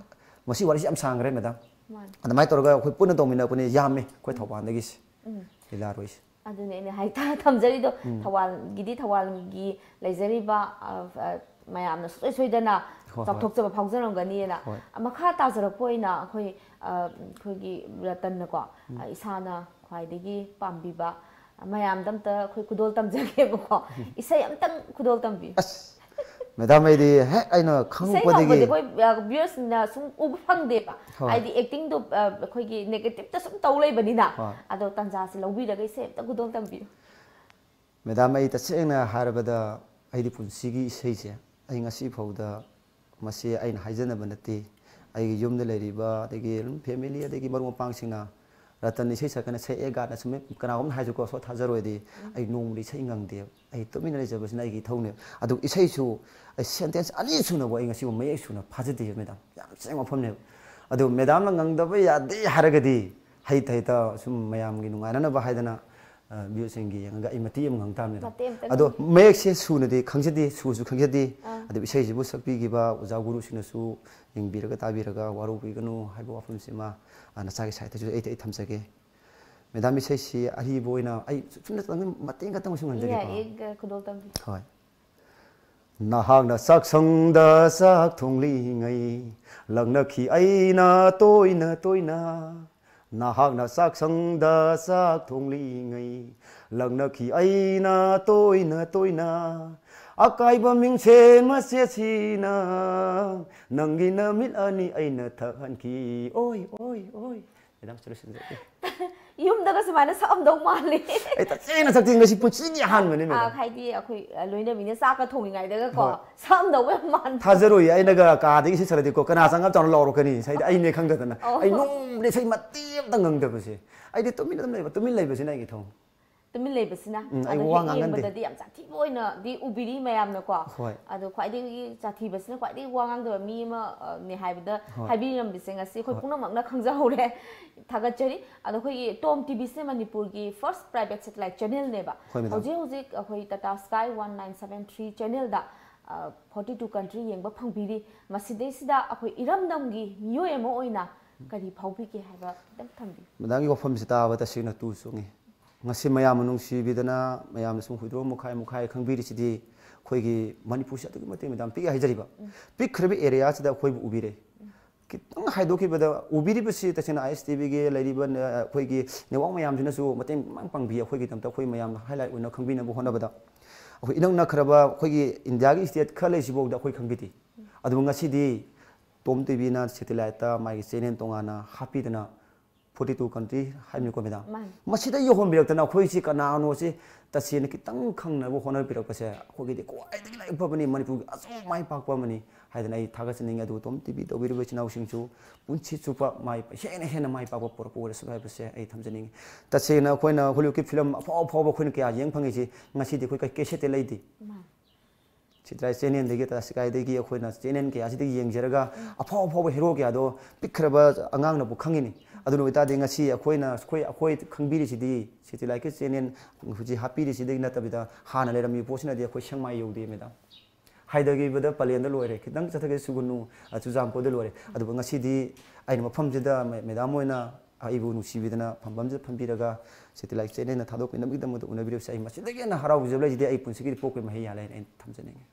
ꯃꯁꯤ ꯋꯥꯔꯤꯁꯤ ꯌꯥꯝ ꯁꯥꯡꯈ꯭ꯔꯦ ꯃꯦꯗꯥꯝ꯫ ꯃꯥꯅꯤ꯫ ꯑꯗꯨꯃꯥꯏꯅ ꯇꯧꯔꯒ ꯑꯩꯈꯣꯏ ꯄꯨꯟꯅ ꯇꯧꯃꯤꯟꯅꯔꯛꯄꯅꯤ, ꯌꯥꯝꯃꯤ ꯑꯩꯈꯣꯏ ꯊꯧꯕꯥꯜꯗꯒꯤꯁꯦ꯫ ꯎꯝ꯫ ꯂꯤꯂꯥꯔꯣꯏꯁꯦ꯫ ꯑꯗꯨꯅꯦ ꯑꯩꯅ ꯍꯥꯏ ꯊꯝꯖꯔꯤꯗꯣ, ꯎꯝ꯫ ꯊꯧꯕꯥꯜꯒꯤꯗꯤ ꯊꯧꯕꯥꯜꯒꯤ ꯂꯩꯖꯔꯤꯕ, ꯑ, ꯑ, ꯃꯌꯥꯝꯅ ꯁꯨꯡꯁꯣꯏ ꯁꯣꯏꯗꯅ ꯍꯣꯏ, ꯆꯥꯎꯊꯣꯛꯆꯕ ꯐꯥꯎꯖꯔꯝꯒꯅꯤꯅ꯫ ꯍꯣꯏ꯫ ꯃꯈꯥ ꯇꯥꯖꯔꯛꯄ ꯑꯣꯏꯅ ꯑꯩꯈꯣꯏ, ꯑ, ꯑꯩꯈꯣꯏꯒꯤ ꯔꯇꯟꯅꯀꯣ, ꯑ, ꯏꯁꯥꯅ ꯈ꯭ꯋꯥꯏꯗꯒꯤ ꯄꯥꯝꯕꯤꯕ, ꯑ, ꯃꯌꯥꯝꯗ ꯑꯝꯇ ꯑꯩꯈꯣꯏ ꯈꯨꯗꯣꯜ ꯇꯝꯖꯒꯦꯕꯀꯣ꯫ ꯏꯁꯩ ꯑꯝꯇꯪ ꯈꯨꯗꯣꯜ ꯇꯝꯕꯤꯌꯨ꯫ ꯑꯁ, ꯃꯦꯗꯥꯝ, ꯑꯩꯗꯤ ꯍꯦꯛ ꯑꯩꯅ ꯏꯁꯩ ꯈꯪꯉꯛꯄꯗꯒꯤ ꯉꯪꯕꯗꯤ ꯑꯩꯈꯣꯏ, ꯑ, viewersꯅ ꯁꯨꯝ ꯎꯕ ꯐꯪꯗꯦꯕ꯫ ꯍꯣꯏ꯫ ꯍꯥꯏꯗꯤ actingꯗꯣ, ꯑ, ꯑꯩꯈꯣꯏꯒꯤ negative ꯁꯨꯝ ꯇꯧ ꯂꯩꯕꯅꯤꯅ꯫ ꯍꯣꯏ꯫ ꯑꯗꯣ ꯇꯟꯖꯥꯁꯤ ꯂꯧꯕꯤꯔꯒ ꯏꯁꯩ ꯑꯝꯇ ꯈꯨꯗꯣꯜ ꯇꯝꯕꯤꯌꯨ꯫ ꯃꯦꯗꯥꯝ, ꯑꯩ ꯇꯁꯦꯡꯅ ꯍꯥꯏꯔꯕꯗ, ꯑꯩꯗꯤ ꯄꯨꯟꯁꯤꯒꯤ ꯏꯁꯩꯁꯦ ꯑꯩ ꯉꯁꯤ ꯐꯥꯎꯗ, ꯃꯁꯤ ꯑꯩꯅ ꯍꯥꯏꯖꯅꯕ ꯅꯠꯇꯦ, ꯑꯩꯒꯤ ꯌꯨꯝꯗ ꯂꯩꯔꯤꯕ, ꯑꯗꯒꯤ ꯑꯗꯨꯝ family, ꯑꯗꯒꯤ ꯃꯔꯨꯞ ꯃꯄꯥꯡꯁꯤꯡꯅ, "ꯔꯇꯟ ꯏꯁꯩ ꯁꯛꯀꯅ ꯁꯛꯑꯦ" ꯒꯥꯅ ꯁꯨꯝ ꯀꯅꯥꯒꯨꯝꯕꯅ ꯍꯥꯏꯁꯨꯀꯣ, ꯁꯣ ꯊꯥꯖꯔꯣꯏꯗꯤ, ꯑꯩ ꯅꯣꯡꯃꯗꯤ ꯏꯁꯩ ꯉꯪꯗꯦꯕ꯫ ꯑꯩ ꯇꯨꯃꯤꯟꯅ ꯂꯩꯖꯕꯁꯤꯅ ꯑꯩꯒꯤ ꯏꯊꯧꯅꯦꯕ꯫ ꯑꯗꯨ ꯏꯁꯩꯁꯨ ꯑꯩ sentence ꯑꯅꯤ ꯁꯨꯅꯕꯨ ꯑꯩ ꯉꯁꯤꯕꯨ ꯃꯌꯦꯛ ꯁꯨꯅ ꯐꯥꯖꯗꯦꯕ ꯃꯦꯗꯥꯝ꯫ ꯌꯥꯝ ꯆꯦꯡ ꯋꯥꯐꯝꯅꯦꯕ꯫ ꯑꯗꯨ ꯃꯦꯗꯥꯝꯅ ꯉꯪꯗꯕ ꯌꯥꯗꯦ ꯍꯥꯏꯔꯒꯗꯤ, ꯍꯩꯇ ꯍꯩꯇ ꯁꯨꯝ ꯃꯌꯥꯝꯒꯤ ꯅꯨꯡꯉꯥꯏꯅꯅꯕ ꯍꯥꯏꯗꯅ, ꯑ, viewersꯁꯤꯡꯒꯤ ꯌꯦꯡꯉꯒ ꯑꯩ ꯃꯇꯦꯛ ꯑꯃ ꯉꯪ ꯇꯥꯕꯅꯤꯗ꯫ ꯃꯇꯦꯛ ꯑꯝꯇꯪ ꯑꯗꯣ ꯉꯪ- ꯃꯌꯦꯛꯁꯦ ꯁꯨꯅꯗꯤ ꯈꯪꯖꯗꯦ, ꯁꯨꯔꯁꯨ ꯈꯪꯖꯗꯦ꯫ ꯑꯥ꯫ ꯑꯗꯨ ꯏꯁꯩꯁꯤꯕꯨ ꯁꯛꯄꯤꯈꯤꯕ ꯑꯣꯖꯥ ꯒꯨꯔꯨꯁꯤꯡꯅꯁꯨ ꯌꯦꯡꯕꯤꯔꯒ ꯇꯥꯕꯤꯔꯒ ꯋꯥꯔꯧꯕꯤꯒꯅꯨ ꯍꯥꯏꯕ ꯋꯥꯐꯝꯁꯤꯃ, ꯑ, ꯅꯆꯥꯒꯤ ꯁꯥꯏꯠꯇꯁꯨ ꯑꯩ, ꯑꯩ ꯊꯝꯖꯒꯦ꯫ ꯃꯦꯗꯥꯝ, ꯏꯁꯩꯁꯤ ꯑꯔꯤꯕ ꯑꯣꯏꯅ ꯑꯩ ꯁꯨꯝ ꯃꯇꯦꯛ ꯈꯛꯇꯪ ꯑꯣꯏꯁꯨ ꯉꯪꯖꯒꯦꯀꯣ꯫ ꯌꯥꯏꯌꯦ, ꯈꯨꯗꯣꯜ ꯇꯝꯕꯤꯌꯨ꯫ ꯍꯣꯏ꯫ ꯅꯍꯥꯛꯅ ꯆꯥꯛꯁꯪꯗ ꯆꯥꯛ ꯊꯣꯡꯂꯤꯉꯩ, ꯂꯛꯅꯈꯤ ꯑꯩꯅ ꯇꯣꯏꯅ ꯇꯣꯏꯅ꯫ ꯅꯍꯥꯛꯅ ꯆꯥꯛꯁꯪꯗ ꯆꯥꯛ ꯊꯣꯡꯂꯤꯉꯩ, ꯂꯛꯅꯈꯤ ꯑꯩꯅ ꯇꯣꯏꯅ ꯇꯣꯏꯅ꯫ ꯑꯀꯥꯏꯕ ꯃꯤꯡꯁꯦꯟ ꯃꯆꯦꯠꯁꯤꯅ, ꯅꯪꯒꯤ ꯅꯃꯤꯠ ꯑꯅꯤ ꯑꯩꯅ ꯊꯛꯍꯟꯈꯤ꯫ ꯑꯣꯏ, ꯑꯣꯏ, ꯑꯣꯏ꯫ ꯃꯦꯗꯥꯝ, ꯁꯤ ꯂꯣꯏꯁꯤꯟꯖꯔꯒꯦ꯫ ꯌꯨꯝꯗꯒ ꯁꯨꯃꯥꯏꯅ ꯁꯛꯑꯝꯗꯧ ꯃꯥꯜꯂꯦ꯫ ꯑꯩ ꯇꯁꯦꯡꯅ ꯁꯛꯇꯤ ꯉꯁꯤ ꯄꯨꯟꯁꯤꯒꯤ ꯑꯍꯥꯟꯕꯅꯤ, ꯑ, madam. ꯍꯥꯏꯗꯤ ꯑꯩꯈꯣꯏ, ꯑ, ꯂꯣꯏꯅꯕꯤꯅ ꯆꯥꯛꯀ ꯊꯣꯡꯉꯤꯉꯩꯗꯒꯀꯣ ꯁꯛꯑꯝꯗꯧꯕ ꯌꯥꯝ ꯃꯥꯟꯕ꯫ ꯊꯥꯖꯔꯣꯏꯌꯦ, ꯑꯩꯅꯒ ꯀꯥꯗꯒꯤ ꯏꯁꯩ ꯁꯛꯂꯗꯤꯀꯣ, ꯀꯅꯥ ꯆꯪꯉꯛ ꯆꯥꯎꯅ ꯂꯥꯎꯔꯛꯀꯅꯤ? ꯍꯥꯏꯗꯤ ꯑꯩꯅꯦ ꯈꯪꯗꯗꯅ꯫ ꯑꯩ ꯅꯣꯡꯃꯗꯤ ꯏꯁꯩ ꯃꯇꯦꯛ ꯑꯃꯇ ꯉꯪꯗꯕꯁꯦ꯫ ꯑꯩꯗꯤ ꯇꯨꯃꯤꯟ ꯑꯗꯨꯝ ꯂꯩꯕ, ꯇꯨꯃꯤꯟ ꯂꯩꯕꯁꯤꯅ ꯑꯩꯒꯤ ꯊꯧ. ꯇꯨꯃꯤꯟ ꯂꯩꯕꯁꯤꯅ꯫ ꯎꯝ, ꯑꯩ ꯑꯗꯣ ꯋꯥ ꯍꯦꯛ ꯉꯥꯡꯒꯟꯗꯦ꯫ ꯌꯦꯡꯕꯗꯗꯤ ꯌꯥꯝ ꯁꯥꯊꯤꯕ ꯑꯣꯏꯅꯗꯤ ꯎꯕꯤꯔꯤ ꯃꯌꯥꯝꯅꯀꯣ꯫ ꯍꯣꯏ. ꯑꯗꯣ ꯈ꯭ꯋꯥꯏꯗꯒꯤ ꯁꯥꯊꯤꯕꯁꯤꯅ ꯈ꯭ꯋꯥꯏꯗꯒꯤ ꯋꯥ ꯉꯥꯡꯗꯕ ꯃꯤ ꯑꯃ, ꯑ, ꯅꯦ ꯍꯥꯏꯕꯗ ꯍꯣꯏ. ꯍꯥꯏꯕꯤꯔꯝꯕꯁꯦ ꯉꯁꯤ ꯑꯩꯈꯣꯏ ꯍꯣꯏ. ꯄꯨꯝꯅꯃꯛꯅ ꯈꯪꯖꯍꯧꯔꯦ꯫ ꯊꯥꯒꯠꯆꯔꯤ꯫ ꯑꯗꯣ ꯑꯩꯈꯣꯏꯒꯤ ꯇꯣꯝ ꯇꯤꯚꯤꯁꯦ ꯃꯅꯤꯄꯨꯔꯒꯤ first private satellite channelꯅꯦꯕ꯫ ꯍꯣꯏ, madam. ꯍꯧꯖꯤꯛ ꯍꯧꯖꯤꯛ ꯑꯩꯈꯣꯏ Tata Sky one nine seven three channelꯗ, ꯑ, forty two country ꯌꯦꯡꯕ ꯐꯪꯕꯤꯔꯤ꯫ ꯃꯁꯤꯗꯩꯁꯤꯗ ꯑꯩꯈꯣꯏ ꯏꯔꯝꯗꯝꯒꯤ ꯃꯤꯑꯣꯏ ꯑꯃ ꯑꯣꯏꯅ ꯀꯔꯤ ꯐꯥꯎꯕꯤꯒꯦ ꯍꯥꯏꯕ ꯈꯤꯇꯪ ꯊꯝꯕꯤꯌꯨ꯫ Madamꯒꯤ ꯋꯥꯐꯝꯁꯤ ꯇꯥꯕ ꯇꯁꯦꯡꯅ ꯇꯨ ꯆꯨꯡꯉꯤ꯫ ꯉꯁꯤ ꯃꯌꯥꯝꯅ ꯅꯨꯡꯁꯤꯕꯤꯗꯅ, ꯃꯌꯥꯝꯅ ꯁꯨꯝ ꯍꯨꯏꯗ꯭ꯔꯣꯝ ꯃꯨꯛꯈꯥꯏ ꯃꯨꯛꯈꯥꯏ ꯈꯪꯕꯤꯔꯤꯁꯤꯗꯤ ꯑꯩꯈꯣꯏꯒꯤ ꯃꯅꯤꯄꯨꯔꯁꯤ ꯑꯗꯨꯛꯀꯤ ꯃꯇꯤꯛ, madam, ꯄꯤꯛꯑꯦ ꯍꯥꯏꯖꯔꯤꯕ꯫ ꯄꯤꯛꯈ꯭ꯔꯕ areaꯁꯤꯗ ꯑꯩꯈꯣꯏꯕꯨ ꯎꯕꯤꯔꯦ꯫ ꯈꯤꯇꯪ ꯍꯥꯏꯗꯣꯛꯈꯤꯕꯗ ꯎꯕꯤꯔꯤꯕꯁꯤ ꯇꯁꯦꯡꯅ ISTVꯒꯤ ꯂꯩꯔꯤꯕ, ꯑ, ꯑꯩꯈꯣꯏꯒꯤ network ꯃꯌꯥꯝꯁꯤꯅꯁꯨ ꯃꯇꯦꯡ ꯃꯌꯥꯝ ꯄꯥꯡꯕꯤ ꯑꯩꯈꯣꯏꯒꯤꯗꯃꯛꯇ, ꯑꯩꯈꯣꯏ ꯃꯌꯥꯝꯅ highlight ꯑꯣꯏꯅ ꯈꯪꯕꯤꯅꯕ ꯍꯣꯠꯅꯕꯗ꯫ ꯑꯩꯈꯣꯏ ꯏꯅꯛ ꯅꯛꯈ꯭ꯔꯕ ꯑꯩꯈꯣꯏꯒꯤ ꯏꯟꯗꯤꯌꯥꯒꯤ state ꯈꯔ ꯂꯩꯁꯤꯐꯥꯎꯗ ꯑꯩꯈꯣꯏ ꯈꯪꯕꯤꯗꯦ꯫ ꯑꯗꯨꯕꯨ ꯉꯁꯤꯗꯤ ꯇꯣꯝ ꯇꯤꯚꯤꯅ satelliteꯇ ꯃꯥꯒꯤ channel ꯇꯣꯉꯥꯟꯅ ꯍꯥꯞꯄꯤꯗꯅ forty two country ꯍꯥꯏꯕꯅꯤꯀꯣ, madam? ꯃꯥꯅꯤ꯫ ꯃꯁꯤꯗ ꯌꯧꯍꯟꯕꯤꯔꯛꯇꯅ ꯑꯩꯈꯣꯏꯁꯤ ꯀꯅꯥꯅꯣꯁꯤ ꯇꯁꯦꯡꯅ ꯈꯤꯇꯪ ꯈꯪꯅꯕ ꯍꯣꯠꯅꯕꯤꯔꯛꯄꯁꯦ ꯑꯩꯈꯣꯏꯒꯤꯗꯤ ꯈ꯭ꯋꯥꯏꯗꯒꯤ ꯂꯥꯏꯕꯛ ꯐꯕꯅꯤ, ꯃꯅꯤꯄꯨꯔꯒꯤ ꯑꯆꯧꯕ ꯃꯥꯏ ꯄꯥꯛꯄ ꯑꯃꯅꯤ ꯍꯥꯏꯗꯅ ꯑꯩ ꯊꯥꯒꯠꯆꯅꯤꯡꯉꯤ꯫ ꯑꯗꯨꯒ ꯇꯣꯝ ꯇꯤꯚꯤ ꯇꯧꯕꯤꯔꯤꯕ ꯏꯆꯤꯟ ꯏꯅꯥꯎꯁꯤꯡꯁꯨ ꯄꯨꯟꯁꯤ ꯆꯨꯞꯄ ꯃꯥꯏ, ꯍꯦꯟꯅ ꯍꯦꯟꯅ ꯃꯥꯏ ꯄꯥꯛꯄ ꯄꯨꯔꯛꯄ ꯑꯣꯏꯔꯁꯅꯨ ꯍꯥꯏꯕꯁꯦ ꯑꯩ ꯊꯝꯖꯅꯤꯡꯉꯤ꯫ ꯇꯁꯦꯡꯅ ꯑꯩꯈꯣꯏꯅ Hollywoodꯀꯤ film ꯑꯐꯥꯎ ꯑꯐꯥꯎꯕ ꯑꯩꯈꯣꯏꯅ ꯀꯌꯥ ꯌꯦꯡ ꯐꯪꯉꯤꯁꯤ ꯉꯁꯤꯗꯤ ꯑꯩꯈꯣꯏ cassette ꯂꯩꯇꯦ꯫ ꯃꯥꯅꯤ꯫ Satellite channelꯗꯒꯤ, Tata Skyꯗꯒꯤ ꯑꯩꯈꯣꯏꯅ channel ꯀꯌꯥꯁꯤꯗꯒꯤ ꯌꯦꯡꯖꯔꯒ ꯑꯐꯥꯎ ꯑꯐꯥꯎꯕ hero ꯀꯌꯥꯗꯣ ꯄꯤꯛꯈ꯭ꯔꯕ ꯑꯉꯥꯡꯅꯕꯨ ꯈꯪꯉꯤꯅꯤ꯫ ꯑꯗꯨꯅ ꯑꯣꯏꯇꯥꯔꯗꯤ ꯉꯁꯤ ꯑꯩꯈꯣꯏꯅ, ꯑꯩꯈꯣꯏ, ꯑꯩꯈꯣꯏ ꯈꯪꯕꯤꯔꯤꯁꯤꯗꯤ satelliteꯀꯤ channel ꯍꯧꯖꯤꯛ ꯍꯥꯞꯄꯤꯔꯤꯁꯤꯗꯒꯤ ꯅꯠꯇꯕꯤꯗ ꯍꯥꯟꯅ ꯂꯩꯔꯝꯃꯤꯕ ꯄꯣꯠꯁꯤꯅꯗꯤ ꯑꯩꯈꯣꯏ ꯁꯦꯛꯃꯥꯏ ꯌꯧꯗꯦ, madam꯫ ꯍꯥꯏꯊꯈꯤꯕꯗ ꯄꯂꯦꯟꯗ ꯂꯣꯏꯔꯦ, ꯈꯤꯇꯪ ꯆꯠꯊꯒꯦ ꯁꯨꯒꯅꯨ, ꯑ, ꯆꯨꯔꯆꯥꯟꯄꯨꯔꯗ ꯂꯣꯏꯔꯦ꯫ ꯑꯗꯨꯕꯨ ꯉꯁꯤꯗꯤ ꯑꯩꯅ ꯃꯐꯝꯁꯤꯗ ꯃꯦ-, madam ꯍꯣꯏꯅ ꯑꯩꯕꯨ ꯅꯨꯡꯁꯤꯕꯤꯗꯅ ꯐꯝꯐꯝꯁꯤꯗ ꯐꯝꯕꯤꯔꯒ satellite channelꯅ ꯊꯥꯗꯣꯛꯄꯤꯅꯕꯒꯤꯗꯃꯛꯇ ꯎꯅꯕꯤꯔꯤꯕꯁꯦ ꯑꯩ ꯃꯁꯤꯗꯒꯤ ꯍꯦꯟꯅ ꯍꯔꯥꯎꯖꯕ ꯂꯩꯖꯗꯦ꯫ ꯑꯩ ꯄꯨꯟꯁꯤꯒꯤꯗꯤ ꯄꯣꯛꯄꯒꯤ ꯃꯍꯩ ꯌꯥꯜꯂꯦ ꯍꯥꯏꯅ ꯑꯩꯅ ꯊꯝꯖꯅꯤꯡꯉꯤ꯫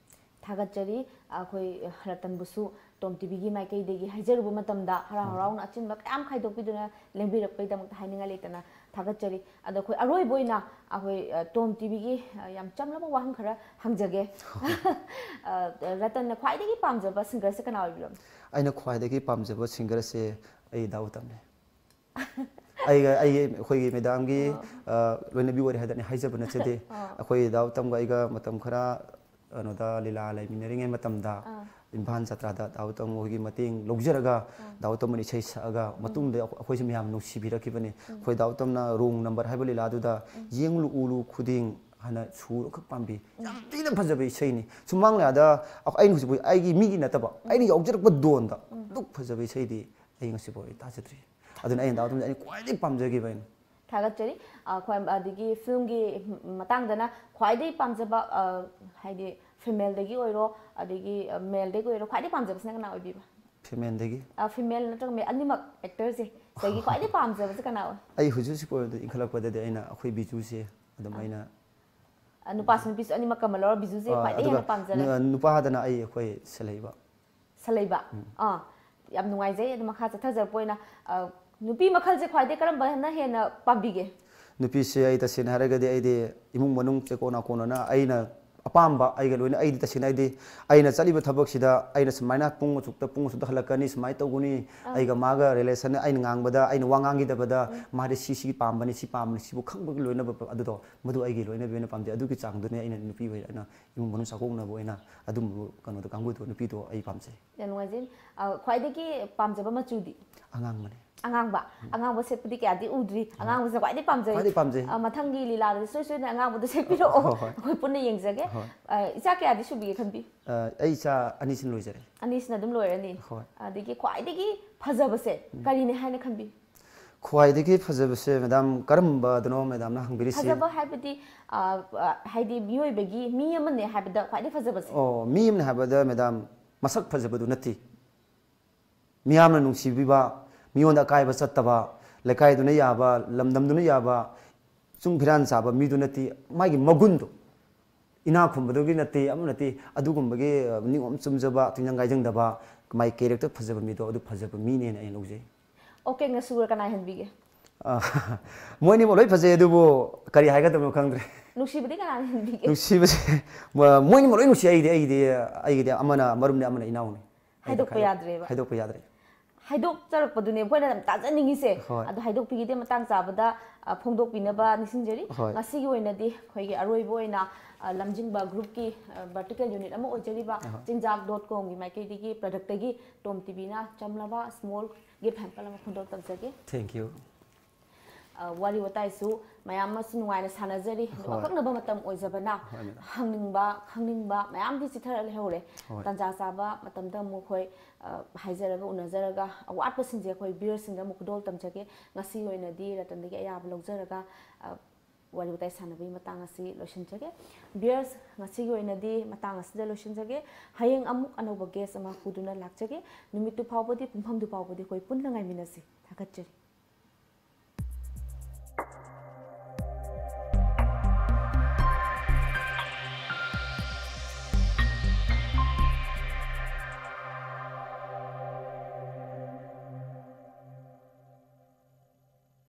ꯊꯥꯒꯠꯆꯔꯤ꯫ ꯑꯩꯈꯣꯏ ꯔꯇꯟꯕꯨꯁꯨ ꯇꯣꯝ ꯇꯤꯚꯤꯒꯤ ꯃꯥꯏꯀꯩꯗꯒꯤ ꯍꯥꯏꯖꯔꯨꯕ ꯃꯇꯝꯗ ꯍꯔꯥꯎ ꯍꯔꯥꯎꯅ ꯑꯆꯤꯟꯕ ꯀꯌꯥꯝ ꯈꯥꯏꯗꯣꯛꯄꯤꯗꯨꯅ ꯂꯦꯡꯕꯤꯔꯛꯄꯒꯤꯗꯃꯛꯇ ꯍꯥꯏꯅꯤꯡꯉꯥꯏ ꯂꯩꯇꯅ ꯊꯥꯒꯠꯆꯔꯤ꯫ ꯑꯗꯣ ꯑꯩꯈꯣꯏ ꯑꯔꯣꯏꯕ ꯑꯣꯏꯅ ꯑꯩꯈꯣꯏ, ꯑ, ꯇꯣꯝ ꯇꯤꯚꯤꯒꯤ, ꯑ, ꯌꯥꯝ ꯆꯝꯂꯕ ꯋꯥꯍꯪ ꯈꯔ ꯍꯪꯖꯒꯦ꯫ ꯑ, ꯔꯇꯟꯅ ꯈ꯭ꯋꯥꯏꯗꯒꯤ ꯄꯥꯝꯖꯕ singerꯁꯦ ꯀꯅꯥ ꯑꯣꯏꯕꯤꯔꯕꯅꯣ? ꯑꯩꯅ ꯈ꯭ꯋꯥꯏꯗꯒꯤ ꯄꯥꯝꯖꯕ singerꯁꯦ ꯑꯩ ꯗꯥ ꯎꯇꯝꯅꯤ꯫ ꯑꯩꯒ ꯑꯩꯒꯤ ꯑꯩꯈꯣꯏꯒꯤ ꯃꯦꯗꯥꯝꯒꯤ ꯑ, ꯂꯣꯏꯅꯕꯤ ꯑꯣꯏꯔꯦ ꯍꯥꯏꯗꯅ ꯑꯩ ꯍꯥꯏꯖꯕ ꯅꯠꯆꯗꯦ꯫ ꯑꯩꯈꯣꯏ ꯗꯥ ꯎꯇꯝꯒ ꯑꯩꯒ ꯃꯇꯝ ꯈꯔ ꯀꯩꯅꯣꯗ ꯂꯤꯂꯥ ꯂꯩꯃꯤꯟꯅꯔꯤꯉꯩ ꯃꯇꯝꯗ, ꯏꯝꯐꯥꯜ ꯖꯇ꯭ꯔꯥꯗ ꯗꯥ ꯎꯇꯝ ꯍꯣꯏꯒꯤ ꯃꯇꯦꯡ ꯂꯧꯖꯔꯒ, ꯗꯥ ꯎꯇꯝꯅ ꯏꯁꯩ ꯁꯛꯑꯒ ꯃꯇꯨꯡꯗ ꯑꯩꯈꯣꯏꯁꯦ ꯃꯌꯥꯝ ꯅꯨꯡꯁꯤꯕꯤꯔꯛꯈꯤꯕꯅꯤ꯫ ꯑꯩꯈꯣꯏ ꯗꯥ ꯎꯇꯝꯅ ꯔꯣꯡ ꯅꯝꯕꯔ ꯍꯥꯏꯕ ꯂꯤꯂꯥꯗꯨꯗ "ꯌꯦꯡꯂꯨ ꯎꯂꯨ ꯈꯨꯗꯤꯡ" ꯍꯥꯏꯅ ꯁꯨꯔ ꯈꯛ ꯄꯥꯝꯕꯤ꯫ ꯌꯥꯝ ꯊꯤꯅ ꯐꯖꯕ ꯏꯁꯩꯅꯤ꯫ ꯁꯨꯃꯥꯡ ꯂꯤꯂꯥꯗ ꯑꯩꯅ ꯍꯧꯖꯤꯛ ꯑꯩꯒꯤ ꯃꯤꯒꯤ ꯅꯠꯇꯕ, ꯑꯩꯅ ꯌꯥꯎꯖꯔꯛꯄ ꯗꯣꯟꯗ ꯑꯗꯨꯛ ꯐꯖꯕ ꯏꯁꯩꯗꯤ ꯑꯩ ꯉꯁꯤꯐꯥꯎ ꯑꯩ ꯇꯥꯖꯗ꯭ꯔꯤ꯫ ꯑꯗꯨꯅ ꯑꯩꯅ ꯗꯥ ꯎꯇꯝꯁꯦ ꯑꯩꯅ ꯈ꯭ꯋꯥꯏꯗꯒꯤ ꯄꯥꯝꯖꯈꯤꯕ ꯑꯩꯅ꯫ ꯊꯥꯒꯠꯆꯔꯤ꯫ ꯑ, ꯈ꯭ꯋꯥꯏ-, ꯑꯗꯒꯤ ꯐꯤꯂꯝꯒꯤ ꯃꯇꯥꯡꯗꯅ ꯈ꯭ꯋꯥꯏꯗꯒꯤ ꯄꯥꯝꯖꯕ, ꯑ, ꯍꯥꯏꯗꯤ ꯐꯤꯃꯦꯜꯗꯒꯤ ꯑꯣꯏꯔꯣ, ꯑꯗꯒꯤ, ꯑ, ꯃꯦꯜꯗꯒꯤ ꯑꯣꯏꯔꯣ, ꯈ꯭ꯋꯥꯏꯗꯒꯤ ꯄꯥꯝꯖꯕꯁꯤꯅ ꯀꯅꯥ ꯑꯣꯏꯕꯤꯕ? ꯐꯤꯃꯦꯜꯗꯒꯤ꯫ ꯑ, ꯐꯤꯃꯦꯜ ꯅꯠꯇ꯭ꯔꯒ ꯃꯦꯜ, ꯑꯅꯤꯃꯛ ꯑꯦꯛꯇꯔꯁꯦ꯫ ꯁꯤꯗꯒꯤ ꯈ꯭ꯋꯥꯏꯗꯒꯤ ꯄꯥꯝꯖꯕꯁꯦ ꯀꯅꯥ ꯑꯣꯏ? ꯑꯩ ꯍꯧꯖꯤꯛ ꯍꯧꯖꯤꯛ ꯑꯣꯏꯅ ꯏꯟꯈꯠꯂꯛꯄꯗꯗꯤ ꯑꯩꯅ ꯑꯩꯈꯣꯏ ꯕꯤꯖꯨꯁꯦ ꯑꯗꯨꯝ ꯑꯩꯅ ꯑ, ꯅꯨꯄꯥꯁꯨ ꯅꯨꯄꯤꯁꯨ ꯑꯅꯤꯃꯛ ꯀꯃꯟ ꯂꯧꯔ ꯕꯤꯖꯨꯁꯦ ꯑ, ꯈ꯭ꯋꯥꯏꯗꯒꯤ ꯑꯗꯨꯒ ꯍꯦꯟꯅ ꯄꯥꯝꯖꯔꯦ꯫ ꯅꯨ-, ꯅꯨꯄꯥꯗꯅ ꯑꯩ ꯑꯩꯈꯣꯏ ꯁꯦꯂꯩꯕ꯫ ꯁꯂꯩꯕ꯫ ꯑꯥ, ꯌꯥꯝ ꯅꯨꯡꯉꯥꯏꯖꯩ꯫ ꯑꯗꯨ ꯃꯈꯥ ꯆꯠꯊꯖꯔꯛꯄ ꯑꯣꯏꯅ, ꯑ, ꯅꯨꯄꯤ ꯃꯈꯜꯁꯦ ꯈ꯭ꯋꯥꯏꯗꯒꯤ ꯀꯔꯝꯕꯅ ꯍꯦꯟꯅ ꯄꯥꯝꯕꯤꯒꯦ? ꯅꯨꯄꯤꯁꯦ ꯑꯩ ꯇꯁꯦꯡꯅ ꯍꯥꯏꯔꯒꯗꯤ ꯑꯩꯗꯤ ꯏꯃꯨꯡ ꯃꯅꯨꯡ ꯆꯦꯀꯣꯟ ꯅꯥꯀꯣꯟꯅꯅ ꯑꯩꯅ ꯑꯄꯥꯝꯕ ꯑꯩꯒ ꯂꯣꯏꯅ ꯑꯩꯗꯤ ꯇꯁꯦꯡꯅ ꯑꯩꯗꯤ ꯑꯩꯅ ꯆꯠꯂꯤꯕ ꯊꯕꯛꯁꯤꯗ ꯑꯩꯅ ꯁꯨꯃꯥꯏꯅ ꯄꯨꯡ ꯑꯁꯨꯛꯇ, ꯄꯨꯡ ꯑꯁꯨꯛꯇ ꯍꯜꯂꯛꯀꯅꯤ, ꯁꯨꯃꯥꯏꯅ ꯇꯧꯒꯅꯤ, ꯑꯥ꯫ ꯑꯩꯒ ꯃꯥꯒ ꯔꯤꯂꯦꯁꯟ ꯑꯩꯅ ꯉꯥꯡꯕꯗ ꯑꯩꯅ ꯋꯥ ꯉꯥꯡꯈꯤꯗꯕꯗ ꯃꯥꯗꯤ ꯁꯤ ꯁꯤꯒꯤ ꯄꯥꯝꯕꯅꯤ, ꯁꯤ ꯄꯥꯝꯕꯅꯤ, ꯁꯤꯕꯨ ꯈꯪꯕꯒꯤ ꯂꯣꯏꯅꯕ ꯑꯗꯨꯗꯣ ꯃꯗꯨ ꯑꯩꯒꯤ ꯂꯣꯏꯅꯕꯤ ꯑꯣꯏꯅ ꯄꯥꯝꯖꯩ꯫ ꯑꯗꯨꯒꯤ ꯆꯥꯡꯗꯨꯅꯤ ꯑꯩꯅ ꯅꯨꯄꯤ ꯑꯣꯏꯅ ꯏꯃꯨꯡ ꯃꯅꯨꯡ ꯆꯥꯛꯀꯧꯅꯕ ꯑꯣꯏꯅ ꯑꯗꯨꯝꯕ ꯀꯩꯅꯣꯗꯣ ꯀꯥꯡꯕꯨꯗꯣ ꯅꯨꯄꯤꯗꯣ ꯑꯩ ꯄꯥꯝꯖꯩ꯫ ꯌꯥꯝ ꯅꯨꯡꯉꯥꯏꯖꯩ꯫ ꯑ, ꯈ꯭ꯋꯥꯏꯗꯒꯤ ꯄꯥꯝꯖꯕ ꯃꯆꯨꯗꯤ? ꯑꯉꯥꯡꯕꯅꯦ꯫ ꯑꯉꯥꯡꯕ? ꯎꯝ꯫ ꯑꯉꯥꯡꯕ ꯁꯦꯠꯄꯗꯤ ꯀꯌꯥꯗꯤ ꯎꯗ꯭ꯔꯤ꯫ ꯍꯣꯏ꯫ ꯑꯉꯥꯡꯕꯁꯦ ꯈ꯭ꯋꯥꯏꯗꯒꯤ ꯄꯥꯝꯖꯩ꯫ ꯈ꯭ꯋꯥꯏꯗꯒꯤ ꯄꯥꯝꯖꯩ꯫ ꯑ, ꯃꯊꯪꯒꯤ ꯂꯤꯂꯥꯗꯗꯤ ꯁꯣꯏ ꯁꯣꯏꯗꯅ ꯑꯉꯥꯡꯕꯗꯣ ꯁꯦꯠꯄꯤꯔꯛꯑꯣ꯫ ꯍꯣꯏ, ꯍꯣꯏ꯫ ꯑꯩꯈꯣꯏ ꯄꯨꯟꯅ ꯌꯦꯡꯖꯒꯦ꯫ ꯍꯣꯏ꯫ ꯑ, ꯏꯆꯥ ꯀꯌꯥꯗꯤ ꯁꯨꯕꯤꯒꯦ ꯈꯟꯕꯤ? ꯑ, ꯑꯩ ꯏꯆꯥ ꯑꯅꯤꯁꯤꯅ ꯂꯣꯏꯖꯔꯦ꯫ ꯑꯅꯤꯁꯤꯅ ꯑꯗꯨꯝ ꯂꯣꯏꯔꯅꯤ? ꯍꯣꯏ꯫ ꯑꯗꯒꯤ ꯈ꯭ꯋꯥꯏꯗꯒꯤ ꯐꯖꯕꯁꯦ ꯎꯝ꯫ ꯀꯔꯤꯅꯤ ꯍꯥꯏꯅ ꯈꯟꯕꯤ? ꯈ꯭ꯋꯥꯏꯗꯒꯤ ꯐꯖꯕꯁꯦ, ꯃꯦꯗꯥꯝ, ꯀꯔꯝꯕꯗꯅꯣ ꯃꯦꯗꯥꯝꯅ ꯍꯪꯕꯤꯔꯤꯁꯤ? ꯐꯖꯕ ꯍꯥꯏꯕꯗꯤ, ꯑ, ꯑ, ꯍꯥꯏꯗꯤ ꯃꯤꯑꯣꯏꯕꯒꯤ ꯃꯤ ꯑꯃꯅꯦ ꯍꯥꯏꯕꯗ ꯈ꯭ꯋꯥꯏꯗꯒꯤ ꯐꯖꯕꯁꯦ? ꯑꯣ, ꯃꯤ ꯑꯃꯅꯦ ꯍꯥꯏꯕꯗ, ꯃꯦꯗꯥꯝ, ꯃꯁꯛ ꯐꯖꯕꯗꯨ ꯅꯠꯇꯦ꯫ ꯃꯤꯌꯥꯝꯅ ꯅꯨꯡꯁꯤꯕꯤꯕ, ꯃꯤꯉꯣꯟꯗ ꯑꯀꯥꯏꯕ ꯆꯠꯇꯕ, ꯂꯩꯀꯥꯏꯗꯨꯅ ꯌꯥꯕ, ꯂꯝꯗꯝꯗꯨꯅ ꯌꯥꯕ, ꯆꯨꯡ ꯐꯤꯔꯥꯟ ꯆꯥꯕ ꯃꯤꯗꯨ ꯅꯠꯇꯦ, ꯃꯥꯒꯤ ꯃꯒꯨꯟꯗꯣ꯫ ꯏꯅꯥꯛ ꯈꯨꯟꯕꯗꯨꯒꯤ ꯅꯠꯇꯦ, ꯑꯃ ꯅꯠꯇꯦ, ꯑꯗꯨꯒꯨꯝꯕꯒꯤ, ꯑ, ꯅꯤꯉꯣꯝ ꯆꯨꯝꯖꯕ, ꯇꯤꯡꯖꯪ ꯀꯥꯏꯖꯪꯗꯕ, ꯃꯥꯒꯤ ꯀꯦꯔꯦꯛꯇꯔ ꯐꯖꯕ ꯃꯤꯗꯣ, ꯑꯗꯨ ꯐꯖꯕ ꯃꯤꯅꯦꯅ ꯑꯩꯅ ꯂꯧꯖꯩ꯫ ꯑꯣꯀꯦ, ꯉꯁꯨꯔ ꯀꯅꯥ ꯍꯦꯟꯕꯤꯒꯦ? ꯑ, ꯃꯣꯏꯅꯤꯃꯛ ꯂꯣꯏ ꯐꯖꯩ, ꯑꯗꯨꯕꯨ ꯀꯔꯤ ꯍꯥꯏꯒꯗꯕꯅꯣ ꯈꯪꯗ꯭ꯔꯦ꯫ ꯅꯨꯡꯁꯤꯕꯗꯤ ꯀꯅꯥꯅ ꯍꯦꯟꯕꯤꯒꯦ? ꯅꯨꯡꯁꯤꯕꯁꯦ, ꯃ-, ꯃꯣꯏꯅꯤꯃꯛ ꯂꯣꯏ ꯅꯨꯡꯁꯤ꯫ ꯑꯩꯗꯤ, ꯑꯩꯒꯤꯗꯤ, ꯑꯩꯒꯤꯗꯤ ꯑꯃꯅ ꯃꯔꯨꯞꯅꯤ, ꯑꯃꯅ ꯏꯅꯥꯎꯅꯤ꯫ ꯑꯩꯗꯤ ꯍꯥꯏꯗꯣꯛꯄ ꯈꯥꯏꯗꯣꯛ-, ꯌꯥꯗ꯭ꯔꯦꯕ꯫ ꯍꯥꯏꯗꯣꯛꯄ ꯌꯥꯗ꯭ꯔꯦ꯫ ꯍꯥꯏꯗꯣꯛꯆꯔꯛꯄꯗꯨꯅꯦ ꯑꯩꯈꯣꯏꯅ ꯌꯥꯝ ꯇꯥꯖꯅꯤꯡꯉꯤꯁꯦ꯫ ꯍꯣꯏ꯫ ꯑꯗꯣ ꯍꯥꯏꯗꯣꯛꯄꯤꯒꯦ, ꯃꯇꯥꯡ ꯆꯥꯕꯗ ꯑ, ꯐꯣꯡꯗꯣꯛꯄꯤꯅꯕ ꯅꯤꯡꯁꯤꯡꯖꯔꯤ꯫ ꯍꯣꯏ꯫ ꯉꯁꯤꯒꯤ ꯑꯣꯏꯅꯗꯤ ꯑꯩꯈꯣꯏꯒꯤ ꯑꯔꯣꯏꯕ ꯑꯣꯏꯅ ꯑ, ꯂꯝꯖꯤꯡꯕ ꯒ꯭ꯔꯨꯞꯀꯤ ꯚꯔꯇꯤꯀꯦꯜ ꯌꯨꯅꯤꯠ ꯑꯃ ꯑꯣꯏꯖꯔꯤꯕ ꯑꯍꯣꯏ꯫ ꯆꯤꯟꯖꯥꯛ ꯗꯣꯠ ꯀꯣꯝꯒꯤ ꯃꯥꯏꯀꯩꯗꯒꯤ ꯄ꯭ꯔꯗꯛꯇꯒꯤ ꯇꯣꯝ ꯇꯤꯚꯤꯅ ꯆꯝꯂꯕ ꯁ꯭ꯃꯣꯜ ꯒꯤꯐ ꯍꯦꯝꯄꯔ ꯑꯃ ꯐꯣꯡꯗꯣꯛ ꯇꯧꯖꯒꯦ꯫ Thank you꯫ ꯑ, ꯋꯥꯔꯤ ꯋꯥꯇꯥꯏꯁꯨ ꯃꯌꯥꯝ ꯑꯃꯁꯨ ꯅꯨꯡꯉꯥꯏꯅ ꯁꯥꯟꯅꯖꯔꯤ꯫ ꯑꯗꯨꯒ ꯍꯣꯏ꯫ ꯑꯀꯛꯅꯕ ꯃꯇꯝ ꯑꯣꯏꯖꯕꯅ ꯍꯣꯏ, ꯃꯦꯗꯥꯝ꯫ ꯍꯪꯅꯤꯡꯕ ꯈꯪꯅꯤꯡꯕ ꯃꯌꯥꯝꯗꯤ ꯆꯤꯊꯔ ꯂꯩꯍꯧꯔꯦ꯫ ꯍꯣꯏ꯫ ꯇꯥꯟꯖꯥ ꯆꯥꯕ ꯃꯇꯝꯗ ꯑꯃꯨꯛ ꯑꯩꯈꯣꯏ ꯑ, ꯍꯥꯏꯖꯔꯒ ꯎꯅꯖꯔꯒ ꯑꯋꯥꯠꯄꯁꯤꯡꯁꯦ ꯑꯩꯈꯣꯏ ꯚꯤꯌꯔꯁꯤꯡꯗ ꯑꯃꯨꯛ ꯈꯨꯗꯣꯜ ꯇꯝꯖꯒꯦ꯫ ꯉꯁꯤꯒꯤ ꯑꯣꯏꯅꯗꯤ ꯔꯇꯟꯗꯒꯤ ꯑꯌꯥꯕ ꯂꯧꯖꯔꯒ ꯑ, ꯋꯥꯔꯤ ꯋꯥꯇꯥꯏ ꯁꯥꯟꯅꯕꯒꯤ ꯃꯇꯥꯡ ꯑꯁꯤ ꯂꯣꯏꯁꯤꯟꯖꯒꯦ꯫ ꯚꯤꯌꯔꯁ, ꯉꯁꯤꯒꯤ ꯑꯣꯏꯅꯗꯤ ꯃꯇꯥꯡ ꯑꯁꯤꯗ ꯂꯣꯏꯁꯤꯟꯖꯒꯦ꯫ ꯍꯌꯦꯡ ꯑꯃꯨꯛ ꯑꯅꯧꯕ ꯒꯦꯁ ꯑꯃ ꯄꯨꯗꯨꯅ ꯂꯥꯛꯆꯒꯦ꯫ ꯅꯨꯃꯤꯠꯇꯨ ꯐꯥꯎꯕꯗꯤ, ꯄꯨꯡꯐꯝꯗꯨ ꯐꯥꯎꯕꯗꯤ ꯑꯩꯈꯣꯏ ꯄꯨꯟꯅ ꯉꯥꯏꯃꯤꯟꯅꯁꯤ꯫ ꯊꯥꯒꯠꯆꯔꯤ꯫